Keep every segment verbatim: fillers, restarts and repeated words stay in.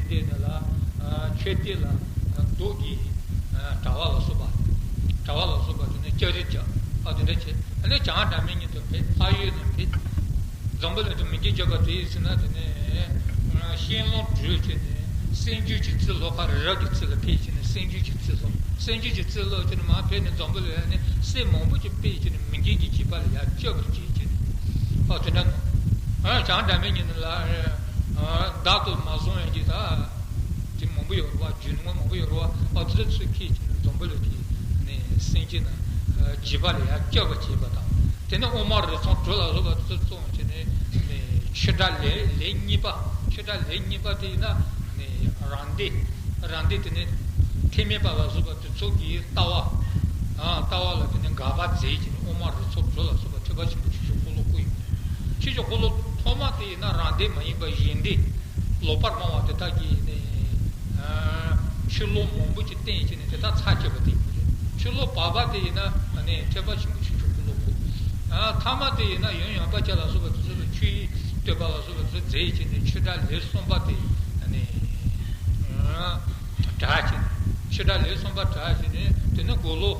དེ་ནས་ལ་ཆོས་སྡེ་ལ་མདོ་གི་གྲྭ་པ་ལ་སོགས་པ། གྲྭ་པ་ལ་སོགས་པ་དེ་ནས་ལྕགས་རི་རྒྱབ་ཨ་དེ་འདྲ་བྱས། ཨ་ནི་བྱང་སྒྲ་མི་སྙན་དུ་ཕེབས། ལྷ་ཡུལ་ནང་ཕེབས། འཛམ་བུ་གླིང་དུ་མི་འགྱུར་བརྗོད་པ་དེ་ཡིན་ཟེར་ན་དེ་ནས་གཤེན་ལོ་སྦྲུལ་བྱས་ནས་སེམས་རྒྱུད་ཀྱི་རྩིས་ལོ་ཁ་རི་རབ་ཀྱི་རྩིས་ལ་ཕེབས་བྱས་ནས་སེམས་རྒྱུད་ཀྱི་རྩིས་ལོ། སེམས་རྒྱུད་ཀྱི་རྩིས་ལོ་བྱས་ནས་མར་ཕེབས་ནས་འཛམ་བུ་གླིང་ནས་སྲས་མང་པོ་ཅིག་ཕེབས་བྱས་ནས་མི་མགོན་གྱི་བྱེད་པ་ལ་ཡར་བཅར་བར་བྱེད་བྱས་ནས། ཨོ་དེ་འདྲ་ནོ། ཨ་བྱང་སྒྲ་མི་སྙན་ལ་བདག་ཏུ་མ་བཟུང་བའི་གི་ད་དེ་མང་པོ་ཡོད་རེད་བ། རྒྱུ་ནོར་མང་པོ་ཡོད་རེད་བ། ཨོ་དེ་ཚོ་ཚུར་ཁྱེར་བྱས་ནས་འཛམ་བུ་གླིང་གི་ནས་སེམས་ཅན་ན་བྱེད་པ་ལ་ཡར་བཅར་བར་བྱེད་པ་དང་། དེ་ནས་ཨོ་མ་རི་ཚང་དྲུག་ལ་སོགས་པ་དེ་ཚོ་བཙོང་བྱས་ནས་ནས་ཆོས་སྒྲ་ལས་ལས་གཉིས་པ། ཆོས་སྒྲ་ལས་གཉིས་པ་དེ་ཡིན་ན་ནས་རང་སྡེ། རང་སྡེ་དེ་ནས་ཐེག་དམན་པ་ལ་སོགས་པ་དེ་ཚོ་གི་ལྟ་བ། ཨ་ལྟ་བ་ལ་དེ་ནས་དགག་པ་མཛད་ཀྱི་ནས་ཨོ་མ་རི་ཚང་དྲུག་ལ་སོགས་པ་ཐེག་པ་ཆེན་པོ་ཆོས་ཀྱི་འཁོར་ལོ་བསྐོར་ཡོད། ཆོས་ཀྱི་འཁོར་ལོ་ཐོག་མ་དེ་ཡིན་ན་རང་སྡེ་མ་ཡིན་པ་གཞན་སྡེ། ལོག་པར་སྨྲ་བ་དེ་དག་གིས་ནི། ཨ་ཆོས་ལུགས་མང་པོ་ཅིག་བསྟན་བྱས་ནས་དེ་དག་ཚར་བཅད་པ་དེ་ཡིན་པ་རེད། ཆོས་ལུགས་བར་པ་དེ་ཡིན་ན་ནི་ཐེག་པ་ཆེན་པོ་ཆོས་ཀྱི་འཁོར་ལོ་བསྐོར། ཨ་ཐ་མ་དེ་ཡིན་ན་ཡོན་ཡངས་པ་ཅན་ལ་སོགས་པ་དེ་ཚོ་ལ་ཆོས་བསྟོད་པ་ལ་སོགས་པ་དེ་ཚོ་མཛད་བྱས་ནས་ཆོས་སྒྲ་ལེའུ་གསུམ་པ་དེ་ནི། ཨ་གྲགས་བྱས་ནས། ཆོས་སྒྲ་ལེའུ་གསུམ་པ་གྲགས་བྱས་ནས་དེ་ནས་དགུང་ལོ་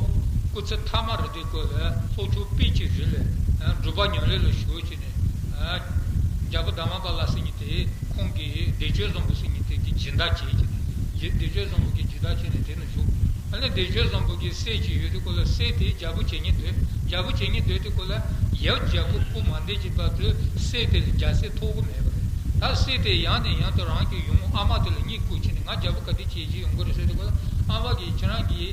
སྐུ་ཚེ་ཐ་མ་རེད་དུས་སྐབས་ལ་ལྷོ་ཕྱོགས་དཔལ་གྱི་རི་ལ་སྒྲུབ་པ་ཉམས་ལེན་ལ་ཞུགས་བྱས་ནས། རྒྱལ་པོ་དྷརྨ་པཱ་ལ་ཟེར་མཁན་དེ་ཁོང་གིས་བདེ་སྤྱོད་བཟང་པོ་ཟེར་མཁན་དེ་གི་སྦྱིན་བདག་བྱས་བྱས་ནས། བདེ་སྤྱོད་བཟང་པོ་གི་སྦྱིན་བདག་བྱས་ནས་དེ་ནས་བཞུགས། ཨ་ནི་བདེ་སྤྱོད་བཟང་པོ་གི་སྲས་ཅིག་ཡོད་དུས་སྐབས་ལ་སྲས་དེ་རྒྱལ་པོ་བྱེད་སྙིང་འདོད། རྒྱལ་པོ་བྱེད་སྙིང་འདོད་དུས་སྐབས་ལ་ཡབ་རྒྱལ་པོ་སྐུ་མ་འདས་ཀྱི་བར་དུ་སྲས་དེ་ལ་རྒྱལ་སྲིད་ཐོབ་ཀྱི་མེད་པ་རེད། ད་སྲས་དེ་ཡང་ནས་ཡང་དུ་རང་གི་ཡུམ་ཨ་མ་དེ་ལ་བསྙེན་བཀུར་བྱས་ནས་ང་རྒྱལ་པོ་ག་དུས་བྱེད་ཀྱི་ཡོང་གི་རེད་ཟེར་དུས་སྐབས་ལ་ཨ་མ་གིས་ཁྱེད་རང་གི་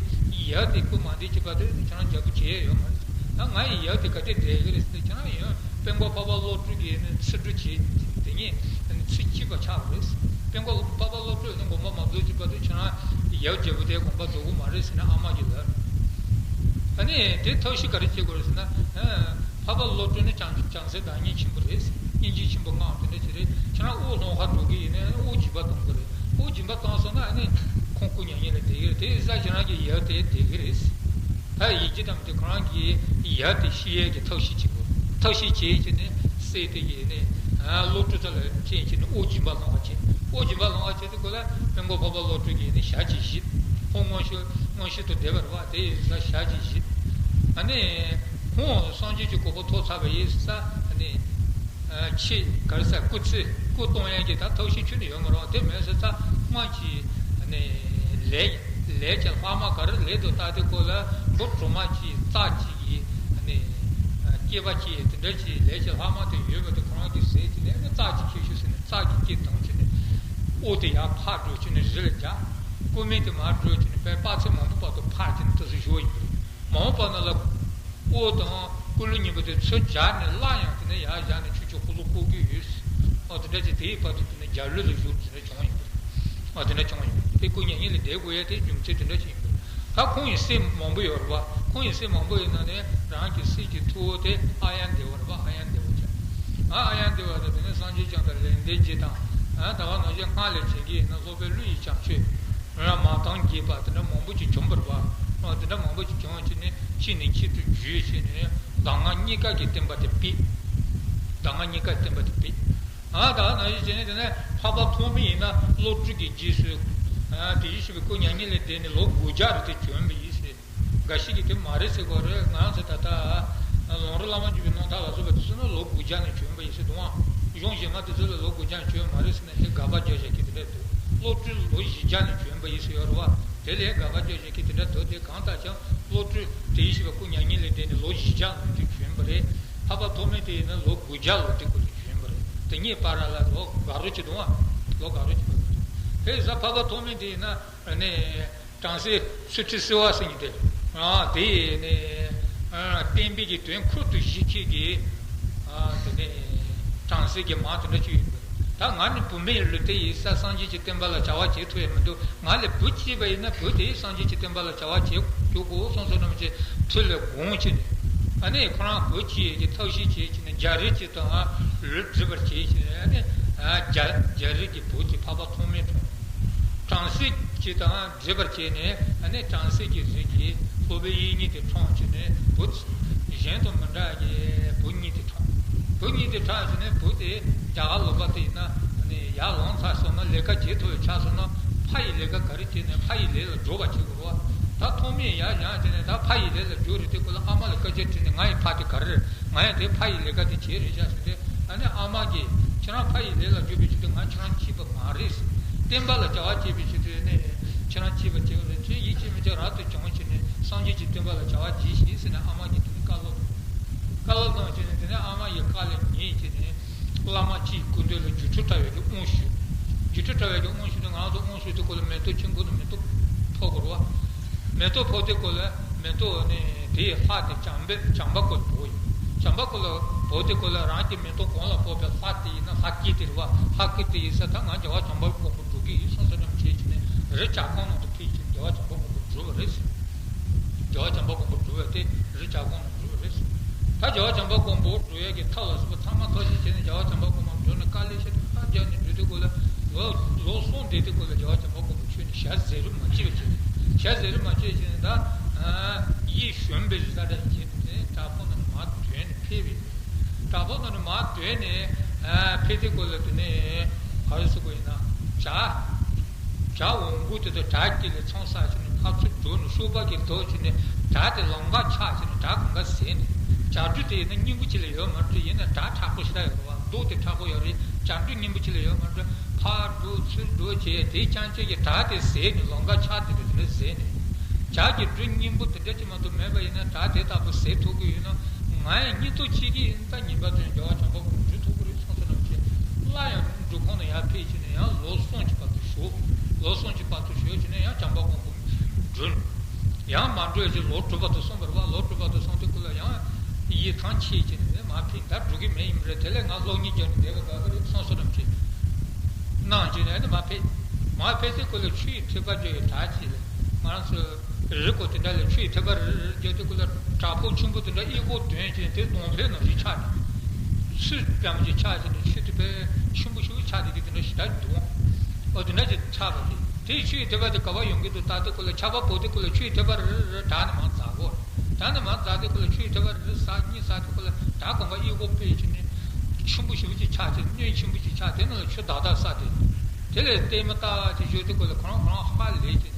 ཡབ་དེ་སྐུ་མ་འདས་ཀྱི་བར་དུ་ཁྱེད་རང་རྒྱལ་པོ་བྱེད་ཡ་ཡོད་མ་རེད། ད་ང་ཡི་ཡབ་དེ་ག་དུས་བསྡད་ཀྱི་རེད་ཟེར་ཏེ་ཁྱེད་རང་ཡང་དཔལ་མགོན་འཕགས་པ་བློ་གྲོས་ཀྱིས་ནི་ཚིག་འབྲུ་བྱས་དེ་ཉིད་ཚིག་གཅིག་པ་ཆགས་པ་རེད། དཔལ་མགོན་འཕགས་པ་བློ་གྲོས་ནི་དགོངས་པ་མ་རྫོགས་ཀྱི་བར་དུ་ཁྱེད་རང་ཡབ་རྒྱལ་པོ་དེ་དགོངས་པ་རྫོགས་ཀྱི་མ་རེད་ཟེར་ནས་ཨ་མ་གིས་ལབ། ཨ་ནི་དེ་ཐབས་ཤེས་ག་རེ་བྱེད་དགོས་རེད་ཟེར་ན། འཕགས་པ་བློ་གྲོས་ནི་བྱང་བྱང་སེམས་བདག་ཉིད་ཆེན་པོ་རེད། སྙིང་རྗེ་ཆེན་པོ་མངའ་དེ་འདྲ་ཞིག་རེད། ཁྱེད་རང་དབུགས་ལྷོད་ཁ་འགྲོ་གི་ཡིན་ན་དབུགས་འབྱིན་པ་གཏོང་གི་རེད། དབུགས་འབྱིན་པ་བཏང་སོང་ན་ཨ་ནི་ཁོང་སྐུ་མྱ་ངན་ལས་འདས་ཀྱི་རེད། དེ་ཡིན་ཙང་ཁྱེད་རང་གི་ཡབ་དེ་བསྡད་ཀྱི་རེད། ད་ཡིན་གྱི་དམ་དེ་ཁོ་རང་གི་ཡབ་དེ་ཤི་ཡས་ཀྱི་ཐབས་ཤེས་བྱེད་དགོས། ཐབས་ཤེས་བྱེད་ཀྱི་ནི་སྲས་དེ་གིས་ནི་བློ་གྲོས་ཚ་ལ་བསྟན་གྱི་ནི་དབུགས་འབྱིན་པ་སློང་བ་བྱེད། དབུགས་འབྱིན་པ་སློང་བ་བྱེད་དུས་སྐབས་ལ་དཔལ་མགོན་འཕགས་པ་བློ་གྲོས་ཀྱིས་ནི་ཞག་གཅིག་བཞེས། ཁོང་མངོན་ཤེས་མངོན་ཤེས་དུ་བསྡད་པ་རེད་བ། དེ་ཡིན་ཙང་ཞག་གཅིག་བཞེས། ཨ་ནི་ཁོང་སངས་རྒྱས་ཀྱི་གོ་འཕང་ཐོབ་ཚར་བ་ཡིན་ཙང་ཨ་ནི། ཆེས་ག་རེ་ཟེར་སྐུ་ཚེ་སྐུ་གཏོང་ཡས་ཀྱི་ད་ཐབས་ཤེས་ཁྱོན་ནས་ཡོད་མ་རེད། དེ་མེད་ཟེར་ཙང་སྔོན་གྱི་ནས་ལས་ལས་ཀྱི་ལྷག་མ་ག་རེ་ལས་དུ་བཏགས་དེ་ཁོ་ལ་འབུ་གྲོག་མ་གཅིག་རྩྭ་གཅིག་གི་ནས་སྐྱེས་པ་གཅིག་དེ་འདྲ་གྱི་ལས་ཀྱི་ལྷག་མ་དེ་ཡོད་པ་དེ་ཁོ་རང་གིས་ཟས་ཀྱི་ནས་ནི་རྩྭ་གཅིག་ཁྱེར་ཤོག་ཟེར་ནས་རྩྭ་གཅིག་སྐྱེས་བཏང་བྱས་ནས་དབུགས་དེ་ཡར་འཕར་འགྲོ་བྱས་ནས་རི་ལ་འཇགས། སྐུ་སྨད་དེ་མར་འགྲོ་བྱས་ནས་དཔེ་དཔག་ཚད་མང་པོ་བར་དུ་འཕར་བྱས་ནས་དེ་ཚོ་བཞུགས་ཡོད་པ་རེད། མ་འོངས་པ་ན་ལ། དབུགས་དང་སྐུ་ལུས་གཉིས་པོ་དེ་ཚུར་སྦྱར་ནས་སླར་ཡང་དེ་ནས་ཡར་བཞག་ནས་ཆོས་ཀྱི་འཁོར་ལོ་བསྐོར་གྱི་ཡོད། ཨོ་དེ་འདྲ་ཅིག་དེའི་བར་དུ་དེ་ནས་རྒྱལ་བློན་ལ་བཞུགས་དེ་འདྲ་བྱུང་ཡོད། ཨོ་དེ་འདྲ་བྱུང་ཡོད། དེ་སྐུ་མྱ་ངན་ལས་འདས་དགོས་ཡ་དེ་རྒྱུ་མཚན་དེ་འདྲ་ཅིག་ཡིན་པ། ད་ཁོང་ཡི་སྲས་མང་པོ་ཡོད་རེད་བ། ཁོང་ཡི་སྲས་མང་པོ་ཡོད་ན་ནས་རང་གི་སྲས་ཀྱི་ཐུ་བོ་དེ་ཨཱརྱ་དེ་བ་རེད་བ། ཨཱརྱ་དེ་བ་ཅག་ཨ་ཨཱརྱ་དེ་བ་དང་དེ་ནས་སངས་རྒྱས་བསྐྱངས་དང་ལེགས་ལྡན་འབྱེད་དང་། ཨ་ད་ག་ནང་བཞིན་སྔགས་ལས་བྱེད་ཀྱི་ཡིན་ན་སློབ་དཔོན་ཀླུ་ཡི་བྱམས་ཆོས། ང་མ་དང་རྒྱས་པ་དེ་འདྲ་མང་པོ་ཅིག་བྱུང་བ་རེད་བ། དེ་འདྲ་མང་པོ་ཅིག་བྱུང་བ་ཅིག་ནི་ཕྱི་ནས་ཕྱི་དུ་བརྒྱུད་བྱས་ནས་གདམས་ངག་རྙེད་དཀའ་གི་བསྟན་པ་དེ་སྤེལ། གདམས་ངག་རྙེད་དཀའ་བསྟན་པ་དེ་སྤེལ། ཨ་ད་ནང་བཞིན་བྱས་ནས་དེ་ནས་འཕགས་པ་ཐོགས་མེད་ཡིན་ན་བློ་གྲོས་ཀྱི་རྗེས་སུ། ཨ་དེ་བཞིན་གཤེགས་པའི་སྐུ་མྱ་ངན་ལས་འདས་ནས་ལོ་དགུ་བརྒྱ་རེ་དེ་བྱོན་པ་ཡིན་ཟེར། འགའ་ཞིག་གིས་དེ་མ་རེད་ཟེར་གོ་རེད། ང་རང་ཚོ་ད་ལྟ་ལུང་རིགས་བླ་མ་འཇུག་པའི་རྣམ་ཐར་ལ་སོགས་པ་དེ་ཚོ་ནི་ལོ་དགུ་བརྒྱ་ནས་བྱོན་པ་ཡིན་ཟེར་འདུག་ཨང་། གཞུང་གཞན་མ་དེ་ཚོ་ལ་ལོ་དགུ་བརྒྱ་ནས་བྱོན་མ་རེད་ཟེར་ན་དེ་དགག་པ་རྒྱག་བཞག་གི་དེ་འདྲ་འདུག་བློ་གྲོས་ལོ་བཞི་བརྒྱ་ནས་བྱོན་པ་ཡིན་ཟེར་ཡོད་རེད་བ། དེ་ལས་དགག་པ་རྒྱག་བཞག་གི་དེ་འདྲ་འདུག་དེ་གང་ལྟར་ཀྱང་བློ་གྲོས་དེ་བཞིན་གཤེགས་པའི་སྐུ་མྱ་ངན་ལས་འདས་ནས་ལོ་བཞི་བརྒྱ་ལོན་དུས་བྱོན་པ་རེད། འཕགས་པ་ཐོགས་མེད་དེ་ཡིན་ན་ལོ་དགུ་བརྒྱ་ལོན་དུས་སྐུ་ལ་བྱོན་པ་རེད། དེ་གཉིས་བར་ལ་ལོ་འགའ་རོ་ཅིག་འདུག་ཨང་། ལོ་འགའ་རོ་ཅིག་འདུག་དེ་ཡིན་ཙང་འཕགས་པ་ཐོགས་མེད་དེ་ཡིན་ན་ནི། བྲམ་ཟེ་སུ་ཏྲི་སི་ཝ་ཟེར་མཁན་དེ། ཨ་དེ་ནི། ཨ་བསྟན་པའི་གི་དོན་ཁུར་དུ་བཞེས་མཁན་གྱི། ཨ་དེ་ནི། བྲམ་ཟེ་གི་མ་དེ་འདྲ་ཅིག་ཡོད་པ་རེད། ད་ང་ནི་བུད་མེད་ལུས་རྟེན་ཡིན་ས་སངས་རྒྱས་ཀྱི་བསྟན་པ་ལ་བྱ་བ་བྱེད་ཐུབ་ཡ་མི་འདུག་ང་ལ་བུ་སྐྱེས་པ་ཡིན་ན་བུ་དེས་སངས་རྒྱས་ཀྱི་བསྟན་པ་ལ་བྱ་བ་བྱེད་རྒྱུ་དགོས་གསུངས་སོང་ནམ་ཞེས་ཐུགས་ལ་དགོངས་བྱས་ནས། ཨ་ནི་ཁོ་རང་བུ་སྐྱེས་ཀྱི་ཐབས་ཤེས་བྱས་བྱས་ནས་རྒྱ་རིགས་ཀྱི་དང་ལུས་སྒྲིབ་པར་བྱས་བྱས་ནས་ཨ་ནི་རྒྱ་རྒྱ་རིགས་ཀྱི་བུ་དེ་འཕགས་པ་ཐོགས་མེད་འཁྲུངས། བྲམ་ཟེ་གཅིག་དང་སྒྲིབ་པར་བྱས་ནས་ཨ་ནི་བྲམ་ཟེ་གི་རིགས་ཀྱི་སློབ་དཔོན་དབྱིག་གཉེན་དེ་འཁྲུངས་བྱས་ནས་བུ་གཞན་དང་མི་འདྲ་བའི་བུ་གཉིས་དེ་འཁྲུངས། བུ་གཉིས་དེ་འཁྲུངས་བྱས་ནས་བུ་དེ་རྒྱ་གར་ལུང་པ་དེ་ཡིན་ན་ཨ་ནི་ཡ་ ཡར་ལངས་ཚར་སོང་ན་ལས་ཀ་བྱེད་ཐུབ་པའི་ཆགས་སོང་ན་ཕ་ཡི་ལས་ཀ་ག་རེ་བྱས་ནས་ཕ་ཡི་ལས་ལ་འཇུག་པ་བྱེད་དགོས་རེད་བ། ད་ཐོག་མེད་ཡར་བཞེངས་བྱས་ནས་ད་ཕ་ཡི་ལས་ལ་འཇུག་རེད་དེ་ཁོ་ལ་ཨ་མ་ལ་སྐད་ཆ་དྲིས་ནས་ང་ཡི་ཕ་དེ་ག་རེ་རེད། ང་ཡང་དེ་ཕ་ཡི་ལས་ཀ་དེ་བྱས་རེད་བཞག་ཟེར་ཏེ། ཨ་ནི་ཨ་མ་གིས་ཁྱེད་རང་ཕ་ཡི་ལས་ལ་འཇུག་པའི་ཆེད་དུ་ང་ཁྱེད་རང་སྐྱིད་པ་མ་རེད། བསྟན་པ་ལ་བྱ་བ་བྱེད་པའི་ཆེད་དུ་ནི་ཁྱེད་རང་སྐྱིད་པ་བྱེད་པ་རེད། ཁྱོད་ཡིད་ཆེས་མི་བྱེད་རབ་ཏུ་བྱུང་བྱས་ནས་སངས་རྒྱས་ཀྱི་བསྟན་པ་ལ་བྱ་བ་གྱིས་ཤིག་ཟེར་ནས་ཨ་མ་གིས་དེ་ནི་བཀའ་སློབ། བཀའ་སློབ་གནང་བྱས་ནས་དེ་ནས་ཨ་མ་ཡི་བཀའ་ལ་ཉན་བྱས་ནས་བླ་མ་གཅིག་སྐུ་མདུན་ལ་སྒྱུ་འཕྲུལ་དྲ་བའི་གི་དབང་ཞུས། སྒྱུ་འཕྲུལ་དྲ་བའི་གི་དབང་ཞུས་ཏེ་ང་ཚོ་དབང་ཞུས་དུས་སྐོར་ལ་མེ་ཏོག་ཆུང་ཀུ་ནས་མེ་ཏོག་ཕོག་དགོས་རེད་བ། མེ་ཏོག་ཕོག་དུས་སྐོར་ལ་མེ་ཏོག་ནི་དེའི་ལྷ་དེ་བྱམས་པའི་བྱམས་པ་སྐུ་ཕོག་ཡོད། བྱམས་པ་སྐུ་ལ་ཕོག་དུས་སྐོར་ལ་རང་གི་མེ་ཏོག་གོང་ལ་ཕོག་པའི་ལྷ་དེ་ཡིན་ན་ལྷ་སྐུ་དེ་རེད་བ། ལྷ་སྐུ་དེ་ཡིན་ས་ད་ང་རྒྱལ་བ་བྱམས་པ་སྐུ་མགོན་པོ་འགྲོ་གི་ཡིན་གསུངས་ས་རྣམས་བྱས་བྱས་ནས་རི་བྱ་ཁོང་ནང་དུ་ཕེབས་བྱས་རྒྱལ་བ་བྱམས་པ་མགོན་པོ་སྒྲུབ་པ་རེད། རྒྱལ་བ་བྱམས་པ་མགོན་པོ་སྒྲུབ་པ་དེ་རི་བྱ་ཁོང་ནང་སྒྲུབ་པ་རེད། ད་རྒྱལ་བ་བྱམས་པ་མགོན་པོ་སྒྲུབ་ཡས་ཀྱི་ཐབས་ལ་སོགས་པ་ཚང་མ་ཐབས་ཤེས་བྱས་ནས་རྒྱལ་བ་བྱམས་པ་མགོན་པོ་སྒྲུབ་ནས་དཀའ་ལས་ཤི་ཐབས་བརྒྱབ་ནས་འགྲོ་དུས་སྐོར་ལ་ལོ་ལོ་གསུམ་བསྡད་དུས་སྐོར་ལ་རྒྱལ་བ་བྱམས་པ་མགོན་པོ་ཁྱོད་ནི་ཞྭ་ཟས་རུ་མ་སྐྱེས་པ་བྱས་ནས་ཞྭ་ཟས་རུ་མ་སྐྱེས་བྱས་ནས་ད་ཡིད་ཞུམ་པའི་རི་ས་འདྲ་བྱས་ནས་བྲག་ཕུག་ནང་ནས་མར་ཐོན་ནས་ཕེབས་པས། བྲག་ཕུག་ནང་ནས་མར་ཐོན་ནས་ཕེབས་དུས་སྐོར་ལ་དེ་ནས་ག་རེ་ཟེར་དགོས་ཡིན་ན་བྱ། བྱ་འོང་དགོས་དེ་དང་བྲག་དཀྱིལ་ལ་ཚང་ས་ཅིག་ནས་ཕར་ཚུར་འགྲོ་ནས་སོ་པ་གི་རྡོ་ཅིག་ནས་བྲག་དེ་ལམ་ཁ་ཆག་ཅིག་ནས་བྲག་གང་ག་ཟད་ནས་བྱ་སྦྲུལ་དེ་ཡིན་ན་སྙིང་པོ་ཅིག་ལས་ཡོད་མ་རེད། ཡིན་ན་བྲག་མཁྲེགས་པོ་ཞེ་དྲག་ཡོད་རེད་བ། རྡོ་དེ་མཁྲེགས་པོ་ཡོད་རེད། བྱ་སྦྲུལ་སྙིང་པོ་ཅིག་ལས་ཡོད་མ་རེད། ཕར་འགྲོ་ཚུར་འགྲོ་བྱས་དེ་རྐྱང་རྐྱང་གི་བྲག་དེ་ཟད་ནས་ལམ་ཁ་ཆག་དེ་དེ་འདྲ་ཟད་ནས་བྱ་གི་སྦྲུལ་སྙིང་པོ་དེ་འདྲ་ཅིག་མ་གཏོགས་མེད་པ་ཡིན་ན་བྲག་དེ་ལྟ་བུ་ཟད་ཐུབ་ཀྱི་ཡོད་ན། ང་ཡང་སྙིང་སྟོབས་ཆེ་གི་ཡིན། ད་ཉིན་པ་དོན་རྒྱལ་བ་བྱམས་པ་མགོན་པོ་འགྲུབ་ཐུབ་ཀྱི་རེད་གསུངས་སོ་ནམ་ཞེས་སླར་ཡང་སྒྲུབ་ཁང་ནང་ཡར་ཕེབས་བྱས་ནས་ཡང་ལོ་གསུམ་གྱི་བར་དུ་བཞུགས། ལོ་གསུམ་གྱི་བར་དུ་བཞུགས་བྱས་ནས་ཡང་བྱམས་པ་མགོན་པོ་འགྲུབ། ཡང་མ་འགྲུབ་ཅིག་ལོ་དྲུག་བར་དུ་སོང་བ་རེད་བ། ལོ་དྲུག་བར་དུ་སོང་དུས་སྐབས་ལ་ཡང་ཡིད་ཐང་ཆད་བྱས་ནས་མར་ཕེབས། ད་འགྲོ་གི་མེད་ཡིན་པ་རེད། དེ་ལས་ང་སློབ་གཉེར་རྒྱབ་ནས་བསྡད་པ་དགའ་གི་རེད་གསུངས་སོ་ནམ་ཞེས་གནང་བྱས་ནས་ནི་མར་ཕེབས། མར་ཕེབས་དུས་སྐབས་ལ་ཆུ་ཡི་ཐིགས་པ་བརྒྱབ་པའི་བྲག་ཅིག་ལ་ང་རང་ཚོ། རི་སྐོར་དེ་འདྲ་ལ་ཆུ་ཡི་ཐིགས་པ་རེ་རེ་རེ་རྒྱག་དུས་སྐབས་ལ་བྲག་ཕུག་ཆེན་པོ་དེ་འདྲ་གཡས་སྐོར་དོན་ཅན་དེ་གདོང་ལྷེབ་ནང་བཞིན་ཆགས་ནས། ཚུར་ཙམ་ཞིག་ཆགས་བྱས་ནས་ཆུ་དེ་དཔེ་ཆེན་པོ་ཞིག་ཆགས་བསྡད་ཀྱི་དེ་འདྲ་ཞེ་དྲག་འདུག་ཨོ་དེ་འདྲ་ཞིག་ཆགས་པ་དེ་དེའི་ཆུ་ཡི་ཐིགས་པ་དེ་ག་པར་ཡོང་གི་འདུག་ལྟ་དུས་སྐབས་ལ་ཆར་པ་བབས་དུས་སྐབས་ལ་ཆུ་ཡི་ཐིགས་པ་རེ་རེ་རེ་བྲག་ནས་མར་འཛག་གོ། བྲག་ནས་མར་འཛག་དུས་སྐབས་ལ་ཆུ་ཡི་ཐིགས་པ་རེ་རེ་ཟག་གཉིས་ཟག་དུས་སྐབས་ལ་བྲག་གོང་ཁ་གཡས་སྐོར་དཔེ་བྱས་ནས་ཆེན་པོ་ཞིག་ཅིག་ཆགས་ཏེ་སྣོད་ཆེན་པོ་ཞིག་ཆགས་དེ་ནང་ལ་ཆུ་དག་དག་བསགས་ཏེ། དེ་ལས་ལྟད་མོ་ལྟ་ཅིག་བཞུགས་དུས་སྐབས་ལ་ཁོ་རང་ཁོ་རང་ཧ་ལས་ཀྱི།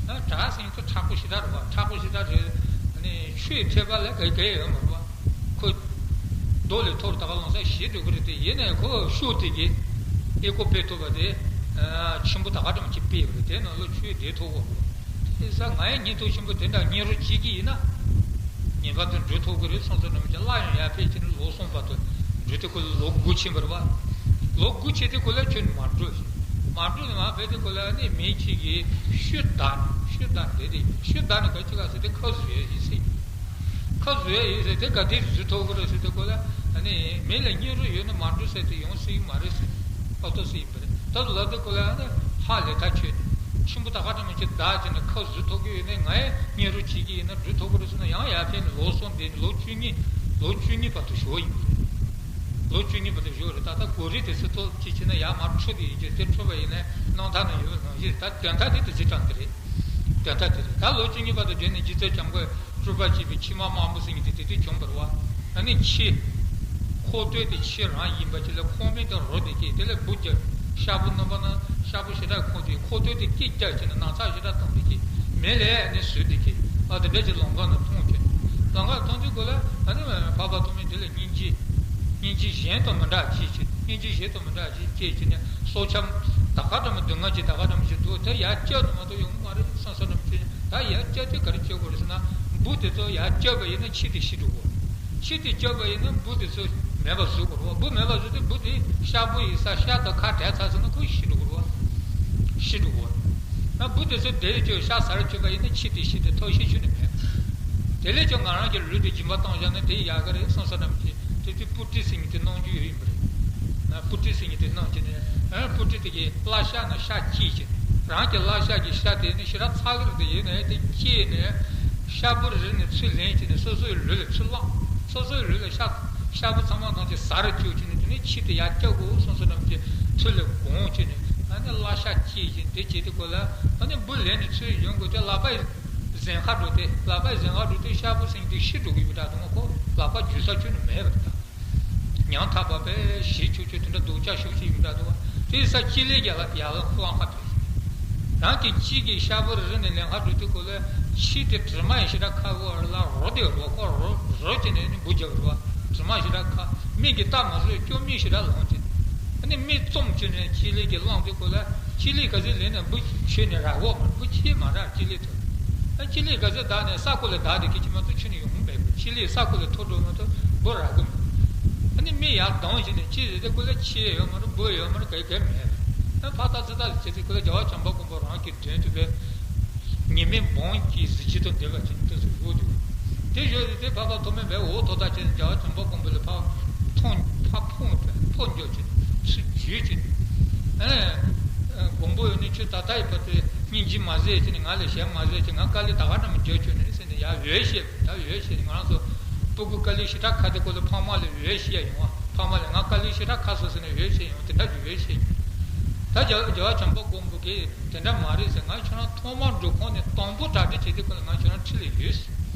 ཨ་བྲག་ཟེར་མཁན་དེ་མཁྲེགས་པོ་ཞེ་དྲག་རེད་བ། མཁྲེགས་པོ་ཞེ་དྲག་རེད། ཨ་ནི་ཆུ་ཡི་ཐིགས་པ་ལས་ག་གེ་ཡོད་མ་རེད་བ། ཁོ་རྡོ་ལས་མཐོ་རུ་ད་ག་ལོང་ས་ཞེ་འགྲོ་གི་རེད་དེ། ཡིན་ནའི་ཁོ་ཤུགས་དེ་གིས་གཡས་སྐོར་ཕེབས་ཐུབ་པ་དེ་ཆེན་པོ་ད་ག་འདྲ་མོ་ཅིག་ཕེབས་པ་རེད། དེ་ནང་ལོགས་ཆུ་ཡི་བདེ་ཐུབ་པ་རེད། དེ་ས་ང་ཡང་ཉིན་ཐོ་ཆེན་པོ་དེ་འདྲ་ཉིན་རུ་གཅིག་གི་ཡིན་ན། ཉིན་པ་དེ་འགྲོ་ཐུབ་ཀྱི་རེད་གསུངས་སོ་ནམ་ཅིག་སླར་ཡང་ཡར་ཕེབས་ཀྱི་ནི་ལོ་གསུམ་བར་དུ་འགྲོ་དུས་སྐབས་ལ་ལོ་དགུ་ཕྱིན་པ་རེད་བ། ལོ་དགུ་ཕྱིན་དུས་སྐབས་ལ་ཁྱོད་མ་འགྲོ་ཞིག་མ་འགྲོ་ནས་མར་ཕེབས་དུས་སྐབས་ལ་ནི་མི་གཅིག་གིས་ཤུལ་བདའ་ནས་ཤུལ་བདའ་ནས་བསྡད་དེ་ཤུལ་བདའ་ནས་ག་ཅི་ག་ཟེར་དེ་ཁ་བཟོས་ཡིན་ཟེར། ཁ་བཟོས་ཡིན་ཟེར་དེ་ག་དེ་བཟོས་ཐུབ་ཀྱི་རེད་ཟེར་དུས་སྐབས་ལ་ནི་མི་ལ་སྙིང་རུས་ཡོད་ན་མ་འགྲོ་ཟེར་དེ་ཡོང་སྲིད་ཀྱི་མ་རེད་ཟེར། ཨོ་ཏོ་སྲིད་ཡིན་པ་རེད། ད་ལབ་དུས་སྐབས་ལ་ནི་ཧ་ལས་ཐག་ཆོད་ནས་ཆེན་པོ་ད་ག་འདྲ་མོ་ཅིག་བདའ་བྱས་ནས་ཁ་བཟོས་ཐུབ་ཀྱི་ཡོད་ནས་ང་ཡང་སྙིང་རུས་བྱེད་ཀྱི་ཡིན་ན་འགྲོ་ཐུབ་ཀྱི་རེད་ཟེར་ན་ཡང་ཡར་ཕེབས་ནས་ལོ་གསུམ་བསྡད་ནས་ལོ་བཅུ་གཉིས་ལོ་བཅུ་གཉིས་བར་དུ་བཞུགས་ཡིན་པ་རེད། ལོ་བཅུ་གཉིས་བར་དུ་བཞུགས་རེད། ད་ལྟ་གོ་རིམ་དེ་ཚོ་ཐོག་གཅིག་བྱས་ན་ཡར་མར་འཕྲོ་དེ་ཡིན་གྱི་དེ་འཕྲོ་བ་ཡིན་ནའི་རྣམ་ཐར་ན་ཡོད་པའི་ནང་བཞིན་ད་དོན་དག་དེ་དེ་ཚོའི་གྲངས་དེ་རེད། དོན་དག་དེ་རེད། ད་ལོ་བཅུ་གཉིས་བར་དུ་བསྡད་ནས་རྗེ་བཙུན་བྱམས་མགོན་སྤྲུལ་པ་བྱས་པའི་ཕྱི་མ་དམར་པོ་ཟེར་མཁན་དེ་དེ་དུས་བྱུང་བ་རེད་བ། ཨ་ནི་ཁྱི། ཁོག་སྟོད་དེ་ཁྱི་རང་ཡིན་པ་ཅིག་ལ་ཁོག་སྨད་དེ་རོ་དེ་སྐྱེས་དེ་ལས་འབུ་རྒྱབ་ཤ་བུ་རྣམ་པ་ན་ཤ་བུ་ཞེ་དྲག་ཁོག་དེ་ཁོག་སྟོད་དེ་སྐྱི་རྒྱག་བྱས་ནས་ན་ཚ་ཞེ་དྲག་བཏང་དེ་སྐྱེས་མེ་ལས་ཨ་ནི་ཟོས་དེ་སྐྱེས་ཨ་དེ་འདྲ་ཅིག་ལམ་ཁ་ན་མཐོང་བྱས། ལམ་ཁ་ན་མཐོང་དུས་སྐབས་ལ་ཨ་ནི་འཕགས་པ་ཐོགས་མེད་དེ་ལ་སྙིང་རྗེ། སྙིང་རྗེ་གཞན་དང་མི་འདྲ་ཅིག་བྱས་སྙིང་རྗེ་གཞན་དང་མི་འདྲ་ཅིག་སྐྱེས་བྱས་ནས་སྲོག་ཆགས་ད་ག་འདྲ་མོ་སྡུག་བསྔལ་ཅིག་ད་ག་འདྲ་མོ་ཞིག་འདུག་དེ་ཡར་བསྐྱབ་ཏུ་མ་གཏོགས་ཡོང་གི་མ་རེད་བསམ་བསམ་འདྲ་མོ་བྱས་ནས་ད་ཡར་བསྐྱབ་དེ་ག་རེ་བྱེད་དགོས་རེད་ཟེར་ན་འབུ་དེ་ཚོ་ཡར་བསྐྱབ་པ་ཡིན་ན་ཁྱི་དེ་ཤི་འགྲོ་གོ། ཁྱི་དེ་བསྐྱབས་པ་ཡིན་ན་འབུ་དེ་ཚོ་མེད་པ་བཟོ་དགོས་རེད་བ། འབུ་མེད་པ་བཟོ་དུས་འབུ་དེ་ཤ་བུ་ཡི་ས་ཤ་དང་ཁ་བྲལ་ཚར་སོང་ན་ཁོ་ཤི་འགྲོ་གི་རེད་བ། ཤི་འགྲོ་གི་རེད་བ། ན་འབུ་དེ་ཚོ་དེར་བཅུག་ཤ་ཟར་བཅུག་པ་ཡིན་ན་ཁྱི་དེ་ཤི་དེ་ཐབས་ཤེས་ཁྱོན་ནས་མེད། དེ་ལས་ཀྱང་ང་རང་གི་ལུས་དེ་སྦྱིན་པ་བཏང་བཞག་ན་དེ་ཡག་གི་རེད་བསམ་བསམ་འདྲ་མོ་བྱས་དེ་དུས་སྤུ་གྲི་ཟེར་མཁན་དེ་གནང་རྒྱུ་ཡོད་ཡིན་པ་རེད། ན་སྤུ་གྲི་ཟེར་མཁན་དེ་གནང་བྱས་ནས་ཨ་སྤུ་གྲི་དེ་གི་བརླ་ཤ་ན་ཤ་བཅད་བྱས་རང་གི་བརླ་ཤ་གི་ཤ་དེ་ནི་ཞེ་དྲག་ཚ་གི་རེད་དེ་ཡིན་ནའི་དེ་བཅད་ནས། ཤ་བུ་རི་ནས་ཚུར་ལེན་བྱས་ནས་སོ་སོའི་ལུས་ལ་ཚུར་བླངས། སོ་སོའི་ལུས་ལ་ཤ་ཤ་བུ་ཚང་མ་ཐམས་ཅད་ཟ་རུ་བཅུག་བྱས་ནས་དེ་ནས་ཁྱི་དེ་ཡར་བཀྱག་དགོས་གསུངས་སོ་ནམ་གྱི་ཚུར་ལ་དགོངས་བྱས་ནས་ཨ་ནི་བརླ་ཤ་བཅད་བྱས་དེ་བྱེད་དུས་སྐབས་ལ་ཨ་ནི་འབུ་ལེན་ནས་ཚུར་ཡོང་དགོས་དེ་ལག་པའི་གཟན་ཁ་འགྲོ་དེ་ལག་པའི་གཟན་ཁ་འགྲོ་དེ་ཤ་བུ་ཟིན་དེ་ཤི་འགྲོ་གི་ཡོད་འདྲ་འདུག་ཁོ་ལག་པ་འཇུ་ས་ཁྱོན་ནས་མེད་པ་རེད་ད། ཉམ་ཐག་པ་པས་ཞེ་ཆུ་ཆུ་དེ་འདྲ་སྡུག་ཅག་ཞུགས་ཤིག་ཡོད་འདྲ་འདུག་བ། དེ་ས་སྤྱི་ལེ་རྒྱ་ལ་ཡར་ལ་གླང་ཁ་ཕེབས། རང་གི་སྤྱི་གི་ཤ་བོ་རི་ནས་ལེན་ཁ་འགྲོ་དུས་སྐོར་ལ་ཕྱི་དེ་དྲི་མ་ཡི་ཞེ་དྲག་ཁ་བོ་ལ་རོ་དེ་རོ་ཁོ་རོ་རོ་བྱས་ནས་ནི་འབུ་རྒྱབ་རོ་བ། དྲི་མ་ཞེ་དྲག་ཁ་མིག་གི་ལྟ་མ་བཟོད་སྐྱོ་མིག་ཞེ་དྲག་ལངས་ཏེ། ཨ་ནི་མིག་བཙུམ་བྱས་ནས་སྤྱི་ལེ་གི་གླང་དུས་སྐོར་ལ་སྤྱི་ལེ་ག་ཚོད་ལེན་ན་འབུ་ཆེ་ནས་ར་བོ་མ་འབུ་ཆེ་མ་ར་སྤྱི་ལེ་ཐོབ། ཨ་སྤྱི་ལེ་ག་ཚོད་བདག་ནས་ས་ཁོ་ལ་བདག་དེ་གི་ཅི་མ་གཏོགས་ཆུ་ནས་ཡོང་མེད་པ་སྤྱི་ལེ་ས་ཁོ་ལ་ཐོ་འགྲོ་མ་གཏོགས་འབུ་ར་གི་མ། ཨ་ནི་མི་ཡར་ལྡང་བྱས་ནས་ཅི་ཟེར་ཏེ་ཁོ་ལ་ཆེ་ཡོད་མ་རེད་འབུ་ཡོད་མ་རེད་ག་གེ་མེད་པ། ཨ་ཕ་ཏ་ཙི་ཏ་ལ་བྱས་ཏེ་ཁོ་ལ་རྒྱལ་བ་བྱམས་པ་མགོན་པོ་རང་གི་དོན་དུ་བས། ཉི་མའི་འབངས་ཀྱི་གཟི་བརྗིད་དང་ལྡན་པ་ཅིག་ཏུ་ཟེར་དགོས་འདུག་དེ་བཞིན་དུ་དེ་འཕགས་པ་ཐོགས་མེད་པའི་འོ་ཐོག་ཐག་ཅན་རྒྱལ་བ་བྱམས་པ་མགོན་པོ་ལ་ཕར་ཐོང་ཕར་ཕུང་ཕུང་འགྱོ་ཅིག་ཚུར་འཇུས་ཅིག་ཨེ། མགོན་པོ་ཡོད་ནི་ཁྱོད་ད་ལྟ་ཡི་བར་དུ་སྙིང་རྗེ་མ་བཟོད་ཅིག་ང་ལ་ཞེ་མ་བཟོད་ཅིག་ང་དཀའ་ལས་ད་ག་འདྲ་མི་འཇོག་ཁྱོད་ནི་ཟེར་ནས་ཡར་འོས་བཤད་ད་འོས་བཤད་ང་རང་ཚོ་སྤུ་གུ་དཀའ་ལས་ཞེ་དྲག་ཁ་དེ་ཁོ་ལ་ཕ་མ་ལ་འོས་བཤད་ཡོང་བ་ཕ་མ་ལ་ང་དཀའ་ལས་ཞེ་དྲག་ཁ་སོ་ཟེར་ནས་འོས་བཤད་ཡོང་དེ་འདྲ་གི་འོས་བཤད་ཡོང་ད་རྒྱལ་བ་བྱམས་པ་མགོན་པོ་གིས། དེ་འདྲ་མ་རེད་ཟེར། ང་ཁྱོད་རང་ཐོག་མར་འགྲོ་ཁོངས་ནས་དང་པོ་གྲ་སྒྲིག་བྱེད་དུས་ཁོ་ལ་ང་ཁྱོད་རང་འཁྲིས་ལ་ཡོད།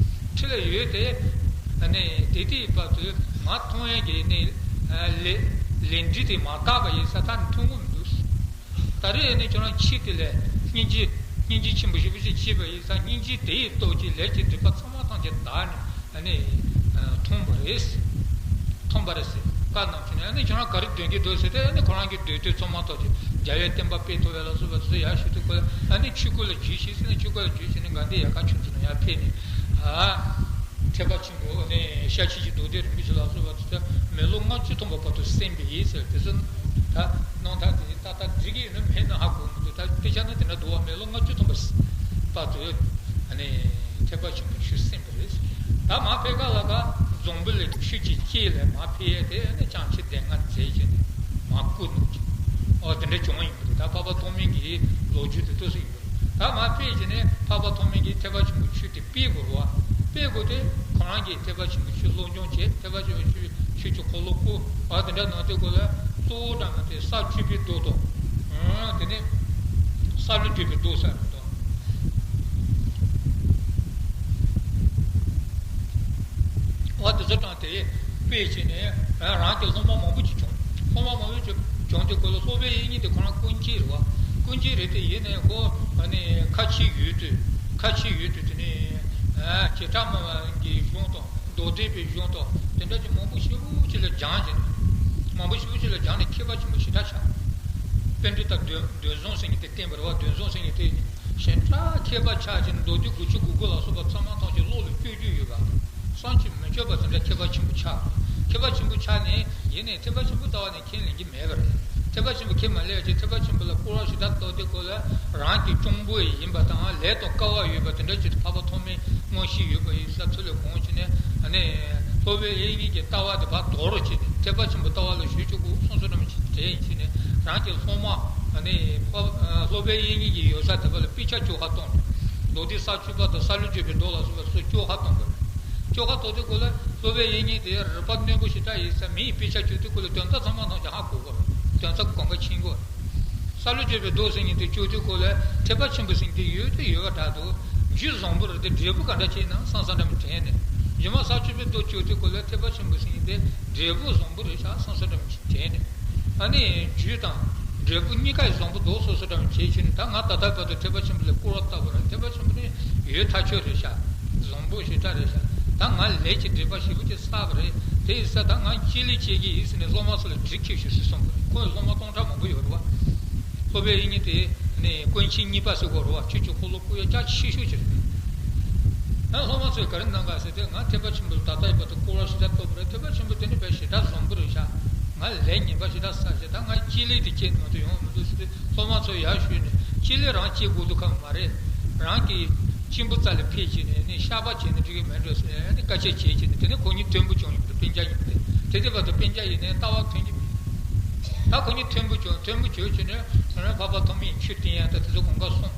འཁྲིས་ལ་ཡོད་དེ། ཨ་ནི་དེ་དུས་བར་དུ་ང་མཐོང་ཡས་ཀྱི་ནི་ལས་ལས་འབྲས་དེ་མ་བཏགས་པ་ཡིན་ས་ད་ནི་མཐོང་གི་མི་འདུག་ད་རེས་ནི་ཁྱོད་རང་འཁྲིས་དེ་ལ་སྙིང་རྗེ་སྙིང་རྗེ་ཆེན་པོ་ཞེ་པོ་ཅིག་སྐྱེས་པ་ཡིན་ས་སྙིང་རྗེ་དེ་ཡི་སྟོབས་ཀྱིས་ལས་ཀྱི་སྒྲིབ་པ་ཚང་མ་ཐམས་ཅད་དག་ནས། ཨ་ནི། མཐོང་བ་རེད། མཐོང་བ་རེད་ཟེར། བཀའ་གནང་བྱས་ནས་ཨ་ནི་ཁྱོད་རང་ག་རེ་འདོན་གྱི་འདུག་ཟེར་ཏེ་ཨ་ནི་ཁོ་རང་གི་འདོད་དོན་ཚང་མ་ཐོག་ཅིག་རྒྱལ་བའི་བསྟན་པ་སྤེལ་ཐུབ་པའི་ལ་སོགས་པ་དེ་ཚོ་ཡར་ཞུ་དུས་ཁོ་ཨ་ནི་ཆོས་སྐུ་ལ་འཇུས་ཤིག་ཟེར་ནས་ཆོས་སྐུ་ལ་འཇུས་བྱས་ནས་དགའ་ལྡན་ཡལ་ག་ཆུ་འཛིན་ལ་ཡར་ཕེབས་ནས། ཨ། ཐེག་པ་ཆེན་པོ་ཨ་ནི་ཤཱཀྱའི་རྡོ་རྗེ་རིན་པོ་ཆེ་ལ་སོགས་པ་དེ་ཚོ་མི་ལོ་ལྔ་བཅུ་ཐམ་པ་བར་དུ་གསན་པ་ཡིན་ཟེར་དེ་ཚོ་ད་གནང་ཐག་དེ། ཏག་ཏག་འགྲིག་གི་ཡོད་ན་མེད་ན་ཧ་གོ་མི་འདུག་ད་དཔེ་ཆ་ན་དེ་འདྲ་འདུག་བ། མི་ལོ་ལྔ་བཅུ་ཐམ་པ་བར་དུ་ཨ་ནི་ཐེག་པ་ཆེན་པོའི་ཆོས་གསན་པ་རེད། ད་མ་ཕེབས་ག་ལ་ག་འཛམ་བུ་གླིང་ཆོས་ཀྱི་དཀྱིལ་ལ་མ་ཕེབས་ཡས་དེ་ཨ་ནི་བྱང་ཆུབ་སྡེ་ལྔ་མཛད་ཀྱི་ནས་མ་བསྐུར་ནུག་ཅིག་ཨོ་དེ་འདྲ་བྱུང་ཡིན་པ་རེད། ད་འཕགས་པ་ཐོགས་མེད་ཀྱི་ལོ་རྒྱུས་དེ་ཏོག་ཙམ་ཡིན་པ་རེད། ད་མ་ཕེབས་ཀྱི་ནས་འཕགས་པ་ཐོགས་མེད་ཀྱིས་ཐེག་པ་ཆེན་པོའི་ཆོས་དེ་སྤེལ་དགོས་རེད་བ། སྤེལ་དགོས་དེ་ཁོ་རང་གིས་ཐེག་པ་ཆེན་པོའི་ཆོས་སློབ་སྦྱོང་བྱས། ཐེག་པ་ཆེན་པོའི་ཆོས་ཆོས་ཀྱི་འཁོར་ལོ་བསྐོར་བ་དེ་འདྲ་གནང་དུས་སྐབས་ལ་གཙོ་བོ་དྲངས་པ་དེ་ས་བཅུ་པའི་མདོ་དང་། དེ་ནས་ས་བློ་བཅུ་པའི་མདོ་ཟེར་བ་དང་། བ་དེ་ཚོ་དྲངས་ཏེ་སྤེལ་བྱས་ནས་རང་གི་སློབ་མ་མང་པོ་ཅིག་བྱུང་། སློབ་མ་མང་པོ་ཅིག་བྱུང་དུས་སྐབས་ལ་སློབ་དཔོན་དབྱིག་གཉེན་དེ་ཁོ་རང་ཀུན་མཁྱེན་རེད་བ། ཀུན་མཁྱེན་རེད་དེ་ཡིན་ནའི་ཁོ་ཨ་ནི་ཁ་ཆེ་ཡོད་དུས་ཁ་ཆེ་ཡོད་དུས་དེ་ནས་བྱེ་བྲག་སྨྲ་བ་གི་གཞུང་དང་། མདོ་སྡེ་པའི་གཞུང་དང་དེ་འདྲ་ཅིག་མང་པོ་ཞེ་པོ་ཅིག་ལ་སྦྱངས་ཀྱི་འདུག་མང་པོ་ཞེ་པོ་ཅིག་ལ་སྦྱངས་ནས་མཁས་པ་ཆེན་པོ་ཞེ་དྲག་ཆགས། པཎྜི་ཏ་འདོན་འདོན་བཟང་ཟེར་མཁན་དེ་བསྟེན་པ་རེད་བ། འདོན་བཟང་ཟེར་མཁན་དེ་ཞེ་དྲག་མཁས་པ་ཆགས་ཀྱི་མདོ་སྡེ་དགུ་བཅུ་གོ་དགུ་ལ་སོགས་པ་ཚང་མ་ཐམས་ཅད་བློ་ལ་སྐྱོར་རྒྱུ་ཡོད་པ། བསམ་གྱིས་མི་ཁྱབ་པ་དེ་འདྲ་མཁས་པ་ཆེན་པོ་ཆགས། མཁས་པ་ཆེན་པོ་ཆགས་ནས་ཡིན་ནའི་ཐེག་པ་ཆེན་པོའི་ལྟ་བ་ནས་ཁས་ལེན་གྱི་མེད་པ་རེད། ཐེག་པ་ཆེན་པོ་ཁས་མ་ལེན་ཡ་ཅིག་ཐེག་པ་ཆེན་པོ་ལ་སྐུར་བ་ཞེ་དྲག་བཏབ་དུས་སྐབས་ལ་རང་གི་གཅུང་པོ་ཡིན་པ་དང་ལས་དང་སྐལ་བ་ཡོད་པ་དེ་འདྲ་ཅིག་ཏུ་འཕགས་པ་ཐོགས་མེད་མངོན་ཤེས་ཡོད་པ་ཡིན་ས་ཐུགས་ལ་དགོངས་བྱས་ནས་ཨ་ནི་སློབ་དཔོན་དབྱིག་གཉེན་གྱི་ལྟ་བ་དེ་ཕར་དོར་བྱས་ནས་ཐེག་པ་ཆེན་པོའི་ལྟ་བ་ལ་ཞུགས་བཅུག་དགོས་གསུངས་སོ་འདྲ་མི་ཅིག་དྲན་བྱས་ནས་རང་གི་སློབ་མ་ཨ་ནི་འཕགས་སློབ་དཔོན་དབྱིག་གཉེན་གྱི་ཡོད་ས་དེ་པ་ལ་དཔེ་ཆ་བཅོ་ཁ་གཏོང་། མདོ་སྡེ་ས་བཅུ་པ་དང་ས་བློ་བཅུ་པའི་མདོ་ལ་སོགས་པ་སོགས་བཅོ་ཁ་གཏོང་དགོས། བཅོ་ཁ་གཏོང་དུས་སྐབས་ལ་སློབ་དཔོན་དབྱིག་གཉེན་དེ་རིག་པ་རྣོན་པོ་ཞེ་དྲག་ཡིན་ས་མིའི་དཔེ་ཆ་བཅོས་དུས་སྐབས་ལ་དོན་དག་ཚང་མ་ཐམས་ཅད་ཧ་གོ་གི་རེད། དོན་ཚན་གང་ག་མཁྱེན་གི་རེད། ས་བློ་བཅུ་པའི་མདོ་ཟེར་མཁན་དེ་བཅོས་དུས་སྐབས་ལ་ཐེག་པ་ཆེན་པོ་ཟེར་མཁན་དེ་ཡོད་དེ་ཡོད་པ་འདྲ་འདུག་རྒྱུད་བཟང་པོ་རེད་དེ་འབྲས་བུ་ག་འདྲ་ཅིག་ཡིན་ནམ་བསམ་བསམ་འདྲ་མི་དྲན་ནས། རྗེས་མ་ས་བཅུ་པའི་མདོ་བཅོས་དུས་སྐབས་ལ་ཐེག་པ་ཆེན་པོ་ཟེར་མཁན་དེ་འབྲས་བུ་བཟང་པོ་རེད་ཤག་བསམ་བསམ་འདྲ་མི་དྲན་ནས། ཨ་ནི་རྒྱུ་དང་འབྲས་བུ་གཉིས་ཀ་ཡི་བཟང་པོ་འདུག་སོ་སོ་འདྲ་མི་བྱེད་ཕྱིན་ད་ང་ད་ལྟ་བར་དུ་ཐེག་པ་ཆེན་པོ་ལ་སྐུར་བ་བཏབ་པ་རེད། ཐེག་པ་ཆེན་པོ་ནི་ཡོད་ཐག་ཆོད་རེད་ཤག་བཟང་པོ་ཞེ་དྲག་རེད་ཤག་ད་ང་ལས་ཀྱི་སྒྲིབ་པ་ཞེ་པོ་ཅིག་བསགས་པ་རེད། དེ་ཡིན་ཙང་ད་ང་སྤྱི་ལེ་བྱེད་ཀྱི་ཡིན་ཟེར་ནས་སློབ་མ་ཚོ་ལ་གྲི་འཁྱེར་ཤོག་ཟེར་གསུངས་པ་རེད། ཁོང་ལ་སློབ་མ་སྟོང་ཕྲག་མང་པོ་ཡོད་རེད་བ། སློབ་དཔོན་དབྱིག་གཉེན་དེ་ནི་ཀུན་མཁྱེན་གཉིས་པ་ཟེར་དགོས་རེད་བ། ཆོས་ཀྱི་འཁོར་ལོ་བསྐོར་ཡ་རྒྱ་ཆེ་ཤོས་ཅིག་རེད། ད་སློབ་མ་ཚོས་ག་རེ་གནང་ག་ཟེར་དུས་ང་ཐེག་པ་ཆེན་པོ་ལ་ད་ལྟ་ཡི་བར་དུ་སྐུར་བ་ཞེ་དྲག་བཏབ་པ་རེད། ཐེག་པ་ཆེན་པོ་དེ་ནི་དཔེ་ཞེ་དྲག་བཟང་པོ་རེད་ཤག་ང་ལས་ངན་པ་ཞེ་དྲག་བསགས་ཤག་ད་ང་སྤྱི་ལེ་དེ་བྱེད་མ་ཐུབ་ཡོང་མི་འདུག་ཟེར་དུས་སློབ་མ་ཚོ་ཡར་ཞུས་ནས་སྤྱི་ལེ་རང་བྱེད་དགོས་འདུག་གམ་མ་རེད། རང་གི་གཅིན་པ་རྩ་ལ་ཕེབས་བྱས་ནས་ནི་བཤགས་པ་བྱས་ན་འགྲིག་གི་མེད་འགྲོ་ཟེར་ནས་ནི་བཀའ་ཆད་བྱས་བྱས་ནས་དེ་ནས་ཁོ་གཉིས་མཐུན་པོ་བྱུང་ཡིན་པ་རེད། སྤུན་ཀྱག་ཡིན་པ་རེད། དེ་དུས་བར་དུ་སྤུན་ཀྱག་ཡིན་ནའི་ལྟ་བ་མཐུན་གྱི་མེད། ད་ཁོ་གཉིས་མཐུན་པོ་བྱུང་མཐུན་པོ་བྱུང་བྱས་ནས་ང་རང་འཕགས་པ་ཐོགས་མེད་ཆོས་བསྟན་ཡ་ད་དེ་ཚོ་དགོངས་ཀ་སོང་།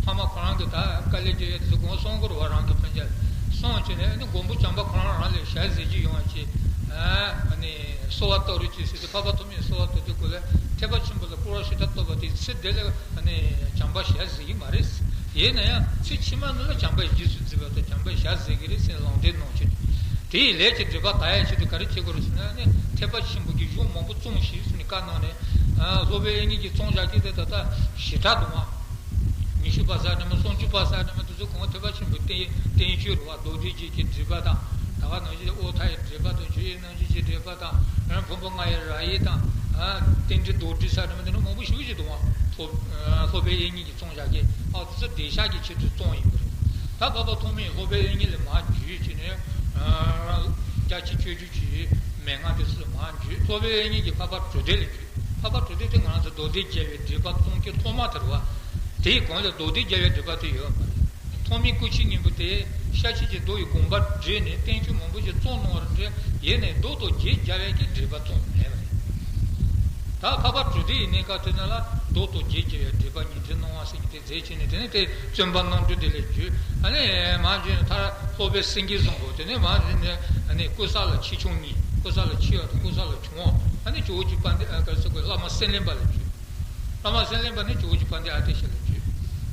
ཕ་མ་ཁོ་རང་གི་ད་དཀའ་ལས་རྒྱག་ཡ་དེ་ཚོ་དགོངས་སོང་གི་རེད་བ། རང་གི་སྤུན་ཀྱག་སོང་བྱས་ནས་ནི་མགོན་པོ་བྱམས་པ་ཁོ་རང་རང་ལ་ཞལ་གཟིགས་རྒྱུ་ཡོང་བ་བྱས། ཨ་ནི་གསོལ་བ་བཏབ་རོགས་གྱིས་ཟེར་ཏེ་འཕགས་པ་ཐོགས་མེད་གསོལ་བ་བཏབ་དུས་སྐབས་ལ་ཐེག་པ་ཆེན་པོ་ལ་སྐུར་བ་ཞེ་དྲག་བཏབ་པ་དེ་ཚེ་འདི་ལ་ཨ་ནི་བྱམས་པ་ཞལ་གཟིགས་ཀྱི་མ་རེད། ཡིན་ན་ཡང་ཚེ་ཕྱི་མ་ནང་ལ་བྱམས་པའི་རྗེས་སུ་འཛིན་པ་དང་བྱམས་པའི་ཞལ་གཟིགས་ཀྱི་རེད་ཟེར་ནས་ལམ་སྟོན་གནང་བྱས། དེའི་ལས་ཀྱི་སྒྲིབ་པ་དག་ཡ་ཆེད་དུ་ག་རེ་བྱེད་དགོས་རེད་ཟེར་ན་ནི་ཐེག་པ་ཆེན་པོ་གི་གཞུང་མང་པོ་རྩོམས་ཤིག་ཟེར་ནས་བཀའ་གནང་ནས་ ཨ། སློབ་དཔོན་དབྱིག་གཉེན་གྱིས་རྩོམ་བཞག་མཁན་དེ་ད་ལྟ་ཞེ་དྲག་འདུག་ཨང་། ཉི་ཤུ་པ་ཟེར་ནི་མིན། སུམ་ཅུ་པ་ཟེར་ནི་མིན། དེ་ཚོ་གོང་ཐོས་པ་ཆེན་པོའི་བསྟན་བསྟན་བཅོས་རེད་བ། མདོ་སྡེ་རྒྱན་གྱི་འགྲེལ་པ་དང་། ད་ག་ནང་བཞིན་ཨོ་ཐའི་འགྲེལ་པ་དང་། ཆོས་དབྱིངས་རྣམ་འབྱེད་ཀྱི་འགྲེལ་པ་དང་། ཕུང་པོ་ལྔ་ཡི་ར་ཡིག་དང་། ཨ། རྟེན་འབྲེལ་མདོར་བསྡུས་ཟེར་ནི་མིན། དེ་ནི་མང་པོ་ཞེ་པོ་ཅིག་འདུག་ཨང་། སློབ་ཨ། སློབ་དཔོན་དབྱིག་གཉེན་གྱིས་རྩོམ་བཞག་མཁན། ཨ། དེ་ཚོ་བདེ་གཤེགས་ཀྱི་ཆེད་དུ་རྩོམ་ཡིན་པ་རེད། ད་འཕགས་པ་ཐོགས་མེད་སློབ་དཔོན་དབྱིག་གཉེན་ལ་མར་བརྒྱུད་བྱས་ནས། ཨ། བརྒྱ་ཆ་བཅུ་བཅུ་གི་མན་ངག་དེ་ཚོ་མར་བརྒྱུད། སློབ་དཔོན་དབྱིག་གཉེན་གྱིས་འཕགས་པ་གྲུབ་སྡེ་ལ་བརྒྱུད། འཕགས་པ་གྲུབ་སྡེ་དེ་ང་རང་ཚོ་མདོ་སྡེ་རྒྱལ་བའི་འགྲེལ་པ་རྩོམ་མཁན་ཐོག་མ་དེ་རེད་བ། དེའི་གོང་ལ་མདོ་སྡེ་རྒྱལ་བའི་འགྲེལ་པ་དེ་ཡོད་མ་རེད། ཐོགས་མེད་སྐུ་མཆེད་གཉིས་པོ་དེ་ཤཱཀྱ་ཐུབ་པའི་མདོ་ཡི་དགོངས་པ་བགྲེས་ནས་བསྟན་བཅོས་མང་པོ་ཞིག་བརྩམས་གནང་བ་རེད། ཡིན་ནའི་མདོ་དང་རྒྱན་སྦྱར་བའི་གི་འགྲེལ་པ་རྩོམས་མེད་པ་རེད། ད་འཕགས་པ་གྲུབ་སྡེ་ཡི་གནས་སྐབས་དེ་ནང་ལ་མདོ་དང་རྒྱན་སྦྱར་བའི་འགྲེལ་པ་ཉི་ཁྲི་སྣང་བ་ཟེར་མཁན་དེ་མཛད་བྱས་ནས། དེ་ནས་དེ་བཙུན་པ་རྣམ་གྲོལ་དེ་ལ་བརྒྱུད། ཨ་ནི་མར་བརྒྱུད་ནས་མཐར་སློབ་དཔོན་སེང་གེ་བཟང་པོ། དེ་ནས་མར་བརྒྱུད་ནས་ཨ་ནི་ཀུན་བཟང་ལ་ཆེ་ཆུང་གཉིས། ཀུན་བཟང་ལ་ཆེ་བ་དང་ཀུན་བཟང་ལ་ཆུང་བ། ཨ་ནི་ཇོ་བོ་རྗེ་དཔལ་ལྡན། ཨ། ག་རེ་ཟེར་དགོས། བླ་མ་སེང་བློན་པ་ལ་བརྒྱུད། བླ་མ་སེང་བློན་པ་ནས་ཇོ་བོ་རྗེ་དཔལ་ལྡན་ཨ་ཏི་ཤ་ལ་བརྒྱུད།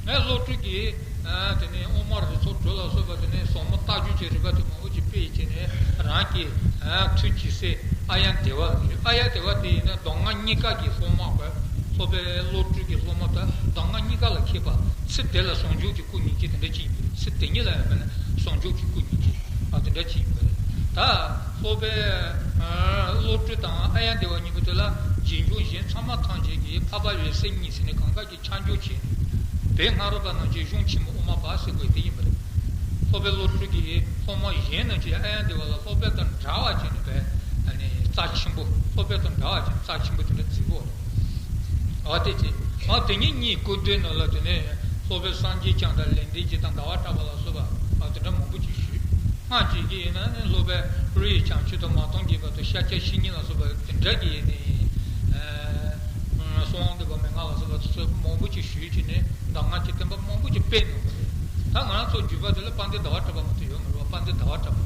ཨ། བློ་གྲོས་ཀྱིས། ཨ། དེ་ནས་དབུ་མ་རིགས་ཚོགས་དྲུག་ལ་སོགས་པ། དེ་ནས་ཟབ་མོ་ལྟ་སྤྱོད་ཀྱི་རིགས་པ་དེ་མང་པོ་ཅིག་སྤེལ་བྱས་ནས། རང་གི། ཨ། ཐུགས་ཀྱི་སྲས་ཨཱརྱ་དེ་བ་ལ་བརྒྱུད། ཨཱརྱ་དེ་བ་དེ་ཡིན་ན་གདམས་ངག་གཉིས་ཀ་གི་སློབ་མ་བར། སློབ་དཔོན་བློ་གྲོས་ཀྱི་སློབ་མ་དང་གདམས་ངག་གཉིས་ཀ་ལ་མཁས་པ། ཚེ་འདི་ལ་ཟུང་འཇུག་གི་སྐུ་བརྙེས་མཁན་དེ་འདྲ་ཅིག་ཡིན་པ་རེད། ཚེ་འདི་ཉིད་ལ་ཡང་མིན་ན་ཟུང་འཇུག་གི་སྐུ་བརྙེས་མཁན། ཨ། དེ་འདྲ་ཅིག་ཡིན་པ་རེད། ད་སློབ་དཔོན་བློ་གྲོས་དང་ཨཱརྱ་དེ་བ་གཉིས་པོ་དེ་ལ་རྗེས་འཇུག་གཞན་ཚད་མ་ཐམས་ཅད་ཀྱིས་འཕགས་པ་འོད་གསལ་གཉིས་ཟེར་ནས་གང་ག་གིས་ཆ་འཇོག་བྱས། བོད་སྔ་རོལ་པ་རྣམས་ཀྱིས་གཞུང་ཆེན་མོ་དབུ་མ་པ་ཟེར་དགོས་དེ་ཡིན་པ་རེད། སློབ་དཔོན་བློ་གྲོས་ཀྱི་སློབ་མ་གཞན་རྣམས་ཀྱིས་ཨཱརྱ་དེ་བ་ལ་སློབ་དཔོན་དང་འདྲ་བ་བྱས་ནས་བས། ཨ་ནི་རྩ་ཆེན་པོ། སློབ་དཔོན་དང་འདྲ་བ་བྱས་ནས་རྩ་ཆེན་པོ་དེ་འདྲ་བརྩི་གོ། ཨ། དེ་བྱས། ཨ། དེ་ཉིད་གཉིས་སྐུ་མདུན་ནང་ལ། དེ་ནས་སློབ་དཔོན་སངས་རྒྱས་བསྐྱངས་དང་ལེགས་ལྡན་འབྱེད་དང་ཟླ་བ་གྲགས་པ་ལ་སོགས་པ། ཨ། དེ་འདྲ་མང་པོ་ཅིག་ཞུས། སྔགས་ཀྱི་གི་ཡིན་ན་ནི་སློབ་དཔོན་ཀླུ་ཡི་བྱང་ཆུབ་དང་མ་ཏོག་རྒྱས་པ་དང་ཤཱཀྱ་བཤེས་གཉེན་ལ་སོགས་པ་དེ་འདྲ་གི་ཡིན་ནི། ཨ། གསང་བ་འདུས་པའི་མན་ངག་ལ་སོགས་པ་ཚོ་མང་པོ་ཅིག་ཞུས་བྱས་ནས་གདམས་ངག་གི་བསྟན་པ་མང་པོ་ཅིག་སྤེལ་གནང་བ་རེད། ད་ང་རང་ཚོ་བརྒྱུད་པ་དེ་ལ་དཔལ་ལྡན་ཟླ་བ་གྲགས་པ་མ་གཏོགས་ཡོད་མ་རེད་བ། དཔལ་ལྡན་ཟླ་བ་གྲགས་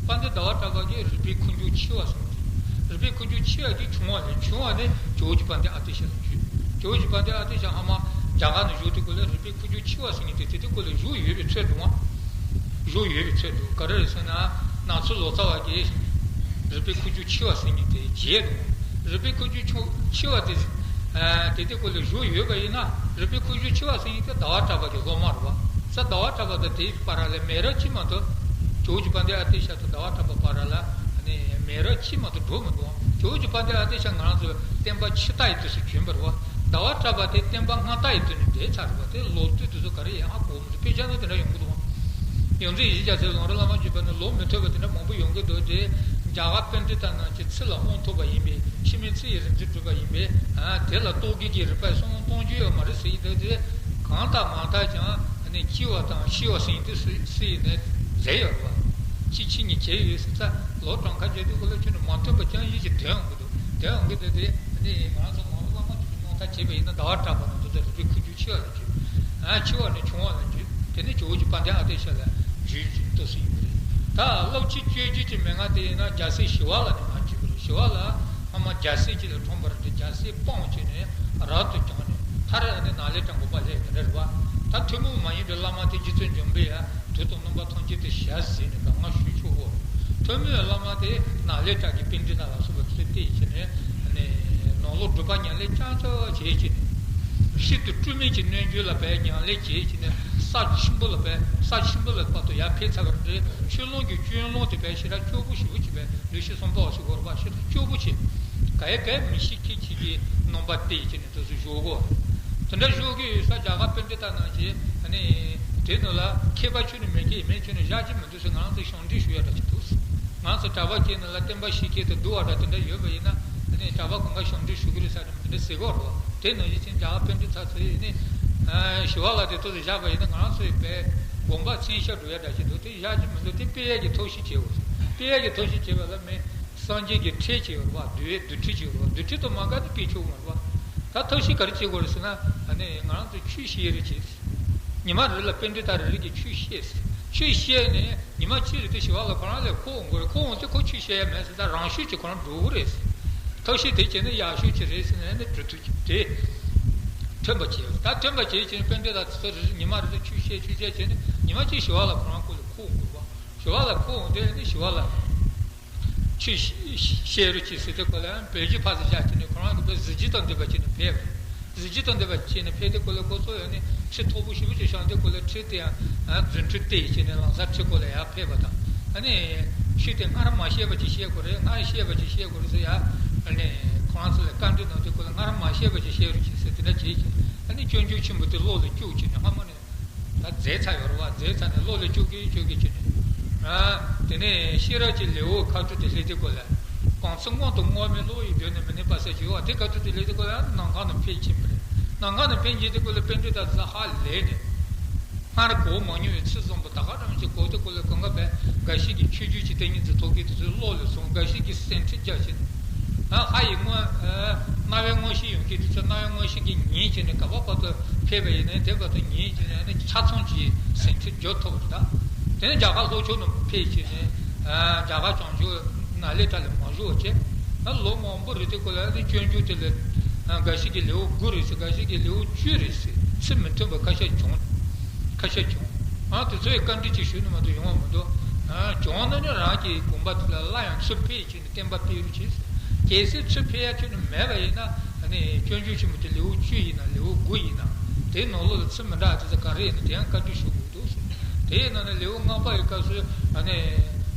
པ་དེ། དཔལ་ལྡན་ཟླ་བ་གྲགས་པ་གིས་རིག་པའི་ཁུ་བྱུག་ཆེ་བ་ཟེར་བ་དེ། རིག་པའི་ཁུ་བྱུག་ཆེ་བ་གི་ཆུང་བ་ལས། ཆུང་བ་ནི་ཇོ་བོ་རྗེ་དཔལ་ལྡན་ཨ་ཏི་ཤ་ལ་བརྒྱུད། ཇོ་བོ་རྗེ་དཔལ་ལྡན་ཨ་ཏི་ཤ་སྔ་མ་རྒྱ་གར་ནས་བཞུགས་དུས་སྐབས་ལ་རིག་པའི་ཁུ་བྱུག་ཆེ་བ་ཟེར་མཁན་དེ་དེ་དུས་སྐབས་ལ་བཞུགས་ཡོད་པའི་ཚོད་འདུག་ཨང་། བཞུགས་ཡོད་པའི་ཚོད་འདུག་ག་རེ་རེད་ཟེར་ན། ནག་ཚོ་ལོ་ཙཱ་བ་གིས་རིག་པའི་ཁུ་བྱུག་ཆེ་བ་ཟེར་མཁན་དེ་བརྗེད་འདུག་རིག་པའི་ཁུ་བྱུག་ཆུང་། ཆེ་བ་དེ། ཨ། དེ་དུས་སྐབས་ལ་བཞུགས་ཡོད་པ་ཡིན་ན། རིག་པའི་ཁུ་བྱུག་ཆེ་བ་ཟེར་མཁན་དེ་ཟླ་བ་གྲགས་པ་གི་སློབ་མ་རེད་བ། ས། ཟླ་བ་གྲགས་པ་དང་དེའི་བར་ལ་མེ་རག་གཅིག་མ་གཏོགས། ཇོ་བོ་རྗེ་དཔལ་ལྡན་ཨ་ཏི་ཤ་དང་ཟླ་བ་གྲགས་པ་བར་ལ་ནི་མེ་རག་གཅིག་མ་གཏོགས་འགྲོ་མི་འདུག་ཇོ་བོ་རྗེ་དཔལ་ལྡན་ཨ་ཏི་ཤ་ང་རང་ཚོ་བསྟན་པ་ཕྱི་ལྟ་ཡི་དུས་སུ་བྱོན་པ་རེད་བ། ཟླ་བ་གྲགས་པ་དེ་བསྟན་པ་སྔ་ལྟ་ཡི་དུས་ནས་འདས་ཚར་རེད་བ། དེ་ལོ་དུས་དེ་ཚོ་ག་རེ་ཡིན་ཧ་གོ་མི་འདུག་དཔེ་ཆ་ནང་དེ་འདྲ་ཡོང་གི་འདུག་ཡོངས་འཛིན་ཡེ་ཤེས་རྒྱལ་མཚན་ལུང་རིགས་བླ་མ་བརྒྱུད་པ་ནས་ལོ་མི་ཐོན་པ་དེ་འདྲ་མང་པོ་ཡོང་གི་འདུག་དེ་རྒྱ་གར་པཎྜི་ཏ་རྣམས་ཀྱི་ཚུལ་ལ་དབང་ཐོབ་པ་ཡིན་པས། འཆི་མེད་ཚུལ་གྱིས་རིག་འཛིན་གྲུབ་པ་ཡིན་པས། ཨ། དེ་ལ་རྟོག་གེ་གི་རིགས་པས་གསུང་གཏོང་རྒྱུ་ཡོད་མ་རེད་ཟེར་གྱི་འདུག་དེ་གང་ལྟར་མ་ལྟར་ཀྱང་ནི་སྐྱེ་བ་དང་ཤི་བ་ཟེར་མཁན་དེ་སུ་སུ་ཡིན་ནའི་རྫས་ཡོད་རེད་བ། སྐྱེ་འཆི་གཉིས་ཁེལ་ཡོད་ཟེར་ཙང་། ལོ་གྲངས་ཀ་བརྒྱད་དུས་སྐོར་ལ་ཁྱོན་ནས་མ་ཐོན་པ་ཅང་ཡིན་ཞིག་དོན་ཡོང་གི་འདུག་དོན་ཡོང་གི་འདུག་དེ་ནི་ང་རང་ཚོ་ལུང་རིགས་བླ་མ་བརྒྱུད་པའི་རྣམ་ཐར་བྱས་པ་ཡིན་ན། ཟླ་བ་གྲགས་པ་ནི་དེ་ཚོ་རིག་པའི་ཁུ་བྱུག་ཆེ་བ་ལ་བརྒྱུད། ཨ། ཆེ་བ་ནི་ཆུང་བ་ལ་བརྒྱུད། དེ་ནི་ཇོ་བོ་རྗེ་དཔལ་ལྡན་ཨ་ཏི་ཤ་ལ་བརྒྱུད་ཅེས་འདོད་སྲིད་ཡོད་པ་རེད། ད་སློབ་ཆེན་སྤྱོད་བརྒྱུད་ཀྱི་མན་ངག་དེ་ཡིན་ན་རྒྱལ་སྲས་ཞི་བ་ལྷ་ནས་མར་བརྒྱུད་པ་རེད། ཞི་བ་ལྷ་སྔ་མ་རྒྱལ་སྲས་ཅིག་ལ་འཁྲུངས་པ་རེད་དེ། རྒྱལ་སྲས་སྤངས་བྱས་ནས་རབ་ཏུ་བྱུང་ནས། མཐར་ནི་ནཱ་ལེནྡྲ་དགོན་པ་སླེབས་དེ་འདྲ་རེད་བ། ད་ཐུན་མོང་མ་ཡིན་པའི་བླ་མ་དེ་རྗེ་བཙུན་འཇམ་པའི་དབྱངས། དུས་དང་རྣམ་པ་ཐམས་ཅད་དུ་ཞལ་གཟིགས་ནས་གདམས་ངག་ཞུས་ཆོག་གོ། ཐུན་མོང་བའི་བླ་མ་དེ་ནཱ་ལེནྡྲ་གི་པཎྜི་ཏ་ལ་སོགས་པ་ཚུར་བལྟས་བྱས་ནས། ནང་ལོགས་སྒྲུབ་པ་ཉམས་ལེན་རྐྱང་རྐྱང་བྱས་བྱས་ནས། ཤིན་ཏུ་སྤྲོས་མེད་ཀྱི་རྣལ་འབྱོར་ལ་བས་ཉམས་ལེན་བྱས་བྱས་ནས། ས་ཆེན་པོ་ལ་བས། ས་ཆེན་པོ་ལ་བར་དུ་ཡར་ཕེབས་ཚར་བ་རེད། ཆོས་ལུང་གི་སྤྱོད་ལམ་དེ་བས་ཞེ་དྲག་སྐྱོ་པོ་ཞེ་པོ་ཅིག་བས། ལེགས་བཤད་སུམ་རྟགས་ཟེར་དགོས་རེད་པ། ཞེ་དྲག་སྐྱོ་པོ་ཅིག་ག་ཡེ་བས་མི་ཤེས་མཁན་ཅིག་གི་རྣམ་པ་བསྟན་བྱས་ནས། དེ་ཚོ་བཞུགས་གོ། དེ་འདྲ་བཞུགས་ཀྱི་ཡོད་ས། རྒྱ་གར་པཎྜི་ཏ་རྣམས་ཀྱིས་ནི་དེ་ནང་ལ་མཁས་པ་ཁྱོན་ནས་མེད་མཁན་ཡིན་མིན་ཁྱོན་ནས་བཞག་རྒྱུ་མི་འདུག་ཟེར། ང་རང་ཚོས་ཞབས་འདྲེན་ཞུ་ཡ་འདྲ་ཅིག་འདུག་ང་རང་ཚོ་གྲྭ་པ་ཁྱེད་ནང་ལ་བསྟན་པ་ཞིག་ཁྱེད་དུ་འདུག་བ་འདྲ་དེ་འདྲ་ཡོད་པ་ཡིན་ན། ནི་གྲྭ་པ་གང་ག་ཞབས་འདྲེན་ཞུ་གི་རེད་ཟེར་དེ་འདྲ་ཟེར་གོ་རོགས། དེ་ནང་བཞིན་ཅིག་རྒྱ་གར་པཎྜི་ཏ་ཚོས་ནི་ཞི་བ་ལྷ་དེ་ཏོག་ཙམ་བཞག་པ་ཡིན་ན། ང་རང་ཚོའི་བས་དགོངས་པ་མཚན་ཞབས་འགྲོ་ཡ་འདྲ་ཅིག་འདུག་དེ་བཞག་རྒྱུ་མི་འདུག་དེ་སྤེལ་ཡ་གི་ཐབས་ཤེས་བྱེད་འོ། སྤེལ་ཡ་གི་ཐབས་ཤེས་བྱེད་པ་ལ་མི། སངས་རྒྱས་ཀྱི་ཁྲིད་ཅིག་ཡོད་རེད་བ། བསྡུ་བའི་བསྡུ་ཁྲིད་ཅིག་ཡོད་རེད་བ། བསྡུ་ཁྲིད་དུ་མ་དགའ་ནི་སྤེལ་ཆོག་མ་རེད་བ། ད་ཐབས་ཤེས་ག་རེ་བྱེད་དགོས་རེད་ཟེར་ན། ཨ་ནི་ང་རང་ཚོས་ཆོས་བཤད་རེ་བྱེད། ཉི་མ་རེ་ལ་པཎྜི་ཏ་རེ་རེ་གིས་ཆོས་བཤད། ཆོས་བཤད་ནས་ཉི་མ་གཅིག་རེ་དེ་ཞི་བ་ལྷ་ཁོ་རང་ལ་ཁོ་འོང་དགོས་རེད། ཁོ་འོང་དུས་ཁོ་ཆོས་བཤད་ཡ་མེད་ཟེར། ད་རང་ཤུགས་ཀྱིས་ཁོ་རང་འགྲོ་གི་རེད། ཐབས་ཤེས་དེ་བྱས་ན་ཡག་ཤོས་ཅིག་རེད་ཟེར་ནས་ནི་གྲོས་བསྡུར་གྱིས་དེ་ཐོན་པ་བྱས། ད་ཐོན་པ་བྱས་བྱས་ནས་པཎྜི་ཏ་དེ་ཚོ་རེ་རེ་ཉི་མ་རེ་ལ་ཆོས་བཤད་ཆོས་བཤད་བྱས་ནས་ཉི་མ་གཅིག་ཞི་བ་ལྷ་ཁོ་རང་སྐུ་ལ་ཁོ་འོང་དགོས་བ། ཞི་བ་ལྷ་ཁོ་འོང་དུས་ནི་ཞི་བ་ལྷ། བཤད་རོགས་གྱིས་ཟེར་དུས་སྐབས་ལ་བོད་བརྒྱུད་ཕར་ཚུར་བཞག་བྱས་ནས་ཁོ་རང་གི་བོད་གཟི་བརྗིད་དང་ལྡན་པ་བྱས་ནས་ཕེབས། གཟི་བརྗིད་དང་ལྡན་པ་བྱས་ནས་ཕེབས་དུས་སྐབས་ལ་ཁོ་ཚོ་ཡང་ནི་ཁྲི་མཐོ་པོ་ཞེ་པོ་ཅིག་བཞེངས་དུས་སྐབས་ལ་ཁྲི་དེ་ཡང་རྫུ་འཕྲུལ་བལྟས་བྱས་ནས་ལམ་སང་ཁྲི་སྐོར་ལ་ཡར་ཕེབས་པ་དང་། ཨ་ནི་ཆོས་དེ་སྔར་མ་བཤད་པ་ཅིག་བཤད་དགོས་རེད། སྔར་བཤད་པ་ཅིག་བཤད་དགོས་རེད་ཟེར་ཡ། ཨ་ནི་ཁོ་རང་ཚོ་ལ་བཀའ་འདྲི་གནང་དུས་སྐབས་ལ་སྔར་མ་བཤད་པ་ཅིག་བཤད་རོགས་གྱིས་ཟེར་དེ་འདྲ་བྱས་བྱས། ཨ་ནི་སྤྱོད་འཇུག་ཆེན་པོ་དེ་བློ་ལ་བཅུག་བྱས་ནས་སྔ་མོ་ནས། ད་མཛད་ཚར་ཡོད་རེད་བ། མཛད་ཚར་ནས་བློ་ལ་བཅུག་གི་བཅུག་གི་བཅུག་ནས། ཨ། དེ་ནས་ཤེས་རབ་ཀྱི་ལེའུ་ཁ་ཐུག་དེ་སླེབས་དུས་སྐབས་ལ། གང་ཚེ་སྔོན་དུ་བསྔོ་བས་བློ་ཡི་གདོད་ནས་མི་གནས་པ་ཟེར་གྱི་ཡོད་བ། དེ་ཁ་ཐུག་དེ་སླེབས་དུས་སྐབས་ལ་ནམ་མཁའ་ནས་ཕེབས་ཕྱིན་པ་རེད། ནམ་མཁའ་ནས་ཕེབས་ཕྱིན་དུས་སྐབས་ལ་པཎྜི་ཏ་ཚོ་ཧ་ལས་ནས། སྔར་གོ་མ་མྱོང་བའི་ཚུལ་བཟང་པོ་ད་ག་རང་ཅིག་གོ་དུས་སྐབས་ལ་གང་ག་བས་འགའ་ཞིག་གིས་ཆོས་བརྒྱུད་ཀྱི་ཏིང་ངེ་འཛིན་ཐོབ་མཁན་དེ་ཚོའི་བློ་ལ་བཟུང་། འགའ་ཞིག་གིས་ཟིན་བྲིས་རྒྱག་བྱས་ནས། ཨ། ཧ་ཡི་མངོན། ཨ། རྣ་བའི་མངོན་ཤེས་ཡོང་མཁན་དེ་ཚོ་རྣ་བའི་མངོན་ཤེས་ཀྱིས་ཉན་བྱས་ནས་ག་པ་བར་དུ་ཕེབས་པ་ཡིན་ནའི་དེ་བར་དུ་ཉན་བྱས་ནས་ནི་ཆ་ཚང་གི་ཟིན་བྲིས་བསྒྱུར་ཐུབ་པ་རེད་ད། དེ་ནས་རྒྱ་གར་ལྷོ་ཕྱོགས་ནས་ཕེབས་བྱས་ནས། ཨ། རྒྱ་གར་བྱང་ཕྱོགས་ནཱ་ལེནྡྲ་ལ་མ་བཞུགས་བྱས། ཨ། ལོ་མང་པོ་རེད་དུས་སྐབས་ལ་ནི་སྤྱོད་འཇུག་དེ་ལ། ཨ། འགའ་ཞིག་གིས་ལེའུ་དགུ་རེད་ཟེར། འགའ་ཞིག་གིས་ལེའུ་བཅུ་རེད་ཟེར། ཚུལ་མི་མཐུན་པ་ཁ་ཤས་བྱུང་། ཁ་ཤས་བྱུང་། ཨ། དེ་ཚོ་ཡི་བཀའ་འདྲི་ཅིག་ཞུས་ནས་མ་གཏོགས་ཡོང་བ་མི་འདུག། ཨ། བྱུང་ན་ནི་རང་གི་དགོངས་པ་དེ་ལ་སླར་ཡང་ཚུར་ཕེབས་བྱས་ནས་བསྟན་པ་སྤེལ་རོགས་བྱེད་ཟེར། གལ་སྲིད་ཚུར་ཕེབས་ཡ་ཁྱོན་ནས་མེད་པ་ཡིན་ན། ཨ་ནི་སྤྱོད་འཇུག་ཆེན་མོ་དེ་ལེའུ་བཅུ་ཡིན་ན་ལེའུ་དགུ་ཡིན་ན། དེའི་ནང་ལོགས་ལ་ཚུལ་མི་འདྲ་བ་དེ་ཚོ་ག་རེ་ཡིན་ན་དེ་ཡང་བཀའ་འདྲི་ཞུ་དགོས་འདུག་ཟེར། དེ་ཡིན་ན་ནི་ལེའུ་ལྔ་པ་ཡི་སྐབས་སུ། ཨ་ནི་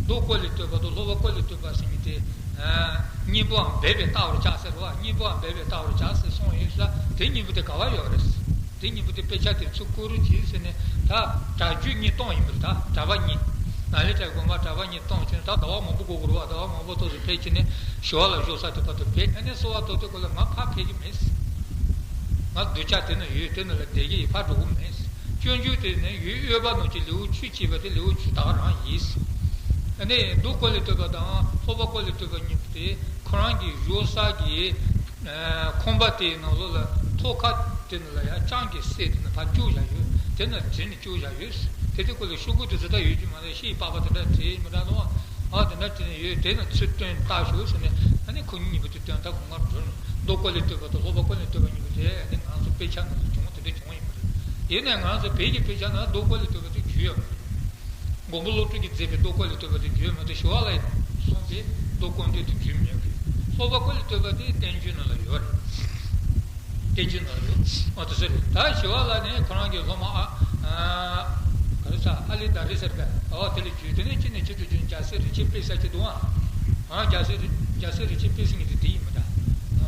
མདོ་བཀོད་ལས་བཏུས་པ་དང་སློབ་པ་བཀོད་ལས་བཏུས་པ་ཟེར་མཁན་དེ། ཨ། གཉེན་པོའམ་སྦས་པས་བལྟ་བར་བྱ་ཟེར་བ། གཉེན་པོའམ་སྦས་པས་བལྟ་བར་བྱ་ཟེར་གསུངས་ཡོད་ས། དེ་གཉེན་པོ་དེ་ག་བ་ཡོད་རེད། དེ་གཉེན་པོ་དེ་དཔེ་ཆ་དེ་ཚུར་བཀོད་རོགས་གྱིས་ཟེར་ནས། ད་གྲྭ་རྒྱུན་གཉིས་བཏང་ཡིན་པ་རེད། ད་གྲྭ་པ་གཉིས། ནཱ་ལེནྡྲའི་དགོན་པ་གྲྭ་པ་གཉིས་བཏང་བྱས་ནས། ད་ཟླ་བ་མང་པོ་འགོར་དགོས་རེད་བ། ཟླ་བ་མང་པོ་ཐོག་ཏུ་ཕེབས་བྱས་ནས་ཞི་བ་ལྷ་བཞུགས་ས་དེ་བར་དུ་ཕེབས། ཨ་ནི་གསོལ་བ་ཐོབ་དུས་སྐབས་ལ་ང་ཕར་ཕེབས་ཀྱི་མེད། ང་གདུལ་བྱ་དེ་ན་ཡོད། དེ་ན་ལ་བསྡད་ཀྱི་ཡིན། ཕར་འགྲོ་གི་མེད། སྤྱོད་འཇུག་དེ་ནི་ཡུལ་དབུས་པ་ནང་གི་ལེའུ་བཅུ་གཅིག་པ་དེ་ལེའུ་བཅུ་ད་ག་རང་ཡིན། ཨ་ནི་མདོ་བཀོད་ལས་བཏུས་པ་དང་སློབ་པ་བཀོད་ལས་བཏུས་པ་གཉིས་པོ་དེ་ཁོ་རང་གི་བཞུགས་ས་གི། ཨ། ཁང་པ་དེའི་ནང་ལོགས་ལ་ཐོག་ཁ་དེ་ནང་ལ་ཡང་ལྕང་གིས་བསྲེས་དེ་ནང་ཕར་བཅུག་བཞག་ཡོད། དེ་ནང་བྲིས་ནས་བཅུག་བཞག་ཡོད། དེ་དུས་སྐབས་ལ་ཤོག་གུ་དེ་ཚོ་ད་ཡོད་ཀྱི་མ་རེད། ཤེལ་པགས་པ་དེ་འདྲ་བྲིས་མི་འདྲ་ནོ། ཨ། དེ་འདྲ་བྲིས་ནས་ཡོད། དེ་ནང་ཚུར་བཏོན་བཏགས་ཤོག་ཟེར་ནས། ཨ་ནི་ཁོ་གཉིས་པོ་དེ་དོན་དག་ཁོ་ང་འགྲོ་ནས། མདོ་བཀོད་ལས་བཏུས་པ་དང་སློབ་པ་བཀོད་ལས་བཏུས་པ་གཉིས་པོ་དེ་ཨ་ནི་ང་ཚོ་དཔེ་ཆ་ནང་ལ་བྱུང་། དེ་འདྲ་བྱུང་ཡིན་པ་རེད། ཡིན་ནའི་ང་ཚོ་བོད་ཀྱི་དཔེ་ཆ་ནང་མདོ་བཀོད་ལས་བཏུས་པ་དེ་བརྗོད་ཡོད་མ་རེད། མགོན་པོ་ཀླུ་སྒྲུབ་ཀྱིས་མཛད་པའི་མདོ་བཀོད་ལས་བཏུས་པ་དེ་བརྗོད་མ་ཐུབ། ཞི་བ་ལྷས་གསུངས་པའི་མདོ་དཀོན་བརྗོད་དེ་བརྗོད་མི་ཡོད་པས། སློབ་པ་བཀོད་ལས་བཏུས་པ་དེ་བསྟན་བཅོས་ནང་ལ་ཡོད་རེད། བསྟན་བཅོས་ནང་ལ་ཡོད། ཨ། དེ་ཚོ་རེད། ད་ཞི་བ་ལྷ་ནི་ཁོ་རང་གི་སློབ་མ། ཨ། ཨ། ག་རེ་ཟ། ཨ་ལི་དྷ་རི་ཟེར་པས། ཨོ། དེ་ལ་བརྒྱུད། དེ་ནས་གཅིག་ནས་གཅིག་ཏུ་བརྒྱུད། རྒྱལ་སྲས་རིན་ཆེན་དཔལ་གསལ་གྱི་འདུག་ཨ། ཨ། རྒྱལ་སྲས་རི། རྒྱལ་སྲས་རིན་ཆེན་དཔལ་གསལ་གྱི་དེ་དེ་ཡིན་མི་འདྲ།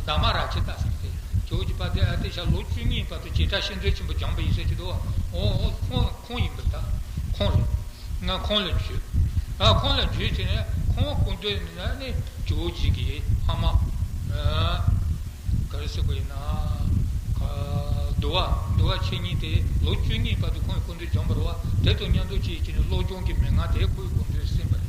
དྷརྨ་རཱ་ཇི་ཏ་ཟེར་གྱི་དེ། ཇོ་བོ་རྗེ་དཔལ་ལྡན་ཨ་ཏི་ཤ་ལོ་བཅུ་གཉིས་བར་དུ་བྱེ་བྲག་ཤིང་རྟའི་ཆེན་པོ་སྦྱངས་པ་ཡིན་ཟེར་གྱི་འདུག་ཨ། ཨོ། ཨོ། ཁོང་། ཁོང་ཡིན་པར་ཐལ། ཁོང་རེད། ང་ཁོང་ལ་བརྒྱུད། ཨ། ཁོང་ལ་བརྒྱུད་བྱས་ནས་ཁོང་སྐུ་མདུན་ན་ནི་ཇོ་བོ་རྗེ་གི་ཕ་མ། ཨ། ག་རེ་ཟེར་དགོས་ཡིན་ན། ག། འདུལ་བ། འདུལ་བ་འཆད་ཉན་དེ་ལོ་བཅུ་གཉིས་བར་དུ་ཁོང་གི་སྐུ་མདུན་སྦྱངས་པ་རེད་བ། དེ་དང་མཉམ་དུ་བྱས་བྱས་ནས་སློབ་སྦྱོང་གི་མན་ངག་དེ་ཁོའི་སྐུ་མདུན་གསན་པ་རེད།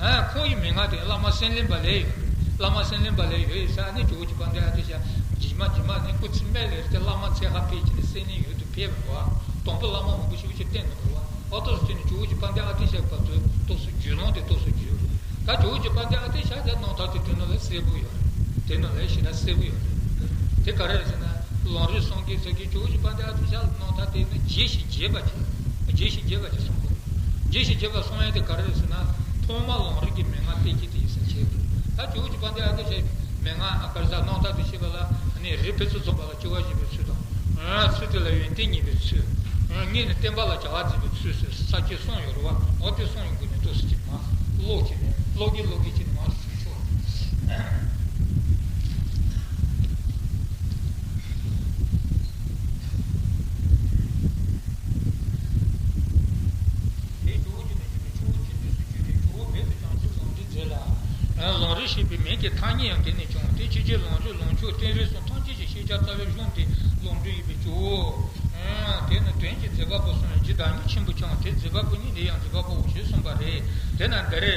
ཨ། ཁོང་གི་མན་ངག་དེ་བླ་མ་སེང་བློན་པ་ལ་ཡོད་རེད། བླ་མ་སེང་བློན་པ་ལ་ཡོད་ཡིན་ས་ནི་ཇོ་བོ་རྗེ་དཔལ་ལྡན་ཨ་ཏི་ཤ་རྗེས་མ་རྗེས་མ་ནི་སྐུ་ཚེ་སྨད་ལས་རེད་དེ། བླ་མ་ཚེ་ཧ་ཕེབས་བྱས་ནས་སེང་བློན་ཡུལ་དུ་ཕེབས་པ་རེད་བ། དང་པོ་བླ་མ་མང་པོ་ཞེ་པོ་ཅིག་བསྟེན་གནང་བ་རེད་བ། ཨོ། ཏོག་ཙམ་བྱས་ནས་ཇོ་བོ་རྗེ་དཔལ་ལྡན་ཨ་ཏི་ཤ་བར་དུ་ཏོག་ཙམ་རྒྱུས་ལོན་དེ་ཏོག་ཙམ་རྒྱུས་རེད། ད་ཇོ་བོ་རྗེ་དཔལ་ལྡན་ཨ་ཏི་ཤ་དེ་རྣམ་ཐར་དེ་དེ་ནང་ལ་གསལ་པོ་ཡོད་རེད། དེ་ནང་ལ་ཞེ་དྲག་གསལ་པོ་ཡོད་རེད། དེ་ག་རེ་རེད་ཟེར་ན། ལམ་རིམ་གསུམ་གྱི་ཚུལ་གྱིས་ཇོ་བོ་རྗེ་དཔལ་ལྡན་ཨ་ཏི་ཤ་རྣམ་ཐར་དེ་ནི་རྒྱས་ཤིང་རྒྱས་པ་ཅིག། རྒྱས་ཤིང་རྒྱས་པ་ཅིག་གསུང་དགོས། རྒྱས་ཤིང་རྒྱས་པ་གསུང་ཡ་དེ་ག་རེ་རེད་ཟེར་ན། ཐོག་མར་ལམ་རིམ་གྱི་མན་ངག་གཏད་རྒྱུ་དེ་ཡིན་ས་བྱས་པ་རེད། ད་ཇོ་བོ་རྗེ་དཔལ་ལྡན་ཨ་ཏི་ཤའི་མན་ངག་ག་རེ་ཟ། རྣམ་ཐར་དེ་བཤད་པ་ལ་ནི་རིགས་ཕུན་སུམ་ཚོགས་པ་ལ་སྐྱེ་བ་བཞེས་པའི་ཚུལ་དང་། ཚུལ་དེ་ལ་ཡོན་ཏན་བརྙེས་པའི་ཚུལ། སྔོན་ནས་བསྟན་པ་ལ་བྱ་བ་མཛད་པའི་ཚུལ་ཟེར་ས་བཅད་གསུམ་ཡོད་རེད་བ། འོ་དེ་གསུམ་ཡོད་དགོས་ནས་ཏོག་ཙམ་ཅིག་མར་ཀློག་བྱས་ནས། ཀློག་གིན་ཀློག་གིན་བྱས་ནས་མར་ཞུ་ཆོག། དེས་ཇོ་བོ་རྗེ་ནས་བརྒྱུད་པའི་ཆུ་བོ་ཆེན་ཏོག་སུ་བརྒྱུད་དེ། ཇོ་བོ་རྦད་དེ་བྱང་ཆུབ་ལམ་འདི་མཛད་ལ། ལམ་རིམ་ཞེས་པའི་མིང་གི་ཐ་སྙད་ཡང་དེ་ནས་བྱུང་སྟེ། ཕྱི་རྒྱལ་ལམ་རིམ་ལུང་ཕྱོགས་བསྟན་རིམ་སོགས་ཐམས་ཅད་ཀྱི་ཤེས་བྱ་རྩ་བའི་གཞུང་དེ་ལམ་རིམ་ཡིན་པས་ཇོ་བོ། དེ་ནི་དོན་གྱི་མཛད་པ་པོ་གསུངས་པའི་རྒྱུ་བདག་ཉིད་ཆེན་པོ་ཀྱང་དེ་མཛད་པ་པོ་ཉིད་འདི་ཡང་མཛད་པ་པོའོ་ཞེས་གསུངས་པ་རེད། དེས་ན་འདིར།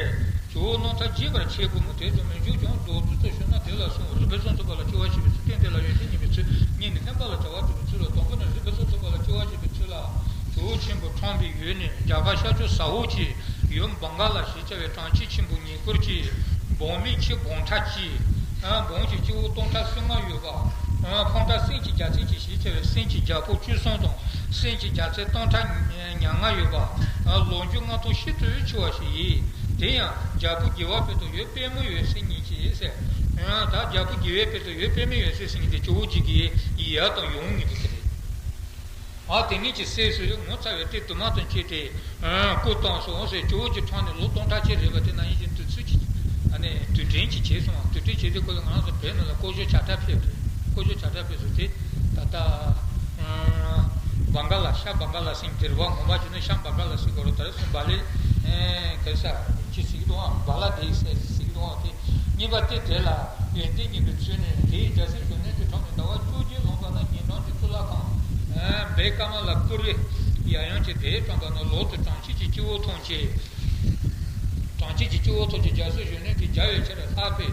ཇོ་བོ་རྣམ་ཐར་རྒྱས་པར་འཆད་དགོས་མོད། དེ་ཙམ་མི་འཇུག་ཀྱང་མདོར་བསྡུས་སུ་ཞུས་ན་དེ་ལ་གསུངས། རིགས་ཕུན་སུམ་ཚོགས་པ་ལ་སྐྱེ་བ་བཞེས་པའི་ཚུལ། རྟེན་དེ་ལ་ཡོན་ཏན་བརྙེས་པའི་ཚུལ། སྔོན་ནས་བསྟན་པ་ལ་བྱ་བ་སྒྲུབ་པའི་ཚུལ་ལ། དང་པོ་ནི་རིགས་ཕུན་སུམ་ཚོགས་པ་ལ་སྐྱེ་བ་བཞེས་པའི་ཚུལ་ལ། ཇོ་བོ་ཆེན་པོ་ཁྲོམ་པའི་ཡུལ་ནས་རྒྱ་གར་ཤར་ཕྱོགས་ཟ་ཧོར་གྱི་ཡུལ་བང་ག་ལ་ཞེས་བྱ་བའི་གྲོང་ཁྱེར་ཆེན་པོ་ཉེ་འཁོར་གྱི་འབངས་མི་ཁྱི་འབུམ་ཕྲག་གཅིག། འབངས་ཀྱི་སྐྱེ་བོ་སྟོང་ཕྲག་སུམ་ལྔ་ཡོད་པ། ཕོ་ཕྲུག་སེམས་ཀྱི་རྒྱལ་མཚན་གྱི་ཞེས་བྱ་བའི་སེམས་ཀྱི་རྒྱལ་པོ་བཅུ་གསུམ་དང་། སེམས་ཀྱི་རྒྱལ་མཚན་སྟོང་ཕྲག་ཉ་ལྔ་ཡོད་པ། ལོ་རྒྱུས་ལྔ་སྟོང་ཤིན་ཏུ་ཆེ་བ་ཞིག་ཡིན། དེ་ཡང་རྒྱལ་པོ་དགེ་བ་སྤྱོད་དུ་ཡོད་པད་མོ་འོད་ཟེར་ཉིད་ཀྱིས་ཟེར། ཡང་ད་རྒྱལ་པོ་དགེ་བའི་དཔལ་དུ་ཡོད་པད་མོ་འོད་ཟེར་ཟེར་ཉིད་དེ་ཇོ་བོ་རྗེ་གི་ཡབ་དང་ཡུམ་གཉིས་པོ་དེ་རེད། ཨ་དེ་གཉིས་ཀྱི་སྲས་སུ་ངོ་མཚར་བའི་སྲས་དུ་མ་དང་བཅས་ཏེ་སྐུ་བལྟམས་སོང་ཟེར། ཇོ་བོ་རྗེ་འཁྲུངས་ནས་ལོ་སྟོང་ཕྲག་གཅིག་རེད་པ། དེ་ན་ཡིན་ཞིང་དུས་ཚོད་ཀྱི་ཨ་ནི་དུས་དྲན་གྱི་བྱས་སོང་བ། དུས་དྲན་བྱས་དུས་སྐབས་ལ་ང་རང་ཚོ་བོད་ནང་ལ་སྐུ་ཞབས་བྱ་བྲལ་ཕེབས་རེད། སྐུ་ཞབས་བྱ་བྲལ་ཕེབས་སོང་དེ་ད་ལྟ་བང་ག་ལ་ཤར་བང་ག་ལ་ཟེར་དེ་རེད་བ། ངོ་མ་བྱས་ན་ཤར་བང་ག་ལ་ཟེར་དགོས་རེད། ད་རེས་སུ་བ་ལི་ག་ས་ཅི་ཟེར་གྱི་འདུག་ཨང་། བ་ལ་དེ་ཟེར་ཟེར་གྱི་འདུག་ཨང་། དེ་གཉིས་པ་དེ་དེ་ལ་ཡོན་ཏན་གཉིས་པའི་ཚུལ་ནས་དེའི་རྒྱལ་སྲས་གཞོན་ནུ་དེ་འཁྲུངས་ནས་ཟླ་བ་བཅོ་བརྒྱད་ལོན་པ་ན་ཉིན་གྲངས་ཀྱི་གཙུག་ལག་ཁང་བེ་ཀ་མ་ལ་ཀུ་རུ་ཡབ་ཡུམ་གྱི་སྡེས་དྲངས་པ་ན་ལོག་ཏུ་གྲངས་ཅན་གྱི་སྤྱི་བོ་མཐོང་ཅིང་། གྲངས་ཅན་གྱི་སྤྱི་བོ་ཐོག་གི་རྒྱལ་སྲས་གཞོན་ནུ་གིས་རྒྱལ་བའི་ཆེར་ལྷག་པའི་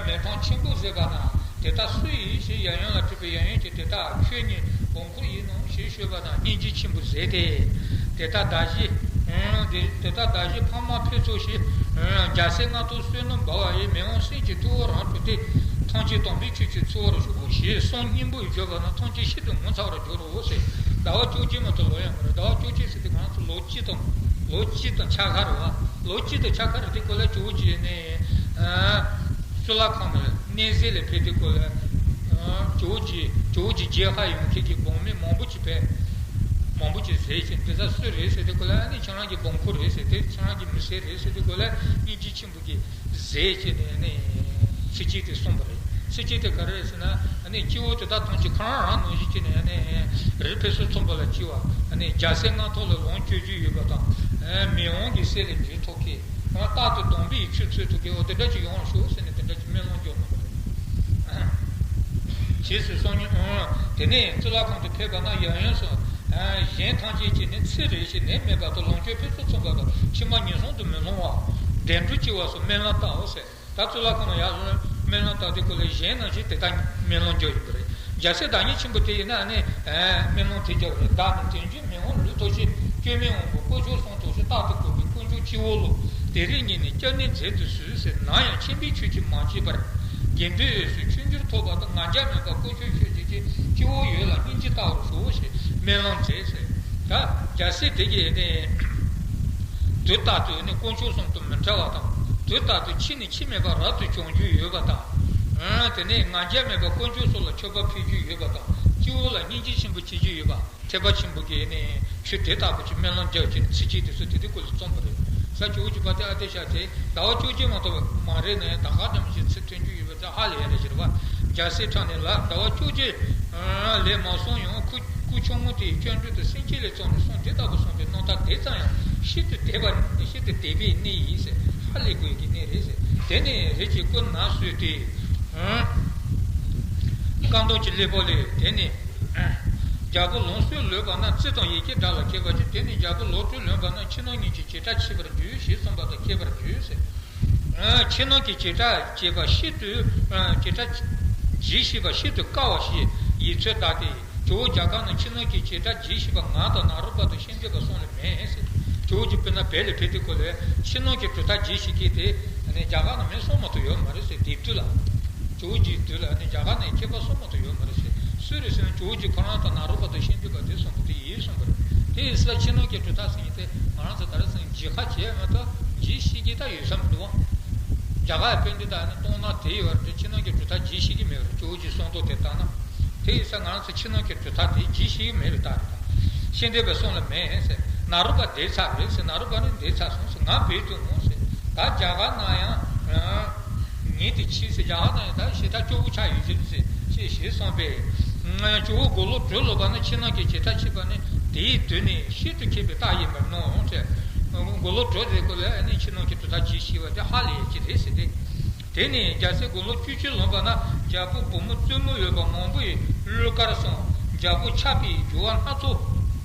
མེ་ཐང་ཆེན་པོ་ཟེར་བ་ན་དེ་དག་སུ་ཡིན་ཞེས་ཡབ་ཡུམ་ལ་དྲིས་པས། ཡབ་ཡུམ་གྱིས་དེ་དག་ཁྱོད་ཉིད་དགོངས་འཁོར་ཡིན་ནོ་ཞེས་ཞུས་པ་དང་། སྙིང་རྗེ་ཆེན་པོས་ཟེར་ཏེ། དེ་དག་གདགས་ཤིང་། དེ་དེ་དག་གདགས་ཤིང་འཕགས་མ་ཕེབས་སོ་ཞེས། རྒྱལ་སྲས་མངའ་ཐང་བསོད་ནམས་འབར་བ་ཡིས། མི་དབང་སེམས་ཀྱི་ཐུ་བོ་རང་གྲོལ་ཏེ། ཐམས་ཅད་དམ་པའི་ཆོས་ཀྱིས་འཚོ་བར་ཤོག་ཞེས་གསུང་སྙིང་པོས་བརྗོད་པ་ན་ཐམས་ཅད་ཤིན་ཏུ་ངོ་མཚར་བར་གྱུར་རོ་ཟེར། ཟླ་བ་བཅོ་བརྒྱད་མ་གཏོགས་ལོན་ཡོད་མ་རེད། ཟླ་བ་བཅོ་བརྒྱད་ཟེར་དུས་ང་ཚོ་ལོ་གཅིག་དང་ལོ་གཅིག་དང་ཕྱེད་ཀ་རེད་བ། ལོ་གཅིག་དང་ཕྱེད་ཀ་རེད། དེ་སྐོར་ལ་ཇོ་བོ་རྗེ་ནས་གཙུག་ལག་ཁང་ནས་གནས་གཟིགས་ལ་ཕེབས་དུས་སྐོར་ལ་ཇོ་བོ་རྗེ་ཇོ་བོ་རྗེ་མཇལ་ཁ་ཡོང་མཁན་གྱི་འབངས་མི་མང་པོ་ཅིག་ཕེབས། མང་པོ་ཅིག་ཟེར་ཞིང་། དེ་ཚོ་སུ་རེད་ཟེར་དུས་སྐོར་ལ་ཨ་ནི་ཁྱེད་རང་གི་འབངས་ཁུར་རེད་ཟེར་ཏེ། ཁྱེད་རང་གི་མི་སེར་རེད་ཟེར་དུས་སྐོར་ལ་སྙིང་རྗེ་ཆེན་པོ་གིས་ཟེར་བྱས་ནས་ནི་ཚིགས་བཅད་དེ་གསུངས་པ་རེད། ཚིགས་བཅད་དེ་ག་རེ་རེད་ཟེར་ན། ནི་སྤྱི་བོ་དེ་དག་ཐམས་ཅད་ཁོ་རང་རང་ནང་བཞིན་བྱས་ནས་ནི་རི་ཕུན་སུམ་ཚོགས་པ་ལ་སྐྱེ་བ། ནི་རྒྱལ་སྲས་མངའ་ཐང་ལ་ལོངས་སྤྱོད་རྒྱུ་ཡོད་པ་དང་། མི་དབང་གི་སྲས་ལ་འགྱུར་ཐོབ་མཁན། རྟག་ཏུ་དམ་པའི་ཆོས་འཚོལ་ཐུབ་མཁན། འོ་དེ་འདྲ་ཅིག་ཡོང་བར་ཤོག་ཟེར་ནས་དེ་འདྲ་ཅིག་སྨོན་ལམ་རྒྱག་གནང་བ་རེད། ཞེས་སོགས་གསུངས་ནས། དེ་ནས་གཙུག་ལག་ཁང་དུ་ཕེབས་པ་ན་ཡབ་ཡུམ་སོགས་གཞན་ཐམས་ཅད་ཀྱིས་ནི་ཚེ་རེ་ཞིག་ནད་མེད་པ་དང་ལོངས་སྤྱོད་ཕུན་སུམ་ཚོགས་པ་དང་ཕྱི་མ་ངན་སོང་དུ་མི་ལྷུང་བར་བདེ་འགྲོར་སྐྱེ་བ་སོགས་སྨོན་ལམ་བཏབ་ཟེར། ད་གཙུག་ལག་ཁང་ལ་ཡར་སོང་སྨོན་ལམ་བཏབ་དུས་སྐོར་ལ་གཞན་རྣམས་ཀྱིས་དེ་ལྟར་སྨོན་ལམ་རྒྱག་ཡོད་པ་རེད། རྒྱལ་སྲས་བདག་ཉིད་ཆེན་པོ་དེ་ཡིན་ན་ནི་སྨོན་ལམ་དེ་རྒྱག་རེད། བདག་ནི་དལ་འབྱོར་མི་དབང་ལུས་ཐོབ་ཕྱིར། སྐྱོན་མེད་དབང་པོ་དཀོན་མཆོག་གསུམ་ཐོབ་ཕྱིར། རྟག་ཏུ་བསྐོར་བའི་དཀོན་མཆོག་སྤྱི་བོ་ལ། དེ་རིང་ཉིད་ནས་སྐྱབས་གནས་མཛད་དུ་གསོལ་ཟེར། ནམ་ཡང་ཁྱིམ་པའི་ཆོས་ཀྱིས་མ་གཅིག་པར། དགེ་འདུན་འོས་སུ་ཆོས་འབྱོར་ཐོབ་པ་དང་། ང་རྒྱལ་མེད་པར་དཀོན་མཆོག་མཆོད་བྱེད་ཅིང་། སྤྱི་བོ་འོད་ལ་སྙིང་རྗེ་ལྟ་བར་ཤོག་ཞེས་སྨོན་ལམ་མཛད་ཟེར། ད་རྒྱལ་སྲས་དེ་གིས་ནི་དུས་རྟག་ཏུ་ནི་དཀོན་མཆོག་གསུམ་དང་མི་འབྲལ་བ་དང་། དུས་རྟག་ཏུ་འཆི་ནས་འཆི་མེད་པར་རབ་ཏུ་བྱུང་རྒྱུ་ཡོད་པ་དང་། དེ་ནས་ང་རྒྱལ་མེད་པར་དཀོན་མཆོག་སོགས་ལ་མཆོད་པ་ཕུལ་རྒྱུ་ཡོད་པ་དང་། སྤྱི་བོ་ལ་སྙིང་རྗེ་ཆེན་པོ་བྱེད་རྒྱུ་ཡོད་པ། ཐེག་པ་ཆེན་པོ་གི་ནི་ཆོས་དེ་ལྟ་བུ་ཅིག་སྨོན་ལམ་རྒྱག་བྱས་ནས་ཚིགས་བཅད་དེ་ཚོ་དེ་དེ་སྐོར་ལ་རྩོམ་པ་རེད། ས་ཇོ་བོ་རྗེ་པ་དེ་ཨ་ཏི་ཤ་དེ་ཟླ་བ་བཅོ་བརྒྱད་མ་གཏོགས་མ་རེད་ན་ཡང་ད་ག་ཙམ་ཞིག་ཚིག་ཐོན་རྒྱུ་ཡོད་པ་དེ་ཧ་ལས་ཡ་རེད་ཟེར་བ། རྒྱལ་སྲས་ཁྲ་ནས་ལ་ཟླ་བ་བཅོ་བརྒྱད་ལས་མ་སོང་ཡང་སྐུ་སྐུ་ཆུང་ངུ་དེའི་སྐྱབས་འགྲོ་དང་སེམས་བསྐྱེད་ལས་བརྩམས་ནས་གསུང་དེ་ལྟ་བུ་གསུངས་པའི་རྣམ་ཐར་དེ་ཙམ་ཡང་ཤིན་ཏུ་དད་པ་ཤིན་ཏུ་དད་པའི་གནས་ཡིན་ཟེར། ཧ་ལས་དགོས་ཀྱི་གནས་རེད་ཟེར། དེ་ནས་རི་གཅིག་ཀུན་ན་སོས་ཏེ། སྐར་མདོག་གི་གླེགས་བམ་ལས། དེ་ནས་རྒྱལ་པོ་ལོངས་སྤྱོད་ལོན་པ་ན་རྩིས་དང་ཡི་གེའི་སྒྲ་ལ་མཁས་པར་གྱུར། དེ་ནས་རྒྱལ་པོ་ལོངས་སྤྱོད་ལོན་པ་ན་ཕྱི་ནང་གཉིས་ཀྱི་བྱེ་བྲག་ཕྱེད་པར་འགྱུར་ཞེས་གསུངས་པ་དང་ཁྱད་པར་འགྱུར་ཟེར། ཕྱི་ནང་གི་བྱེ་བྲག་ཕྱེད་པ་ཤིན་ཏུ་བྱེ་བྲག་འབྱེད་ཤེས་པ་ཤིན་ཏུ་དཀའ་བ་ཞིག་ཡིན་ཚུལ་བརྟགས་ཏེ། ཇོ་བོ་རྒྱ་གར་ན་ཕྱི་ནང་གི་བྱེ་བྲག་འབྱེད་ཤེས་པ་ང་དང་ནཱ་རོ་པ་དང་ཤཱཀྱ་ཐུབ་པ་གསུམ་ལས་མེད་ཟེར། ཇོ་བོ་རྗེ་དཔེར་ན་བོད་ལ་ཕེབས་དུས་སྐབས་ལ་ཕྱི་ནང་གི་གྲུབ་མཐའ་འབྱེད་ཤེས་མཁན་དེ་རྒྱ་གར་ན་མི་གསུམ་མ་གཏོགས་ཡོད་མ་རེད་ཟེར། དེ་དུས་ལ། ཇོ་བོ་རྗེའི་དུས་ལ་ནི་རྒྱ་གར་ནས་མཁས་པ་གསུམ་མ་གཏོགས་ཡོད་མ་རེད་ཟེར། སུ་རེད་ཟེར་ན་ཇོ་བོ་རྗེ་ཁོ་རང་དང་ནཱ་རོ་པ་དང་ཤཱཀྱ་ཐུབ་པ་དེ་གསུམ་པོ་དེ་ཡིན་གསུངས་པ་རེད། དེ་ཡིན་ཙང་ཕྱི་ནང་གི་གྲུབ་མཐའ་ཟེར་མཁན་དེ་ང་རང་ཚོ་ད་རེས་ཟེར་ན་འབྱེད་ཁ་བྱས་མ་གཏོགས་འབྱེད་ཤེས་ཀྱི་ད་ཡོད་ས་མི་འདུག་ཨང་། རྒྱ་གར་དཔེ་འདི་དག་ནི་གཏོང་ན་དེ་ཡོད་རེད། ཕྱི་ནང་གི་གྲུབ་མཐའ་འབྱེད་ཤེས་ཀྱི་མེད་རེད། ཇོ་བོ་རྗེ་གསུང་རྟོག་དེ་ལྟར་ན། དེ་ཡིན་ཙང་ང་རང་ཚོ་ཕྱི་ནང་གི་གྲུབ་མཐའ་དེ་འབྱེད་ཤེས་ཀྱི་མེད་རེད། ད་རེད་ད། ཤཱཀྱ་ཐུབ་པ་གསུམ་ལ་མེད་ཟེར། ནཱ་རོ་པ་འདས་ཚར་རེད་ཟེར། ནཱ་རོ་པ་ནི་འདས་ཚར་སོང་ཟེར། ང་བོད་དུ་འོང་ཟེར། ད་རྒྱ་གར་ན་ཡང་ཉིད་དུ་མཆིས་ཟེར། རྒྱ་གར་ན་ཡང་ད་ཞེ་དྲག་སྐྱོ་པོ་ཆགས་ཡོད་ཟེར་ཟེར་ཞེས་ཞེས་གསུངས་པས། ཇོ་བོ་དགུང་ལོ་དྲུག་ལོན་པ་ན་ཕྱི་ནང་གི་བྱེ་བྲག་ཕྱེད་པ་ནི་དེའི་དུས་ནི་ཤིན་ཏུ་མཁས་པའི་རྟགས་ཡིན་པར་མནོ་ཟེར། དགུང་ལོ་དྲུག་དེ་སྐོར་ལ་ནི་ཕྱི་ནང་གི་གྲུབ་མཐའ་འབྱེད་ཤེས་པ་དེ་ཧ་ལས་ཀྱི་རེད་ཟེར་ཏེ། དེ་ནས་རྒྱལ་སྲས་དགུང་ལོ་བཅུ་གཅིག་ལོན་པ་ན་རྒྱལ་པོ་བུ་མོ་བཙུན་མོ་འོས་པ་མང་པོ་ཡི་གླུ་གར་སོང་། རྒྱལ་པོ་ཆགས་པའི་འགྱུར་བ་སྣ་ཚོགས་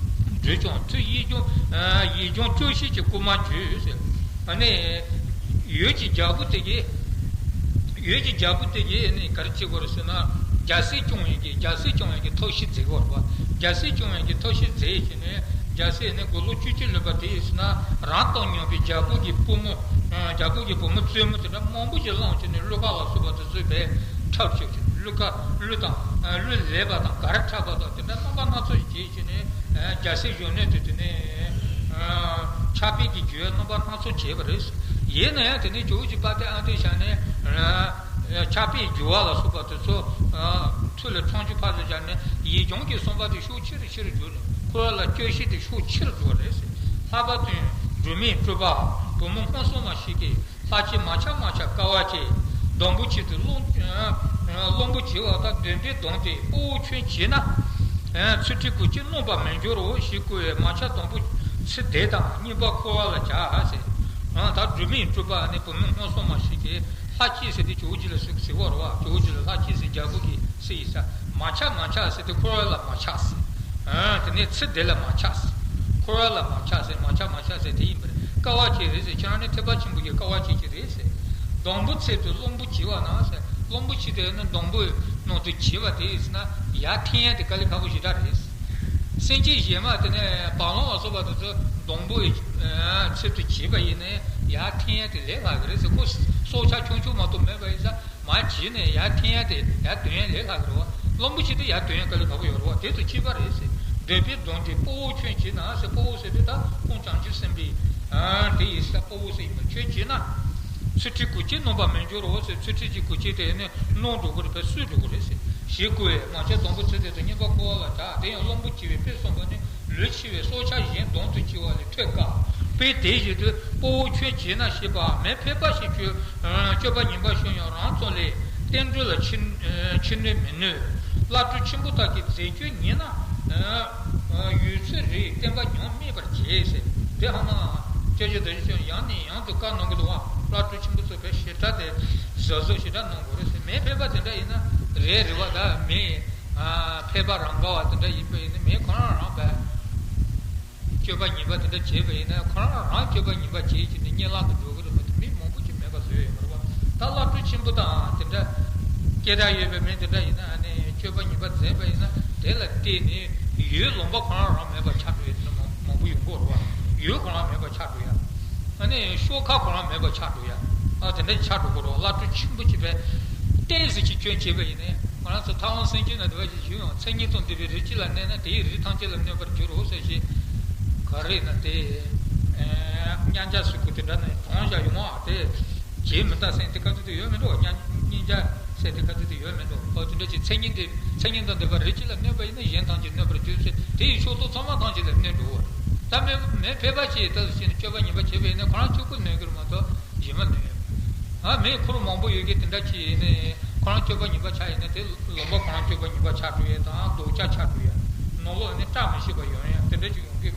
བརྗོད་ཀྱང་ཐུགས་ཡིད་འགྱུར་ཡིད་འགྱུར་སྐྱོ་ཤས་ཀྱི་སྐུལ་མ་བརྗོད་ཟེར། ཨ་ནི་ཡུལ་གྱི་རྒྱལ་པོ་དེ་གིས་ཡུལ་གྱི་རྒྱལ་པོ་དེ་གིས་ནི་ག་རེ་བྱེད་དགོས་རེད་ཟེར་ན། རྒྱལ་སྲིད་སྐྱོང་ཡས་ཀྱི་རྒྱལ་སྲིད་སྐྱོང་ཡས་ཀྱི་ཐབས་ཤེས་མཛད་དགོས་རེད་པ། རྒྱལ་སྲིད་སྐྱོང་ཡས་ཀྱི་ཐབས་ཤེས་མཛད་བྱས་ནས། རྒྱལ་སྲས་ནི་དགུང་ལོ་བཅུ་གཅིག་ལོན་པ་དེ་ཡིན་ཟེར་ན། རང་དང་མཉམ་པའི་རྒྱལ་པོ་གི་བུ་མོ། རྒྱལ་པོ་གི་བུ་མོ་བཙུན་མོ་དེ་འདྲ་མང་པོ་ཞིག་བླངས་བྱས་ནས་གླུ་གར་ལ་སོགས་པ་དེ་ཚོས་བས་འཁྲབ་བྱས་ཀྱི་གླུ་གར་གླུ་དང་གླུ་ལེན་པ་དང་གར་འཁྲབ་པ་དང་དེ་འདྲ་རྣམ་པ་སྣ་ཚོགས་ཤིག་བྱས་བྱས་ནས་རྒྱལ་སྲས་གཞོན་ནུ་དེ་དེ་ནས་ཆགས་པའི་གི་རྒྱུ་རྣམ་པ་སྣ་ཚོགས་བྱས་པ་རེད། ཡིན་ན་ཡང་དེ་ནས་ཇོ་བོ་རྗེ་དཔལ་ལྡན་ཨ་འཐས་ཞལ་ནས། ཕྱག་དཔེ་བསྒྱུར་བ་ལ་སོགས་པ་དེ་ཚོ། ཚུར་ལ་ཁྲོམ་གྱི་ཕར་ལ་སྦྱར་ནས་ཡིད་འབྱུང་གི་གསུངས་པ་དེ་ཤུགས་ཆེ་རུ་ཆེ་རུ་བསྒྱུར་ནས། འཁོར་བ་ལ་སྐྱོ་ཤས་དེ་ཤུགས་ཆེ་རུ་བསྒྱུར་རེད་ཟེར། ལྷག་པར་དུ་སྒྲོལ་མའི་སྤྲུལ་པ་བུ་མོ་སྔོ་སོང་མ་ཞིག་གིས། ལྷ་ཆས་མ་ཆགས་མ་ཆགས་དཀའ་བ་སྤྱད། སྡོང་པོ་ཆེ་དེ་རློན་རློན་པོ་བྱེད་པ་དང་། འདོད་པའི་གདོན་དེ་དཔའ་བོ་ཁྱོད་བྱེད་ན། ཚུལ་ཁྲིམས་གུས་ཅན་གནོང་བར་མི་འགྱུར་རོ་ཞེས་བསྐུལ་བས། མ་ཆགས་སྡོང་པོ་ཚིག་དེ་དང་། རྙེད་པ་འཁོར་བ་ལ་བྱ་ཟེར། ད་སྒྲོལ་མའི་སྤྲུལ་པ་ནི་བུ་མོ་སྔོ་སོང་མ་ཞིག་གིས། ལྷ་ཆས་ཟེར་དེ་ཇོ་བོ་རྗེ་ལ་ཟེར་ཟེར་བ་རེད་བ། ཇོ་བོ་རྗེ་ལ་ལྷ་ཆས་ཟེར་རྒྱལ་པོ་གིས་ཟེར་ཡིན་ས། མ་ཆགས་མ་ཆགས་ཟེར་དེ་འཁོར་བ་ལ་མ་ཆགས་ཟེར། དེ་ནས་ཚིག་དེ་ལ་མ་ཆགས་ཟེར། འཁོར་བ་ལ་མ་ཆགས་ཟེར། མ་ཆགས་མ་ཆགས་ཟེར་དེ་ཡིན་པ་རེད། དཀའ་བ་སྤྱད་རེད་ཟེར། ཁྱེད་རང་ནི་ཐེག་པ་ཆེན་པོ་གི་དཀའ་བ་སྤྱད་ཀྱི་རེད་ཟེར། སྡོང་པོ་ཚིག་དེ་རློན་པོ་བྱེད་པ་ན་ཟེར། རློན་པོ་བྱེད་དེ་ནི་སྡོང་པོའི་ནང་དུ་བྱེད་པ་དེ་ཡིན་ན་ཡར་འཐེན་ཡ་དེ་དཀའ་ལས་ཁག་པོ་ཞེ་དྲག་རེད། སེམས་ཅན་གཞན་མ་དེ་ནས་བ་ལང་ལ་སོགས་པ་དེ་ཚོ་སྡོང་པོའི་ཚིག་དེ་བྱེད་པ་ཡིན་ན་ཡར་འཐེན་ཡ་དེ་ལས་སླ་གི་རེད་ཟེར། ཁོ་སྲོག་ཆགས་ཆུང་ཆུང་མ་གཏོགས་མེད་པ་ཡིན་ཙང་། མར་བྱས་ནས་ཡར་འཐེན་ཡ་དེ། ཡར་དོན་ཡ་ལས་སླ་གི་རེད་བ། རློན་པོ་བྱེད་དེ་ཡར་དོན་ཡ་དཀའ་ལས་ཁག་པོ་ཡོད་རེད་བ། དེ་ཚོ་གཅེས་པ་རེད་ཟེར། འདོད་པའི་གདོན་དེ་དཔའ་བོ་ཁྱོད་བྱེད་ན་ཟེར། དཔའ་བོ་ཟེར་དེ་ད་ཁོང་བྱང་ཆུབ་སེམས་དཔའི་དེ་ཡིན་ས། དཔའ་བོ་ཟེར་ཡིན་པ་ཁྱོད་བྱེད་ན། ཚུལ་ཁྲིམས་གུས་ཅན་གནོང་བར་མི་འགྱུར་རོ་ཟེར། ཚུལ་ཁྲིམས་ཀྱི་གུས་ཅན་དེ་ནི་གནོང་འགྲོ་གི་རེད་པས། སུས་འགྲོ་གི་རེད་ཟེར། ཞེས་བསྐུལ་བས། མ་ཆགས་སྡོང་པོ་ཚིག་དེ་དང་། རྙེད་པ་འཁོར་བ་ལ་བྱ། དེ་ཡང་རློན་པོ་བྱེད་པའི་དཔེ་གསུངས་པ་ནི། ལུས་འཆི་བས་སྲོག་ཆགས་གཞན་གདོན་དུ་སྐྱེ་བ་ལས་ཐོས་དཀའ། དཔེ་དེ་བཞིན་དུ་དཔའ་བོ་ཁྱོད་བྱེད་ན་ཞེས་པ། མི་ཕལ་པ་ཞིག་སྤྱོད་སྤྱོད་པ་ངན་པ་སྤྱོད་ཡང་རང་ཚོ་ལས་བསྟན་འགྲོ་ལ་འཆི་འཆི་ནུས་མི་ནུས། བླ་སྤྲུལ་ཆེན་པོ་དག་གིས་མཛད་སྤྱོད་ཉེས་ན་ཡུལ་ཚོད་རེ་བསྟན་པ་ཉམས་སྨད་པར་བྱེད་ཟེར། དེ་ཧ་མ་སྐྱབས་རྗེ་རྡོ་རྗེ་འཆང་ཡང་ནས་ཡང་དུ་བཀའ་གནང་གི་འདུག་བ། བླ་སྤྲུལ་ཆེན་པོ་ཚོ་དཔེ་ཞེ་དྲག་དེ་གཟབ་གཟབ་ཞེ་དྲག་གནང་དགོས་རེད་ཟེར། མི་ཕལ་པ་དེ་འདྲ་ཡིན་ན་རེད་རེད་བ། ད་མི། ཕལ་པ་རང་ག་བ་དེ་འདྲ་ཡིན་པ་ཡིན་ན། མི་ཁོ་རང་རང་བས་སྤྱོད་པ་ངན་པ་དེ་འདྲ་བྱས་པ་ཡིན་ན། ཁོ་རང་རང་སྤྱོད་པ་ངན་པ་བྱས་ཀྱི་ནི་གཉེན་ལག་ཏུ་འགྲོ་གི་རེད་མ་གཏོགས། མི་མང་པོ་ཅིག་མེད་པ་བཟོས་ཡོད་མ་རེད་བ། ད་བླ་སྤྲུལ་ཆེན་པོ་དང་དེ་འདྲ་སྐད་གྲགས་ཡོད་པའི་མི་དེ་འདྲ་ཡིན་ན། ཨ་ནི་སྤྱོད་པ་ངན་པ་མཛད་པ་ཡིན་ན། དེ་ལ་བརྟེན་ནས་ཡུལ་ལུང་པ་ཁོ་རང་རང་མེད་པ་ཆགས་འགྲོ་ཡ་དེ་འདྲ་མང་མང་པོ་ཡོང་གི་རེད་བ། ཡུལ་ཁོ་རང་མེད་པ་ཆགས་འགྲོ་ཡ། ཨ་ནི་ཤོག་ཁག་ཁོ་རང་མེད་པ་ཆགས་འགྲོ་ཡ། ཨ་དེ་འདྲ་ཆགས་འགྲོ་གི་རེད་བ། བླ་སྤྲུལ་ཆེན་པོ་ཅིག་བས་བསྟན་ཟིན་གྱི་སྐྱོན་བྱས་པ་ཡིན་ན། ང་རང་ཚོ་ཐར་ལམ་སེམས་ཅན་ན་དེ་བ་ཞིག་བཞུགས་ཡང་། མཚན་ཉིད་དང་ལྡན་པའི་རིགས་གཅིག་ལ་གནས་ན། དེའི་རིགས་ཐམས་ཅད་ལ་གནོད་པར་འགྱུར་རོ་ཟེར་ཞེས། ག་རེ་ན་དེ། མཉན་བྱ་ཟེར་གོ་དེ་འདྲ་ནས་གྲོང་བཞག་ཡོང་བ་དེ། བྱེད་མི་ད་སེམས་དེ་ག་ཚོད་དུ་ཡོད་མི་འགྲོ། མཉན་མཉན་བྱ་ཟེར་དེ་ག་ཚོད་དུ་ཡོད་མི་འགྲོ། ཨོ་དེ་འདྲ་ཅིག་མཚན་ཉིད་དེ། མཚན་ཉིད་དང་ལྡན་པ་རིགས་གཅིག་ལ་གནོད་པ་ཡིན་ན། གཞན་ཐམས་ཅད་གནོད་པར་འགྱུར་ཟེར། དེ་ཡི་ཕྱོགས་གཏོགས་ཚང་མ་ཐམས་ཅད་ལ་གནོད་འགྲོ་བ། ད་མི་མི་ཕལ་པ་ཞིག་ད་གཟོད་བྱས་ནས་སྤྱོད་པ་ངན་པ་བྱས་པ་ཡིན་ན། ཁོ་རང་གཅིག་པུ་གནོད་ཀྱི་རེད་མ་གཏོགས། གཞན་མ་གནོད་ཡོད། ཨ་མི་འཁོར་མང་པོ་ཡོད་ཀྱི་དེ་འདྲ་ཅིག་ཡིན་ནའི། ཁོ་རང་སྤྱོད་པ་ངན་པ་ཆགས་ཡིན་ན། དེ་ལུང་པ་ཁོ་རང་སྤྱོད་པ་ངན་པ་ཆགས་འགྲོ་ཡ་དང་། ལྡོག་ཆ་ཆགས་འགྲོ་ཡ། ནང་ལོགས་ནས་བཀྲ་མི་ཤིས་པ་ཡོང་ཡ་དེ་འདྲ་ཅིག་ཡོང་གི།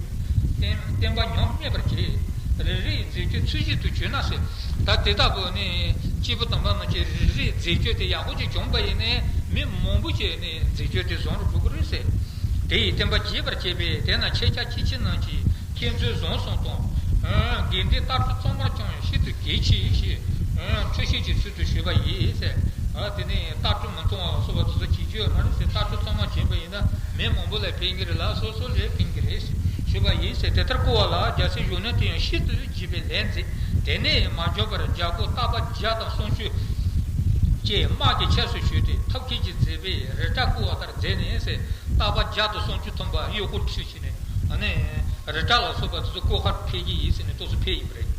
བསྟན་བསྟན་པ་ཉམས་སྨད་པར་བྱེད། རེ་རེ་ཡི་མཛད་སྤྱོད་ཚུལ་བཞིན་དུ་བྱོས་ན་ཟེར། ད་དེ་ལྟ་བུ་ནི་སྐྱེས་བུ་དམ་པ་རྣམས་ཀྱི་རེ་རེའི་མཛད་སྤྱོད་དེ་ཡག་པོ་ཅིག་བྱུང་པ་ཡིན་ནའི། མི་མང་པོ་ཅིག་ནི་མཛད་སྤྱོད་དེ་བཟང་རུ་འགྲོ་གི་རེད་ཟེར། དེ་ཡིས་བསྟན་པ་རྒྱས་པར་བྱེད་པས། དེས་ན་ཁྱེད་ཅག་སྐྱེས་ཆེན་རྣམས་ཀྱིས་མཁྱེན་ཚུལ་བཟང་གསུངས་དང་། དགེ་འདུན་ལྟ་གྲུབ་གཙང་མར་བསྐྱང་ཡང་ཤིན་ཏུ་གལ་ཆེ་ཞེས། འཁྲུལ་ཤེས་ཀྱི་ཚུལ་དུ་ཞུས་པ་ཡིན་ཟེར། དེ་ནས་ལྟ་གྲུབ་མི་གཙང་བ་ལ་སོགས་པ་དེ་ཚོ་བྱེད་རྒྱུ་ཡོད་མ་རེད་ཟེར། ལྟ་གྲུབ་གཙང་མ་བྱས་པ་ཡིན་ན་མི་མང་པོ་ལ་ཕན་གྱི་རེད་ལ། སོ་སོ་ལ་ཕན་གྱི་རེད་ཞུས་པ་ཡིན་ཟེར། དེ་ལྟར་བསྐུལ་བ་ལ་རྒྱལ་སྲས་གཞོན་ནུ་དེ་ཡང་ཤིན་ཏུ་བགྱིས་པའི་ལས་མཛད། དེ་ནས་མ་འཇོག་པར་རྒྱལ་པོ་སྟག་པ་བརྒྱ་དང་སུམ་ཅུ་བཅས་དམག་གི་ཆས་སུ་ཞུས་ཏེ། ཐབས་མཁས་ཀྱིས་མཛད་པའི་རི་བྲག་བསྐོར་བ་ལྟར་མཛད་ནས་ཟེར། སྟག་པ་བརྒྱ་དང་སུམ་ཅུ་ཐམ་པ་གཡོག་པོ་ཁྲིད་བྱས་ནས། ཨ་ནི་རི་བྲག་ལ་སོགས་པ་དེ་ཚོ་བསྐོར་ཁར་ཕེབས་ཀྱི་ཡིན་ཟེར་ནས་ཏོག་ཙམ་ཕེབས་ཡིན་པ་རེད།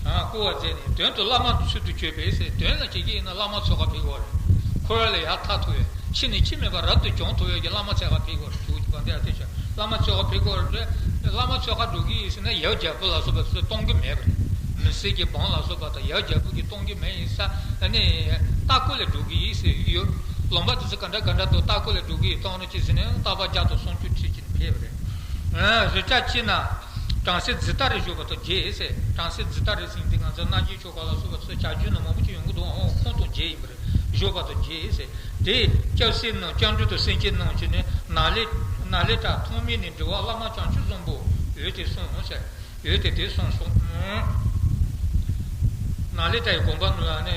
ཨ་བསྐོར་བ་མཛད་ནས། དོན་དུ་བླ་མ་ཚུལ་དུ་བྱོས་པས་ཟེར། དོན་ལ་བྱེད་ཀྱི་ཡིན་ན་བླ་མ་ཚོགས་ཁ་ཕེབས་དགོས་རེད། འཁོར་བ་ལས་ཡར་ཐར་ཐུབ་ཡ། འཆི་ནས་འཆི་མེད་པ་རབ་ཏུ་བྱུང་ཐུབ་ཡ་གི་བླ་མ་ཚོགས་ཁ་ཕེབས་དགོས་རེད། ཇོ་བོ་རྗེ་དཔལ་ལྡན་ཨ་ཏི་ཤ། བླ་མ་ཚོགས་ཁ་ཕེབས་དགོས་རེད། བླ་མ་ཚོགས་ཁ་འགྲོ་གི་ཡིན་ཟེར་ན་ཡབ་རྒྱལ་པོ་ལ་སོགས་པ་ཚོས་གཏོང་གི་མེད་པ་རེད། མི་སེར་གྱི་འབངས་ལ་སོགས་པ་དང་ཡབ་རྒྱལ་པོ་གིས་གཏོང་གི་མེད་ཡིན་ས། ཨ་ནི་ལྟ་སྐོར་ལ་འགྲོ་གི་ཡིན་ཟེར་ཡོད། ལུང་པ་དེ་ཚོ་ག་འདྲ་ག་འདྲ་འདུག་ལྟ་སྐོར་ལ་འགྲོ་གི་ཡིན། གཏོང་རོགས་གྱིས་ཟེར་ནས་སྟག་པ་བརྒྱ་དང་སུམ་ཅུ་ཁྲིད་ཀྱིན་ཕེབས་པ་རེད། རི་བྲག་དཀྱིལ་ན་བྲམ་ཟེ་ཛི་ཏ་རི་བཞུགས་པ་དང་མཇལ་ཟེར། བྲམ་ཟེ་ཛི་ཏ་རི་ཟེར་དེ་ང་ཚོ་སྣང་བརྒྱུད་ཆོ་ག་ལ་སོགས་པ་ཚོ་བྱ་རྒྱུད་ནང་མང་པོ་ཅིག་ཡོང་གི་འདུག་ཨོ་ཁོང་དང་མཇལ་ཡིན་པ་རེད། བཞུགས་པ་དང་མཇལ་ཟེར། དེས་སྐྱབས་སེམས་རྣམས་སྐྱབས་འགྲོ་དང་སེམས་ཅན་རྣམས་ཀྱིས་ནི། ནཱ་ལེ་ནཱ་ལེནྡྲ་ཐོགས་མེད་ནས་འབྲེལ་བ་བླ་མ་བྱང་ཆུབ་བཟང་པོ་འོད་དེ་གསུངས་ཟེར། འོད་དེ་དེ་གསུངས་སོ། ནཱ་ལེནྡྲ་ཡི་དགོན་པ་ནང་ལ་ནི་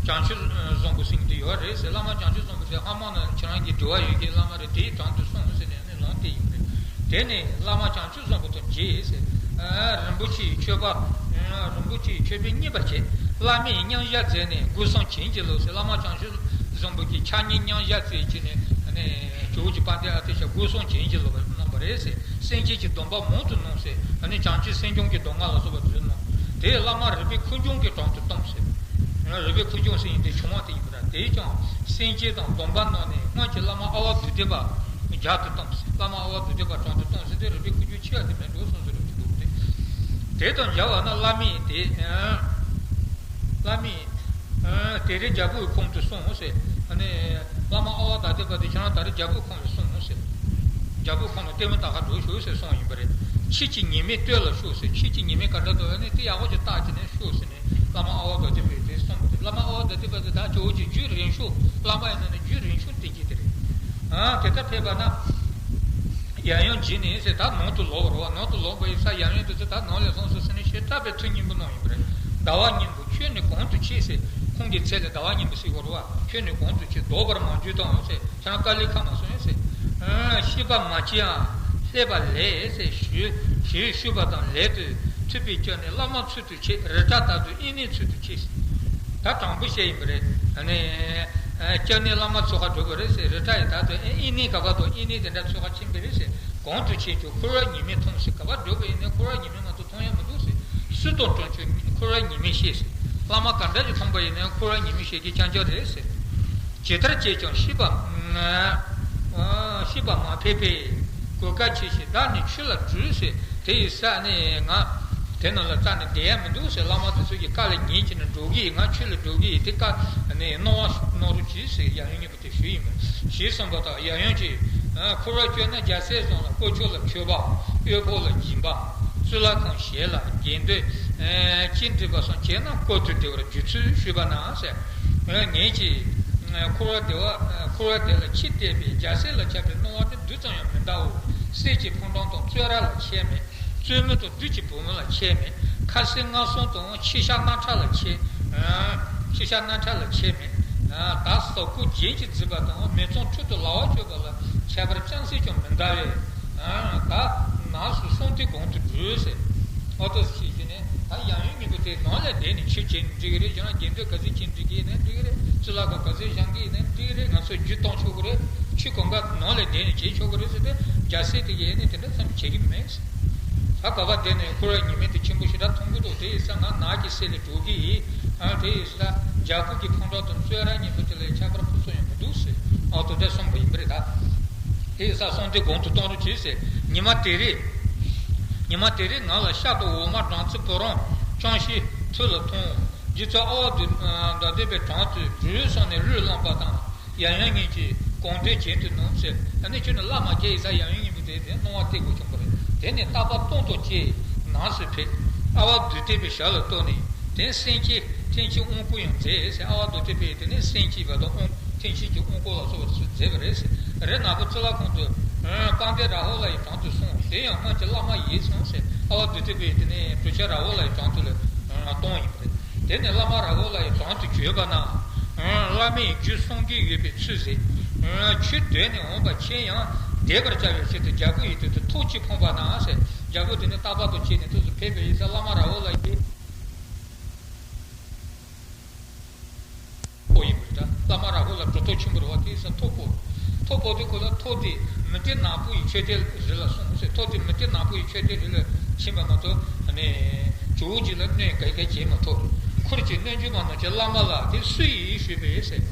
བྱང་ཆུབ་བཟང་པོ་ཟེར་མཁན་དེ་ཡོད་རེད་ཟེར། བླ་མ་བྱང་ཆུབ་བཟང་པོ་དེ་ཧ་མ་ན་ཁྱེད་རང་གི་འབྲེལ་བ་ཡོད་མཁན་བླ་མ་རེད། དེའི་དྲུང་དུ་སོང་ཟེར་ནས་ནི་ལུང་བསྟན་ཡིན་པ་རེད། དེ་ནས་བླ་མ་བྱང་ཆུབ་བཟང་པོ་དང་མཇལ་ཟེར། རིན་པོ་ཆེའི་མཆོད་པ། རིན་པོ་ཆེའི་མཆོད་པས་མཉེས་པར་བྱས། བླ་མའི་མཉམ་བཞག་མཛད་ནས་སྒོ་གསུམ་བྱིན་གྱིས་རློབས་ཟེར། བླ་མ་བྱང་ཆུབ་བཟང་པོ་གི་ཕྱག་གཉིས་མཉམ་བཞག་མཛད་བྱས་ནས་ཇོ་བོ་རྗེ་དཔལ་ལྡན་ཨ་ཏི་ཤ་སྒོ་གསུམ་བྱིན་གྱིས་རློབས་པར་གནང་བ་རེད་ཟེར། སེམས་ཅན་གྱི་སྡོམ་པ་མང་དུ་གནང་ཟེར། ཨ་ནི་བྱང་ཆུབ་སེམས་སྦྱོང་གི་མདོ་སྔགས་ལ་སོགས་པ་ཚུལ་གནང་། དེས་བླ་མ་རིག་པའི་ཁུ་བྱུག་གི་དྲུང་དུ་བཏང་ཟེར། རིག་པའི་ཁུ་བྱུག་ཟེར་ཡིན་དེ་བྱུང་བ་དེ་ཡིན་པ་ར། དེས་ཀྱང་སེམས་བསྐྱེད་དང་སྡོམ་པ་གནང་ནས་སྔོན་གྱི་བླ་མ་ཨ་ཝ་དྷཱུ་ཏི་པ་རྒྱབ་ཏུ་བཏང་ཟེར། བླ་མ་ཨ་ཝ་དྷཱུ་ཏི་པ་དྲུང་དུ་བཏང་ཟེར་དེ་རིག་པའི་ཁུ་བྱུག་ཆེ་བ་དེ་མེད་འགྲོ་སོང་ཟེར་རེད་འདུག་སྟེ། དེ་དང་སྦྱར་བ་ན་བླ་མས་དེ། བླ་མས། དེ་རིང་རྒྱལ་པོའི་ཁོངས་སུ་སོང་ཟེར། ཨ་ནི། བླ་མ་ཨ་ཝ་དྷཱུ་ཏི་པ་དེ་ཁྱེད་རང་ད་རེས་རྒྱལ་པོའི་ཁོངས་སུ་སོང་ཟེར། རྒྱལ་པོའི་ཁོངས་ལ་ལྟད་མོ་ལྟ་ག་འགྲོ་ཤོག་ཟེར་གསུངས་ཡིན་པ་རེད། ཁྱེད་ཀྱི་ཉི་མའི་སྟོད་ལ་ཤོག་ཟེར། ཁྱེད་ཀྱི་ཉི་མའི་ག་འདྲ་འདུག་ཨ་ནི་དེ་ཡག་པོ་ཅིག་བལྟས་བྱས་ནས་ཤོག་ཟེར་ནས་བླ་མ་ཨ་ཝ་དྷཱུ་ཏི་པས་དེ་གསུངས་པ་རེད། བླ་མ་ཨ་ཝ་དྷཱུ་ཏི་པ་དེ་ད་ཇོ་བོ་རྗེ་རྒྱུད་རིང་ཤོས་བླ་མ་ཡིན་ན་ནི་རྒྱུད་རིང་ཤོས་བསྟེན་གྱི་དེ་རེད། ཨ་དེ་ལྟར་ཕེབས་པ་ན། ཡབ་ཡུམ་མཇལ་ནས་ཟེར་ད་ནང་དུ་ལོག་པ་རེད་བ། ནང་དུ་ལོག་པ་ཡིན་ཙང་ཡབ་ཡུམ་དེ་ཚོ་ད་ནང་ལ་སོང་ཟེར་ཟེར་ནས་ཞེ་དྲག་པའི་ཐུགས་མཉེས་པོ་གནང་ཡིན་པ་རེད། ཟླ་བ་སྙིང་པོ་ཁྱོད་ནི་གང་དུ་མཆིས་ཟེར། ཁོང་གི་མཚན་ལ་ཟླ་བ་སྙིང་པོ་ཟེར་བ་རེད་བ། ཁྱོད་ནི་གང་དུ་མཆིས་ལྡོག་པར་མ་གྱུར་ཏམ་ཟེར། ཁྱེད་རང་དཀའ་ལས་ཁག་མ་སོང་ཟེར། ཤེས་པ་མ་སྐྱེའམ་ཤེས་པ་ལས་ཟེར་ཞུས་ཞུས་ཞུས་པ་དང་ལན་དུ་ཐུབ་པས་སྐྱབས་གནས་བླ་མ་ཚུལ་དུ་ཆེ། རི་བྲག་ལྟར་དུ་དབྱིག་གནས་ཚུལ་དུ་ཆེ་ཟེར། ད་དྲང་པོ་བཤད་ཡིན་པ་རེད། ཨ་ནི། སྐྱབས་གནས་བླ་མ་འཚོལ་ག་འགྲོ་དགོས་རེད་ཟེར། རི་བྲག་ཡི་ད་དུ་ཨེ་དབྱིག་གནས་ག་པར་འདུག་དབྱིག་གནས་དེ་འདྲ་འཚོལ་ག་ཕྱིན་པ་རེད་ཟེར། གང་དུ་ཕྱིན་ཀྱང་འཁོར་བའི་ཉི་མས་མཐོང་ཟེར། ག་པར་འགྲོ་བ་ཡིན་ནའི་འཁོར་བའི་ཉི་མས་མ་གཏོགས་མཐོང་ཡ་མི་འདུག་ཟེར། སུ་དང་གྲོང་ཁྱེར་འཁོར་བའི་ཉི་མས་ཤེས་ཟེར། བླ་མ་ག་འདྲ་ཞིག་མཐོང་པ་ཡིན་ནའི་འཁོར་བའི་ཉི་མས་ཤེས་ཀྱི་རྐྱང་རྐྱང་རེད་ཟེར། ཇི་ལྟར་བྱས་ཀྱང་ཤེས་པ། ཤེས་པ་མ་ཕེབས་པས། གོས་དཀར་ཕྱིས་ཤིག་བདག་ནི་ཆོས་ལ་འགྲོ་ཟེར། དེ་ཡི་ས་ནས་ང་དེ་ནང་ལ་རྩ་ནས་བསྡད་ཡ་མི་འདུག་ཟེར། བླ་མ་དེ་ཚོ་གི་བཀའ་ལ་ཉན་བྱས་ནས་འགྲོ་གི་ཡིན། ང་ཆོས་ལ་འགྲོ་གི་ཡིན། དེ་བཀའ་ནས་གནང་བ་གནང་རོགས་གྱིས་ཟེར་ཡབ་ཡུམ་མཉེས་པོ་དེ་ཞུས་ཡིན་པ་ཞེས་གསུངས་པ་དང་། ཡབ་ཡུམ་གྱིས། འཁོར་བར་སྐྱོ་ན་རྒྱལ་སྲས་བཟང་ལ་དཀོན་མཆོག་ལ་མཆོད་པ། དབུལ་ཕོངས་ལ་སྦྱིན་པ། གཙུག་ལག་ཁང་བཞེངས་ལ་དགེ་འདུན་ཅི་འདྲིས་པ་སོགས་བྱས་ན་བཀོད་དུ་བདེ་བར་འགྱུར་ཚུལ་ཞུས་པ་ན་ཟེར། ངེད་ཀྱིས་འཁོར་བ་བདེ་བ་འཁོར་བ་བདེ་ལ་ཕྱི་བལྟས་པས་རྒྱལ་སྲས་ལ་ཁྱབ་པའི་སྣང་བ་ནི་རྡུལ་ཙམ་ཡང་མི་འདའོ། གསེར་གྱི་ཕོ་བྲང་དང་བཙོན་ར་ལ་ཁྱད་མེད། བཙུན་མོ་དང་བདུད་ཀྱི་བུ་མོ་ལ་ཁྱད་མེད། ཁ་སེར་མངར་གསུམ་དང་ཕྱི་ཤ་རྣག་ཁྲག་ལ་ཁྱད། ཕྱི་ཤ་རྣག་ཁྲག་ལ་ཁྱད་མེད། ད་ཟོག་པོ་རྒྱན་གྱིས་བརྫིས་པ་དང་མི་ཚངས་སྤྲུལ་དུ་ལག་པ་གཅོད་པ་ལ་ཁྱད་པར་ཅུང་ཟད་ཀྱང་མི་འདའ་བས། ད་ནགས་སུ་གསང་སྟེ་གང་དུ་འགྲོ་ཟེར། ཨོ་ཏོ་ཞེས་བྱས་ནས་ད་ཡང་ཡང་ཉིན་གུང་དེ་ནང་ལ་བསྡད་ནས་ཆོས་བྱེད་ནས་འགྲིག་གི་རེད། ཡང་དགེ་འདུན་ག་ཚོད་ཁྱིམ་འགྲིག་གི་ཡིན་ན་འགྲིག་གི་རེད། གཙུག་ལག་ཁང་ག་ཚོད་བཞེངས་གི་ཡིན་ན་འགྲིག་གི་རེད། ང་ཚོ་རྒྱུ་གཏོང་ཆོག་གི་རེད། ཆོས་གང་ག་ནང་ལ་བསྡད་ནས་བྱེད་ཆོག་གི་རེད་ཟེར་ཏེ་རྒྱལ་སྲས་དེ་གས་ནས་དེ་འདྲ་ཙམ་བྱེད་ཀྱི་མེད། ད་ག་པར་བསྡད་ནས་འཁོར་བའི་ཉི་མ་དེ་ཆེན་པོ་ཞེ་དྲག་མཐོང་གི་འདུག་དེ་ཡིན་ཙང་ང་ནགས་ཀྱི་གསེབ་ལ་འགྲོ་གི་ཡིན། ཨ་དེ་ཡིན་ཙང་རྒྱལ་པོ་གི་ཕོ་བྲང་དང་བཙོན་ར་གཉིས་པོ་དེ་ལས་ཁྱད་པར་ཕུན་སུམ་ཡང་མི་འདུག་ཟེར། ཨ་དོ་དེ་གསུངས་པ་ཡིན་པ་རེད་ད། དེ་ཡིན་ཙང་གསང་སྟེ་གང་དུ་གཏོང་རོགས་གྱིས་ཟེར། ཉི་མ་དེ་རེད། ཉི་མ་དེ་རེད་ང་ལ་ཤ་དང་འོ་མ་སྦྲང་རྩི་བུ་རམ་ཅང་ཤེས་ཐུགས་ལ་ཐོངས། རྗེ་བཙུན་ཨ་ཝ་དྷཱུ་ཏི་པའི་དྲུང་དུ་འགྲོས་སོང་ནས་གླུ་བླངས་པ་དང་། ཡབ་ཡུམ་གཉིས་ཀྱིས་གང་འདོད་བྱེད་དུ་ནུས་ཟེར། ཨ་ནི་ཁྱོད་ནི་བླ་མ་མཇལ་ཡིན་ཙང་ཡབ་ཡུམ་གཉིས་པོ་དེ་དེ་སྣང་བ་སྟེར་དགོས་བྱུང་བ་རེད། དེ་ནས་རྟ་པ་སྟོང་དང་བཅས་ནགས་སུ་ཕེབས། ཨ་ཝ་དྷཱུ་ཏི་པའི་ཞབས་ལ་གཏུགས་ནས་དེ་སེམས་བསྐྱེད་ཐེག་ཆེན་དབང་བསྐུར་ཡང་མཛད་ཟེར། ཨ་ཝ་དྷཱུ་ཏི་པས་དེ་ནས་སེམས་བསྐྱེད་པ་དང་དབང་ཐེག་ཆེན་གྱི་དབང་བསྐུར་ལ་སོགས་པ་དེ་ཚོ་མཛད་པ་རེད་ཟེར། རི་ནག་པོ་གཙུག་ལག་ཁང་དུ་དཔལ་ལྡན་རཱ་ཧུ་ལ་ཡི་དྲུང་དུ་སོང་། དེ་ཡང་སྔོན་གྱི་བླ་མ་ཡིན་གསུངས་ཟེར། ཨ་ཝ་དྷཱུ་ཏི་པས་དེ་ནས་གྲུབ་ཆེན་རཱ་ཧུ་ལ་ཡི་དྲུང་དུ་ལ་གཏོང་ཡིན་པ་རེད། དེ་ནས་བླ་མ་རཱ་ཧུ་ལ་ཡི་དྲུང་དུ་བྱོན་པ་ན། བླ་མས་རྒྱུ་གསུང་གི་ཡོད་པའི་ཚུལ་ཟེར། ཆོས་འདོན་ནས་འོངས་པ་ཁྱེད་ཡང་བདེ་བར་བྱ་བའི་ཆེད་དུ་རྒྱལ་པོ་ཡི་དོན་དུ་ཐུགས་ཀྱིས་ཕོངས་པ་ན་ཟེར། རྒྱལ་པོ་དེ་ནས་རྟ་པ་དང་བཅས་ནས་ཐུགས་སུ་ཕེབས་པའི་ཡིན་ཙང་བླ་མ་རཱ་ཧུ་ལ་ཡི་ཐོག་ཡིན་པར་གྲགས། བླ་མ་རཱ་ཧུ་ལ་གྲུབ་ཐོབ་ཆེན་པོ་རེད་བ། དེ་ཡིན་ཙང་ཐོག་པོ། ཐོག་པོ་དེ་ཁོ་ལ་ཐོག་དེ་མུ་སྟེགས་ནག་པོ་ཡི་མཆོད་རྟེན་རི་ལ་སོང་ཟེར། ཐོག་དེ་མུ་སྟེགས་ནག་པོ་ཡི་མཆོད་རྟེན་རི་ལ་ཕྱིན་པ་མ་གཏོགས་ནས་ཇོ་བོ་རྗེ་ལ་གནོད་ག་ག་བྱེད་མ་ཐུབ། ཁུར་གྱིས་གནོད་འཇོམས་པ་རྣམས་ཀྱི་བླ་མ་ལ་དེ་སུ་ཡིས་ཞུས་པས་ཟེར།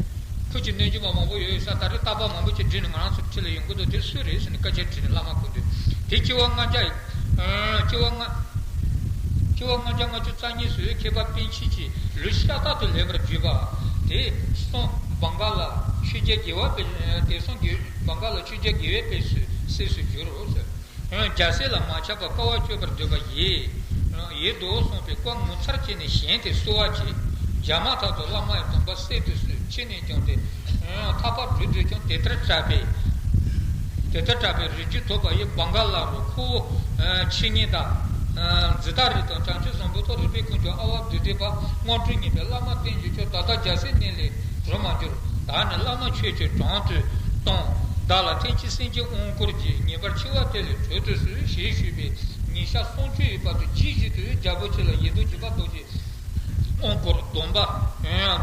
ཁུར་གྱིས་གནོད་འཇོམས་པ་མང་པོ་ཡོད་ས། ད་རེས་རྟ་པ་མང་པོ་ཅིག་བསྒྲིགས་ནས་ང་རང་ཚོ་འཁྲིས་ལ་ཡོང་གི་འདུག་དེ་སུ་རེད་ཟེར་ནས་སྐད་ཆ་དྲིས་ནས་བླ་མ་ཁོ་འདུག་དེ་སྐྱེ་བ་ལྔ་བརྒྱ། སྐྱེ་བ་ལྔ། སྐྱེ་བ་ལྔ་བརྒྱ་ལྔ་བཅུ་རྩ་གཉིས་སུ་མཁས་པ་པཎ་ཆེན་གྱི་ལུས་ཤ་སྟག་ཏུ་ལེན་པར་གྱུར་པ། དེ་གསུང་བང་ག་ལ་ཆོས་རྒྱལ་དགེ་བ་པའི་དེ་གསུང་གི་བང་ག་ལ་ཆོས་རྒྱལ་དགེ་བའི་དཔལ་སུ་སྲས་སུ་གྱུར་རོ་ཟེར། རྒྱལ་སྲས་ལ་མ་ཆགས་པར་དཀའ་བ་སྤྱོད་པར་འདོད་པ་ཡིས། ཡིད་དུ་གསུངས་པའི་བཀའ་ངོ་མཚར་བྱས་ནས་གཞན་དེ་གསོལ་བ་བྱས། བྱ་མ་ཐག་ཏུ་བླ་མ་ཡི་དམ་པ་སྲས་དེ་སུ་ཕྱི་ནས་ཀྱང་དེ། ཐག་པ་བྲུས་དུས་ཀྱང་དེ་ལྟར་གྲགས་པས། དེ་ལྟར་གྲགས་པའི་རིགས་རྒྱུད་ཐོབ་པ་ཡི་བང་ག་ལ་རུ་ཁོ་བོ་འཆི་ངེས་དང་། འཛི་ལྟ་རིགས་དང་བྱང་ཆུབ་བཟང་པོ་ཐོབ་རིགས་པའི་ཀུན་ཀྱང་ཨ་ཝ་དྷཱུ་ཏི་པ་དངོས་གྲུབ་བརྙེས་པའི་བླ་མ་བསྟེན་གྱུར་ཁྱོད་ད་ལྟ་རྒྱལ་སྲས་གནས་ལས་གྲོལ་མ་གྱུར། བདག་ནི་བླ་མ་ཁྱོད་ཀྱི་དྲུང་དུ་བཏང་། བདག་ལ་ཐེག་ཆེན་སེམས་བསྐྱེད་དབང་བསྐུར་གྱིས། ངེས་པར་འཆི་བ་དེ་ལས་གྲོལ་དུ་གསོལ་ཞེས་ཞུས་པས་ཉིན་ཞག་སུམ་ཅུ་ཡི་བར་དུ་ཅི་བྱེད་དུ་རྒྱལ་པོ་ཁྱེད་ལ་ཡི་དམ་རྒྱུད་པ་རྡོ་རྗེ་དབང་བསྐུར་སྡོམ་པ་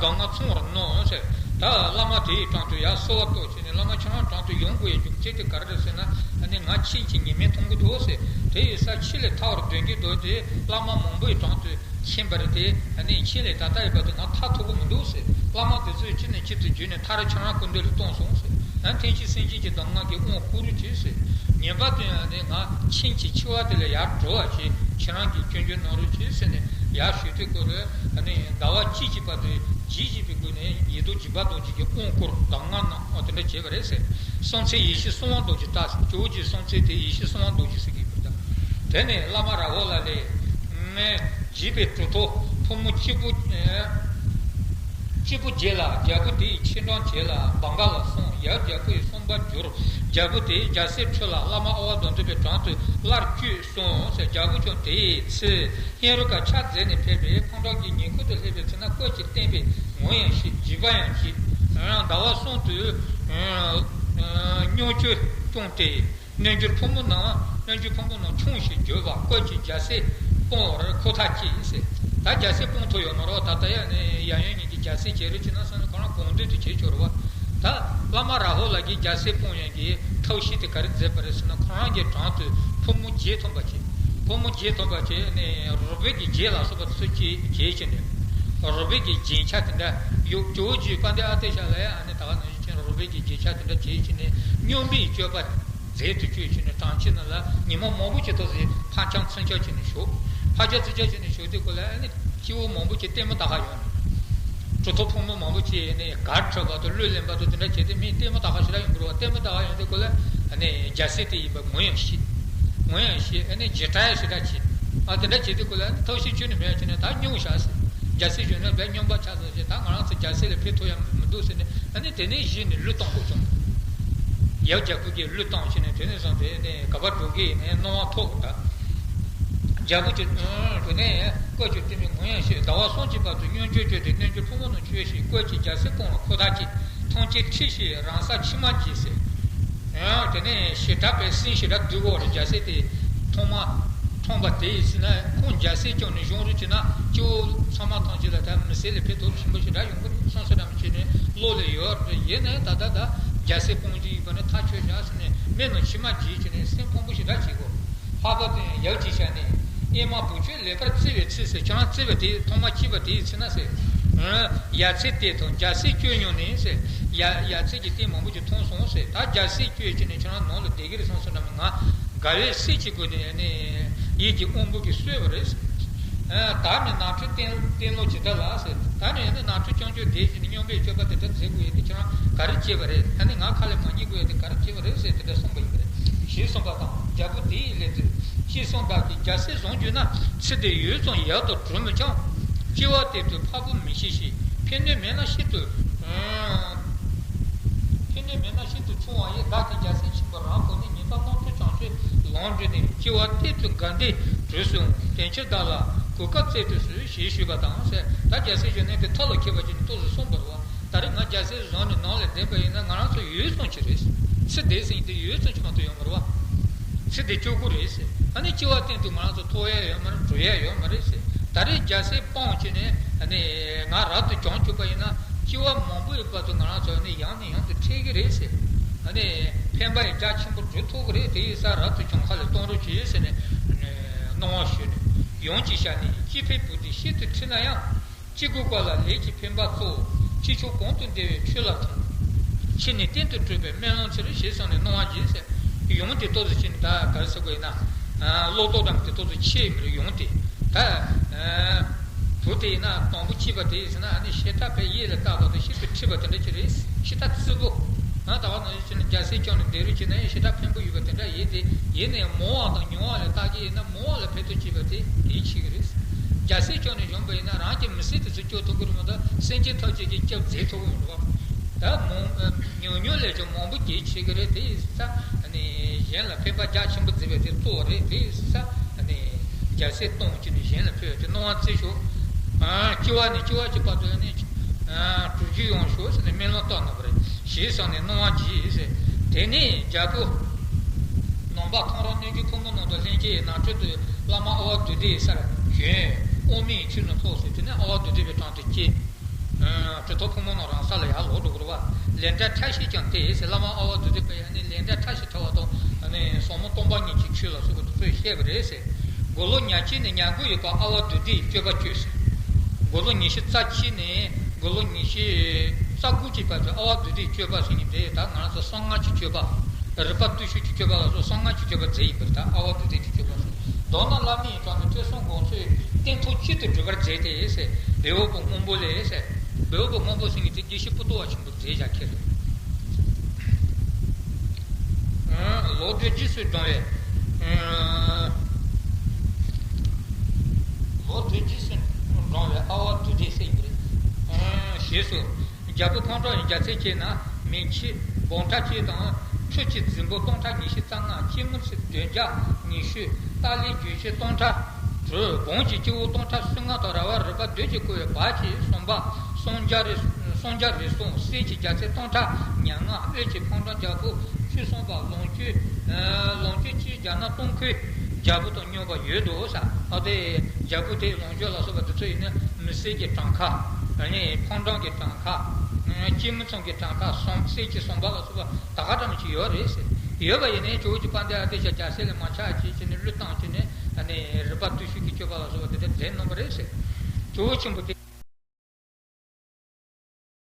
གང་ང་ཚང་བར་གནང་ཟེར། ད་བླ་མ་དེའི་དྲུང་དུ་ཡར་གསོལ་བ་བཏབ་བྱས་ནས་བླ་མ་ཁྱེད་རང་དྲུང་དུ་ཡོང་དགོས་ཡའི་རྒྱུ་མཚན་དེ་ག་རེ་རེད་ཟེར་ན། ཨ་ནི་ང་ཁྱེད་ཀྱི་ཉི་མས་མཐོང་གི་འདུག་ཟེར། དེ་ཡིན་ཙང་ཁྱེད་ལས་ཐར་བར་འདོད་ཀྱི་འདུག་དེ་བླ་མ་མང་པོའི་དྲུང་དུ་ མཁྱེན་པ་རེད་དེ། ཨ་ནི་མཁྱེན་ལས་ད་ལྟ་ཡོད་པ་དེ་ང་ཐར་ཐུབ་ཀྱི་མི་འདུག་ཟེར། བླ་མ་དེ་ཚོས་གཅིག་ནས་གཅིག་ཏུ་བརྒྱུད་ནས་ཐར་རེ་ཁྱེད་རང་སྐུ་མདུན་ལ་གཏོང་སོང་ཟེར། ཨ་ཐེག་ཆེན་སེམས་བསྐྱེད་ཀྱི་གདམས་ངག་གི་དབང་བསྐུར་རོགས་བྱོས་ཟེར། ངེས་པར་དུ་ཡང་ནི་ང་ཕྱིན་ཅི་ཕྱི་བ་དེ་ལ་ཡར་འགྲོ་བ་ཞིག་ཁྱེད་རང་གིས་སྐྱོན་བརྗོད་གནང་རོགས་བྱོས་ཟེར་ནས་ཡར་ཞུས་དུས་སྐོར་རེ། ཨ་ནི་ཟླ་བ་གཅིག་གི་བར་དུ་ལྗིད་ཆེས་པའི་སྒོ་ནས་ཡེ་རྡོ་རྗེ་འབའ་རྡོ་རྗེ་གི་དབང་བསྐུར་གདམས་ངག་གནང་བ་དེ་འདྲ་བྱས་པ་རེད་ཟེར། གསང་ཚིག་ཡེ་ཤེས་གསང་བ་རྡོ་རྗེ་བཏགས་ཟེར། ཇོ་བོ་རྗེའི་གསང་ཚིག་དེ་ཡེ་ཤེས་གསང་བ་རྡོ་རྗེ་ཟེར་གྱི་ཡོད་པ་དང་། དེ་ནས་བླ་མ་ར་ཧོ་ལ་ལས། བགྱིས་པའི་གྲུབ་ཐོབ་ཕོ་མོ་སྐྱེས་བུ། སྐྱེས་བུ་བརྒྱད་ལ་རྒྱལ་པོ་དེ་ཡི་ཆེ་འབྲིང་བྱས་ལ་བང་ག་ལ་སོང་། ཡབ་རྒྱལ་པོ་ཡི་གསུངས་པར་གྱུར། རྒྱལ་པོ་དེས་རྒྱལ་སྲས་ཁྲོད་ལ་བླ་མ་ཨ་ཝ་དོན་གྲུབ་པའི་དྲུང་དུ་སླར་བསྐྱོད་གསུངས་ཟེར། རྒྱལ་པོ་ཀྱང་དེ་ཡི་ཚེ་ཧེ་རུ་ཀ་ཕྱག་མཛད་ནས་ཕེབས་པས་ཁོང་ཁྲོ་གི་ཉེ་འཁོར་དུ་སླེབས་པའི་ཚེ་ན་བཀོད་ཅིང་བསྟན་པས་ངོ་ཡང་ཤེས། བགྱིས་པ་ཡང་བགྱིས། ཟླ་བ་གསུམ་དུ་སྙོམས་བཅུག་བསྐྱངས་ཏེ། རྣལ་འབྱོར་ཕོ་མོ་རྣམས། རྣལ་འབྱོར་ཕོ་མོ་རྣམས་ཆུང་ཞིང་འགྱུར་བ་བཀོད་ཅིང་རྒྱལ་སྲས་སྤོང་བར་ཁོ་ཐག་བཅད་ཟེར། ད་རྒྱལ་སྲས་སྤོང་ཐུབ་ཡོད་མ་རེད་བ། ད་ལྟ་ཡང་ནས་ཡང་ཡང་ཉིད་ཀྱི་རྒྱལ་སྲས་བྱེད་རོགས་བྱེད་ན་བསམ་ན་ཁོ་རང་དགོངས་འདུན་དུ་བྱེད་ཆོག་རེད་བ། ད་བླ་མ་ར་ཧོ་ལ་གིས་རྒྱལ་སྲས་སྤོང་ཡག་གི་ཐབས་ཤེས་དེ་ག་རེ་མཛད་པ་རེད་ཟེར་ན། ཁོ་རང་གི་དྲུང་དུ་ཕོ་མོ་བརྒྱད་ཐོན་པ་བྱས། ཕོ་མོ་བརྒྱད་ཐོན་པ་བྱས་ནས་རུས་སྦལ་གྱི་རྗེས་ལ་སོགས་པ་ཚུར་བྱས་བྱས་བྱས་ནས། རུས་སྦལ་གྱི་རྒྱན་ཆ་དེ་འདྲ་ཡོད། ཇོ་བོ་རྗེ་དཔལ་ལྡན་ཨ་ཏི་ཤ་ལ་ཡང་ཨ་ནི་ད་ག་ནང་བཞིན་རུས་སྦལ་གྱི་རྒྱན་ཆ་དེ་འདྲ་བྱས་བྱས་ནས་སྙོམས་པའི་སྤྱོད་པ། རྫས་དུ་སྤྱོད་བྱས་ནས་གྲོང་ཁྱེར་ནང་ལ་ཉི་མ་མང་པོ་ཅིག་ཐོག་ཟིན་ཕར་འཁྱམ་ཚུར་འཁྱམ་བྱས་ནས་བཞུགས། ཕར་འཁྱམ་ཚུར་འཁྱམ་བྱས་ནས་བཞུགས་དུས་སྐབས་ལ་ཨ་ནི་སྐྱེ་བོ་མང་པོ་ཅིག་ལྟད་མོ་ལྟ་ག་ཡོང་ནས། གྲུབ་ཐོབ་ཕོ་མོ་མང་པོ་ཅིག་ནས་གར་འཁྲབ་པ་དང་གླུ་ལེན་པ་དང་དེ་འདྲ་བྱས་ཏེ་མི་ལྟད་མོ་ལྟ་ག་ཞེ་དྲག་ཡོང་གི་རེད་བ། ལྟད་མོ་ལྟ་ག་ཡོང་དུས་སྐབས་ལ་ཨ་ནི་རྒྱལ་སྲས་དེ་ཡིན་པ་ངོ་ཡང་ཤེས། ངོ་ཡང་ཤེས། ཨ་ནི་འཇིགས་སྐྲག་ཡང་ཞེ་དྲག་བྱས། ཨ་དེ་འདྲ་བྱས་དུས་སྐབས་ལ་ཨ་ནི་ཐབས་ཤེས་ཁྱོན་ནས་མེད་བྱས་ནས་ད་སྙོམས་བཞག་ཟེར། རྒྱལ་སྲས་གཞོན་ནུ་དཔེ་སྙོམས་པ་ཆགས་སོང་ཞེས། ད་ང་རང་ཚོ་རྒྱལ་སྲས་ལ་ཕེབས་ཐུབ་ཡ་མི་འདུག་ཟེར་ནས། ཨ་ནི་དེ་ནས་གཞི་ནས་གླུ་གཏོང་དགོས་བྱུང་། ཡབ་རྒྱལ་པོ་གིས་གླུ་བཏང་བྱས་ནས་དེ་ནས་བཟུང་སྟེ་ནས་ག་པར་འགྲོ་གི་ཡིན་ནས་སྣང་བ་ཐོབ་ད། རྒྱལ་པོ་གྱིས་དེ་ནས་བཀོད་ཀྱི་བསྟན་པའི་ངོ་ཡང་ཤེས། ཟླ་བ་གསུམ་གྱི་བར་དུ་སྙོམས་འཇུག་བྱས་ཏེ་རྣལ་འབྱོར་ཕོ་མོ་རྣམས་ཆོས་བཤད། བཀོད་ཀྱིས་རྒྱལ་སྲས་སྤོང་བར་ཁོ་ཐག་བཅད། ཐམས་ཅད་ཁྲིད་ཞིང་རང་སར་མཆི་མ་བརྗེ་ཟེར། ཡང་དེ་ནས་ཞེ་དྲག་པའི་སེམས་ཞེ་དྲག་སྡུག་གོ་རེད། རྒྱལ་སྲས་དེ་ཐོག་མ་འཁྲུངས་པ་དེ་ཡིན་ཟེར་ན། ཁོང་རྒྱལ་སྲས་བསྐྱངས་ནས་བཞུགས་རོགས་བྱས་ན་སྐྱེ་བོ་ཚང་མ་ཐམས་ཅད་ལ་ད་མི་ཚེ་ལ་ཕན་ཐོགས་ཆེན་པོ་ཞེ་དྲག་ཡོང་གི་རེད་བསམ་བསམ་འདྲ་མི་བྱས་ནས་བློ་ལ་ཡོད་རེད། ཡིན་ནའི་ད་ལྟ་ད་རྒྱལ་སྲས་སྤོང་རྒྱུ་ཡིན་པ་ནི་ཐག་ཆོད་བཞག་ཟེར་ནས་མི་རྣམས་མཆི་མ་བརྗེ་བྱས་ནས་སེམས་ཕངས་པོ་ཞེ་དྲག་བྱེད་གོ། འཕགས་པ་དེ་ཡང་ཡབ་ཀྱི་ཞལ་ནས། ཨེ་མ་བུ་ཁྱོད་ལེགས་པར་བརྩེ་བའི་ཚུལ་ཟེར། ཁྱེད་རང་བརྩེ་བ་དེ་ཐོག་མ་སྐྱེས་པ་དེའི་ཚེ་ན་ཟེར། ཡ་མཚན་དེ་དང་རྒྱལ་སྲས་བསྐྱོད་མྱོང་ནས་ཟེར། ཡ་ཡ་མཚན་གྱི་རྟེན་མང་པོ་ཅིག་མཐོང་སོང་ཟེར། ད་རྒྱལ་སྲས་བསྐྱོད་བྱས་ནས་ཁྱེད་རང་ནང་ལ་བསྡད་ཀྱི་རེད་བསམ་སོང་ན་མི་ང་དགའ་བའི་སྲིད་ཀྱི་སྒོ་ནས་ནི་ཡིད་ཀྱི་དབང་པོ་གིས་གསོས་པ་རེད་ཟེར། ད་ནི་ནང་ཁྲོལ་བསྟན་བསྟན་ལོ་ཇི་ལྟར་ལགས་ཟེར། ད་ནི་ནང་ཁྲོལ་རྐྱང་རྐྱང་བསྡད་བྱས་ནས་སྙོམས་པའི་སྤྱོད་པ་དེ་འདྲ་མཛད་དགོས་ཡས་དེ་ཁྱེད་རང་ག་རེ་བྱས་པ་རེད། ཨ་ནི་ང་ཁ་ལས་མ་ཉན་དགོས་ཡས་དེ་ག་རེ་བྱས་པ་རེད་ཟེར་དེ་འདྲ་གསུངས་པ་ཡིན་པ་རེད། ཞེས་གསུངས་པ་དང་། རྒྱལ་པོ་དེ་ཡི་ལན་དུ། ཅི་གསུངས་བདག་གིས་རྒྱལ་སྲས་བཟུང་གྱུར་ན། ཚེ་འདི་ཡུད་ཙམ་ཡལ་དུ་གྲོལ་མི་འཆང་། སྐྱེ་བ་གཏན་དུ་འཕགས་པོ་མི་ཤེས་ཤིང་། ཕན་གནོད་མེད་ན་ཤིན་ཏུ། ཕན་གནོད་མེད་ན་ཤིན་ཏུ་ཆུང་བ་ཡིས། བདག་གིས་རྒྱལ་སྲས་ཆེན་པོ་རང་བོས་ནས། ཉེས་པ་རྣམ་གྲོལ་བྱང་ཆུབ་ལམ་བགྲོད་ནས། སྐྱེ་བ་གཏན་དུ་དགའ་ལྡན་གྲོལ་ཚུལ་འོང་། དེ་ཕྱིར་བདག་ལ་གོ་སྐབས་བཙལ་དུ་གསོལ། ཞེས་ཞུས་པ་དང་ཟེར། ད་རྒྱལ་སྲས་གཞོན་ནུ་དེ་ཐབས་ལ་མཁས་པ་ཅིག་ནས་ཏོག་ཙམ་གསུངས་པ་རེད་བ། ད་རེས་ང་རྒྱལ་སྲས་བཟུང་ནས་ནང་ལ་བསྡད་པ་ཡིན་ན་ང་རང་ཚོ་ཡུད་ཙམ་ཅིག་རེད། ཚེ་འདས་ཟིན་དེ་ཡུད་ཙམ་ཅིག་མ་གཏོགས་ཡོད་མ་རེད་བ། ཚེ་འདི་སྐྱོ་པོ་རེད་ཟེར། ཨ་ནི་སྐྱེ་བ་གཏན་དུ་ང་རང་ཚོ་ཐོབ་ཡ་ཡོད་མ་རེད། གྲོལ་ཡ་ཡོད་མ་རེད་ཟེར། ད་རེས་རྒྱལ་སྲས་སྤངས་བྱས་ནས་ཨ་ནི་ང་རབ་ཏུ་བྱུང་བཅུག་པ་ཡིན་ན་སྐྱེ་བ་མང་པོའི་བར་དུ་ང་རང་ཚོ་ཨ་ནི་ཡང་ནས་ཡང་དུ་འཕྲད་ཀྱི་རེད་ཟེར། ཨ་ནི་ཕན་པ་ཡང་རྒྱ་ཆེན་པོ་འགྲུབ་ཐུབ་ཀྱི་རེད། དེ་ཡིན་ཙང་རབ་ཏུ་བྱུང་ཁ་ལ་གཏོང་རོགས་བྱེད་ཟེར་ནས་གནང་བ་ཞུས་ནས། ཡུམ་གྱི་ཞལ་ནས། སྐྱེ་འཕེལ་བུ་འདི་ཤིན་ཏུ་ཁྲིད་ན་ཡང་། སྐྱེ་དགུའི་བར་ལ་ལས་ཀྱི་འཕེན་པ་གཙོ། ཕྱི་ཕྱོགས་གང་དུ་བདེ་བའི་ཆོས་ལ་ཐིམ། ཕྱི་ནས་གཏན་དུ་གྲོལ་བའི་སྨོན་ལམ་ཆེར། ཞེས་གསུངས་ནས་གནང་བ་གྱིས་ཟེར། ཡུམ་དེ་ཏོག་ཙམ་ཅིག་ནི་ད་ག་རེ་ཟེར་དགོས་ཡིན་ན། ཨ་བློ་ལྡོག་འདྲ་མི་དེ་ཏོག་ཙམ་ཆེ་ཡིན་པ་རེད། ཡུམ་དེ་ད་ཨ་བུ་དེ་ཡིན་ན་དང་པོ་སྐྱེས་པ་དེ་ཡིན་ཟེར་ན། ཨ་ནི་ཞེ་དྲག་པའི་ཡིད་ལ་བཏགས་པ་དང་ཞེ་དྲག་ཁྲིད་པ་དེ་འདྲ་ཅིག་རེད། ཞེ་དྲག་བརྩི་པོ། ང་ད་བ་ནང་བཞིན་ཅིག་ནི་རྒྱལ་སྲས་སྐྱོང་ནས་བསྡད་རོགས་བྱས་ན་ཡང་ཞེ་དྲག་ཕན་པོ་ཡོད་པ་དེ་འདྲ་ཡིན་ཏེ། ཡིན་ན་ཡང་མང་བ་དང་ཉུང་བ་ལ་བལྟ་གི་ཡིན་ན་མང་བ་ལ་ཕན་ཐོགས་བྱེད་པ་དེ་ཡིད་ཆེས་ཀྱི་རེད། རྒྱལ་སྲས་སྐྱོང་ནས་བཞུགས་པ་ཡིན་ན་རང་གི་མི་ཚེ་དེ་ཚོ་སྐྱོབ་ཐུབ་ཀྱི་རེད་མ་གཏོགས་སེམས་ཅན་ཐམས་ཅད་ཀྱི་སྐྱབས་མཛད་ཐུབ་ཀྱི་མི་འདུག་བ། ད་མང་ཉུང་ཉུང་ལས་ཀྱང་མང་པོ་སྐྱེད་བྱེད་ཀྱི་རེད། དེ་ཡིན་ཙང་ཨ་ནི་གཞན་ལ་ཕན་པ་རྒྱ་ཆེན་པོ་མཛད་པ་དེ་གཙོ་བོ་རེད། དེ་ཡིན་ཙང་ཨ་ནི་རྒྱལ་སྲས་སྟོང་གཅིག་ནི་གཞན་ལ་ཕན་པ་དེ་གནང་བ་བརྩི་ཤོག་ཨ་སྐྱེ་བ་ནས་སྐྱེ་བ་གཅིག་བར་དུ་ཨ་ནི་ཨ་གྲོལ་རྒྱུ་ཡོང་ཤོག་ཟེར་ནས་སྨོན་ལམ་བཏབ་གནང་བ་རེད། ཞེས་གསུངས་ནས་གནང་བ་གྱིས་ཟེར། དེ་ནས་རྒྱལ་པོ་ནང་པ་ཁོང་རང་གནས་ཀྱི་ཕོ་མོ་རྣམས་དང་ལྷན་ཅིག་ནང་ཁྲོད་དུ་བླ་མ་ཨ་བ་དྷཱུ་ཏིའི་སར་བྱོན། དབང་མོས་ཚུལ་ནི་ལྷོག་ཟེར། དེ་ནས་ཨ་བ་དྷཱུ་ཏི་པའི་དྲུང་དུ་སྐྱེས། གྲུབ་ཐོབ་ཕོ་མོ་རྣམས་རང་ས་ལ་ཡར་ལོག་འགྲོ་དགོས་རེད་བ། ལས་འབྲས་ཕྲ་ཞིང་ཀྱང་སྟེ་ཟེར། བླ་མ་ཨ་བ་དྷཱུ་ཏི་པས་ཡང་ནི་ལས་འབྲས་ཕྲ་ཞིང་ཕྲ་བ་དང་ཟབ་མོ་སྟོང་པ་ཉིད་ཀྱི་ཆོས་ལ་སོགས་པ་དེ་ཚོ་བཤད་པ་རེད་ཟེར། དགུང་ལོ་ཉེར་གཅིག་ནས་ཉེར་དགུ་ཡོད་པ་ཨ་བ་དུས་འདས་སྤྱོད་པ་སྤྱོད་ཟེར། དགུང་ལོ་ཉི་ཤུ་རྩ་གཅིག་ནས་དགུང་ལོ་ཉི་ཤུ་རྩ་དགུ་བཅས་པ་ཚོ་ཨ་བ་དུས་འདས་སྤྱོད་པ་ཟེར་མཁན་དེ་ད་ང་རང་ཚོ་གསང་སྔགས་ཀྱི་སྤྱོད་པ། རིག་པ་བརྟུལ་ཞུགས་ཀྱི་སྤྱོད་པ་ལ་སོགས་གསང་སྔགས་ཀྱི་སྤྱོད་པ་མཛད་ཡིན་པར་ཐལ། ཨ་བ་དུས་འདས་ཀྱི་སྤྱོད་པ་སོགས། མདོར་ན་བླ་མེད་ཡིན་གྲོགས་ནི་ཐོས་བསམ་སྒོམ་ཚུལ་སྟེང་ཐོག་གཅིག་ཏུ་སྒྲུབ་པར་མཛད་དེ་ཟེར། བེའུ་བུ་སྔོན་པོ་ལས་ཟེར། བེའུ་བུ་སྔོན་པོ་ཟེར་མཁན་དེ་དགེ་བཤེས་པོ་ཏོ་བ་ཆེན་པོ་མཛད་བཞག་ཁྱེར་རེད། ལོ་དུས་རྗེས་སུ་འབྲང་བའི། ལོ་དུས་རྗེས་སུ་འབྲང་བའི་ཨ་བ་དུས་འདས་སེང་གེ། ཞེས་སོ། རྒྱལ་པོ་ཕོ་བྲང་ཡི་རྒྱལ་མཚན་བཅས་རྣམས་མིག་ཕྱེད་འབུམ་ཕྲག་གཅིག་དང་། ཁྲུ་གཅིག་རྫིང་བུ་སྟོང་ཕྲག་ཉི་ཤུ་རྩ་ལྔ། སྐྱེད་མོས་ཚལ་བདུན་བརྒྱ་ཉི་ཤུ། ཏཱ་ལའི་རྒྱུད་ཆེན་སྟོང་ཕྲག་དྲུག། སྦོམ་གྱི་སྐྱེ་བོ་སྟོང་ཕྲག་སུམ་ལྔ་དང་། ར་བ་རུས་པ་བདུད་ཀྱིས་བསྐོར་བའི་བར་གྱི་ཟམ་པ་སུམ་བརྒྱ་རེ་སུམ་བརྒྱ་རེ་གསུམ། གསེར་གྱི་རྒྱལ་མཚན་སྟོང་ཕྲག་ཉེར་ལྔ། དབུས་ཀྱི་ཕོ་བྲང་རྒྱལ་པོ་བཅུ་གསུམ་པ། ལོངས་སྤྱོད་ལོངས་སྤྱོད་སྤྱིའི་རྒྱ་ནག་སྟོང་ཁའི་རྒྱལ་པོ་དང་སྙོམས་པར་ཡོད་དོ་ཟེར། ཨ་དེ་རྒྱལ་པོ་དེའི་ལོངས་སྤྱོད་ལ་སོགས་པ་དེ་ཚོ་ཡིན་ན་མི་གསེར་གྱི་གྲངས་ཀ། ཨ་ནི་ཕོ་བྲང་གི་གྲངས་ཀ། སྐྱེད་མོས་ཚལ་གྱི་གྲངས་ཀ་ཟམ། གསེར་གྱི་ཟམ་པ་ལ་སོགས་པ་ད་ག་འདྲ་མོ་ཅིག་ཡོད་རེད་ཟེར། ཡོད་པ་ཡིན་ནའི་ཇོ་བོ་རྗེ་དཔལ་ལྡན་ཨ་ཏི་ཤ་རྒྱལ་སྲས་ལ་མ་ཆགས་ཅིག་བྱས་ནས་བློས་བཏང་བྱས་ནས། ཨ་ནི་རིག་པ་བརྟུལ་ཞུགས་ཀྱི་སྤྱོད་པ་ལ་སོགས་པ་དེ་འདྲ་མཛད་གནང་བ་རེད་ཟེར། ཇོ་བོ་ཆེན་པོ་དེ།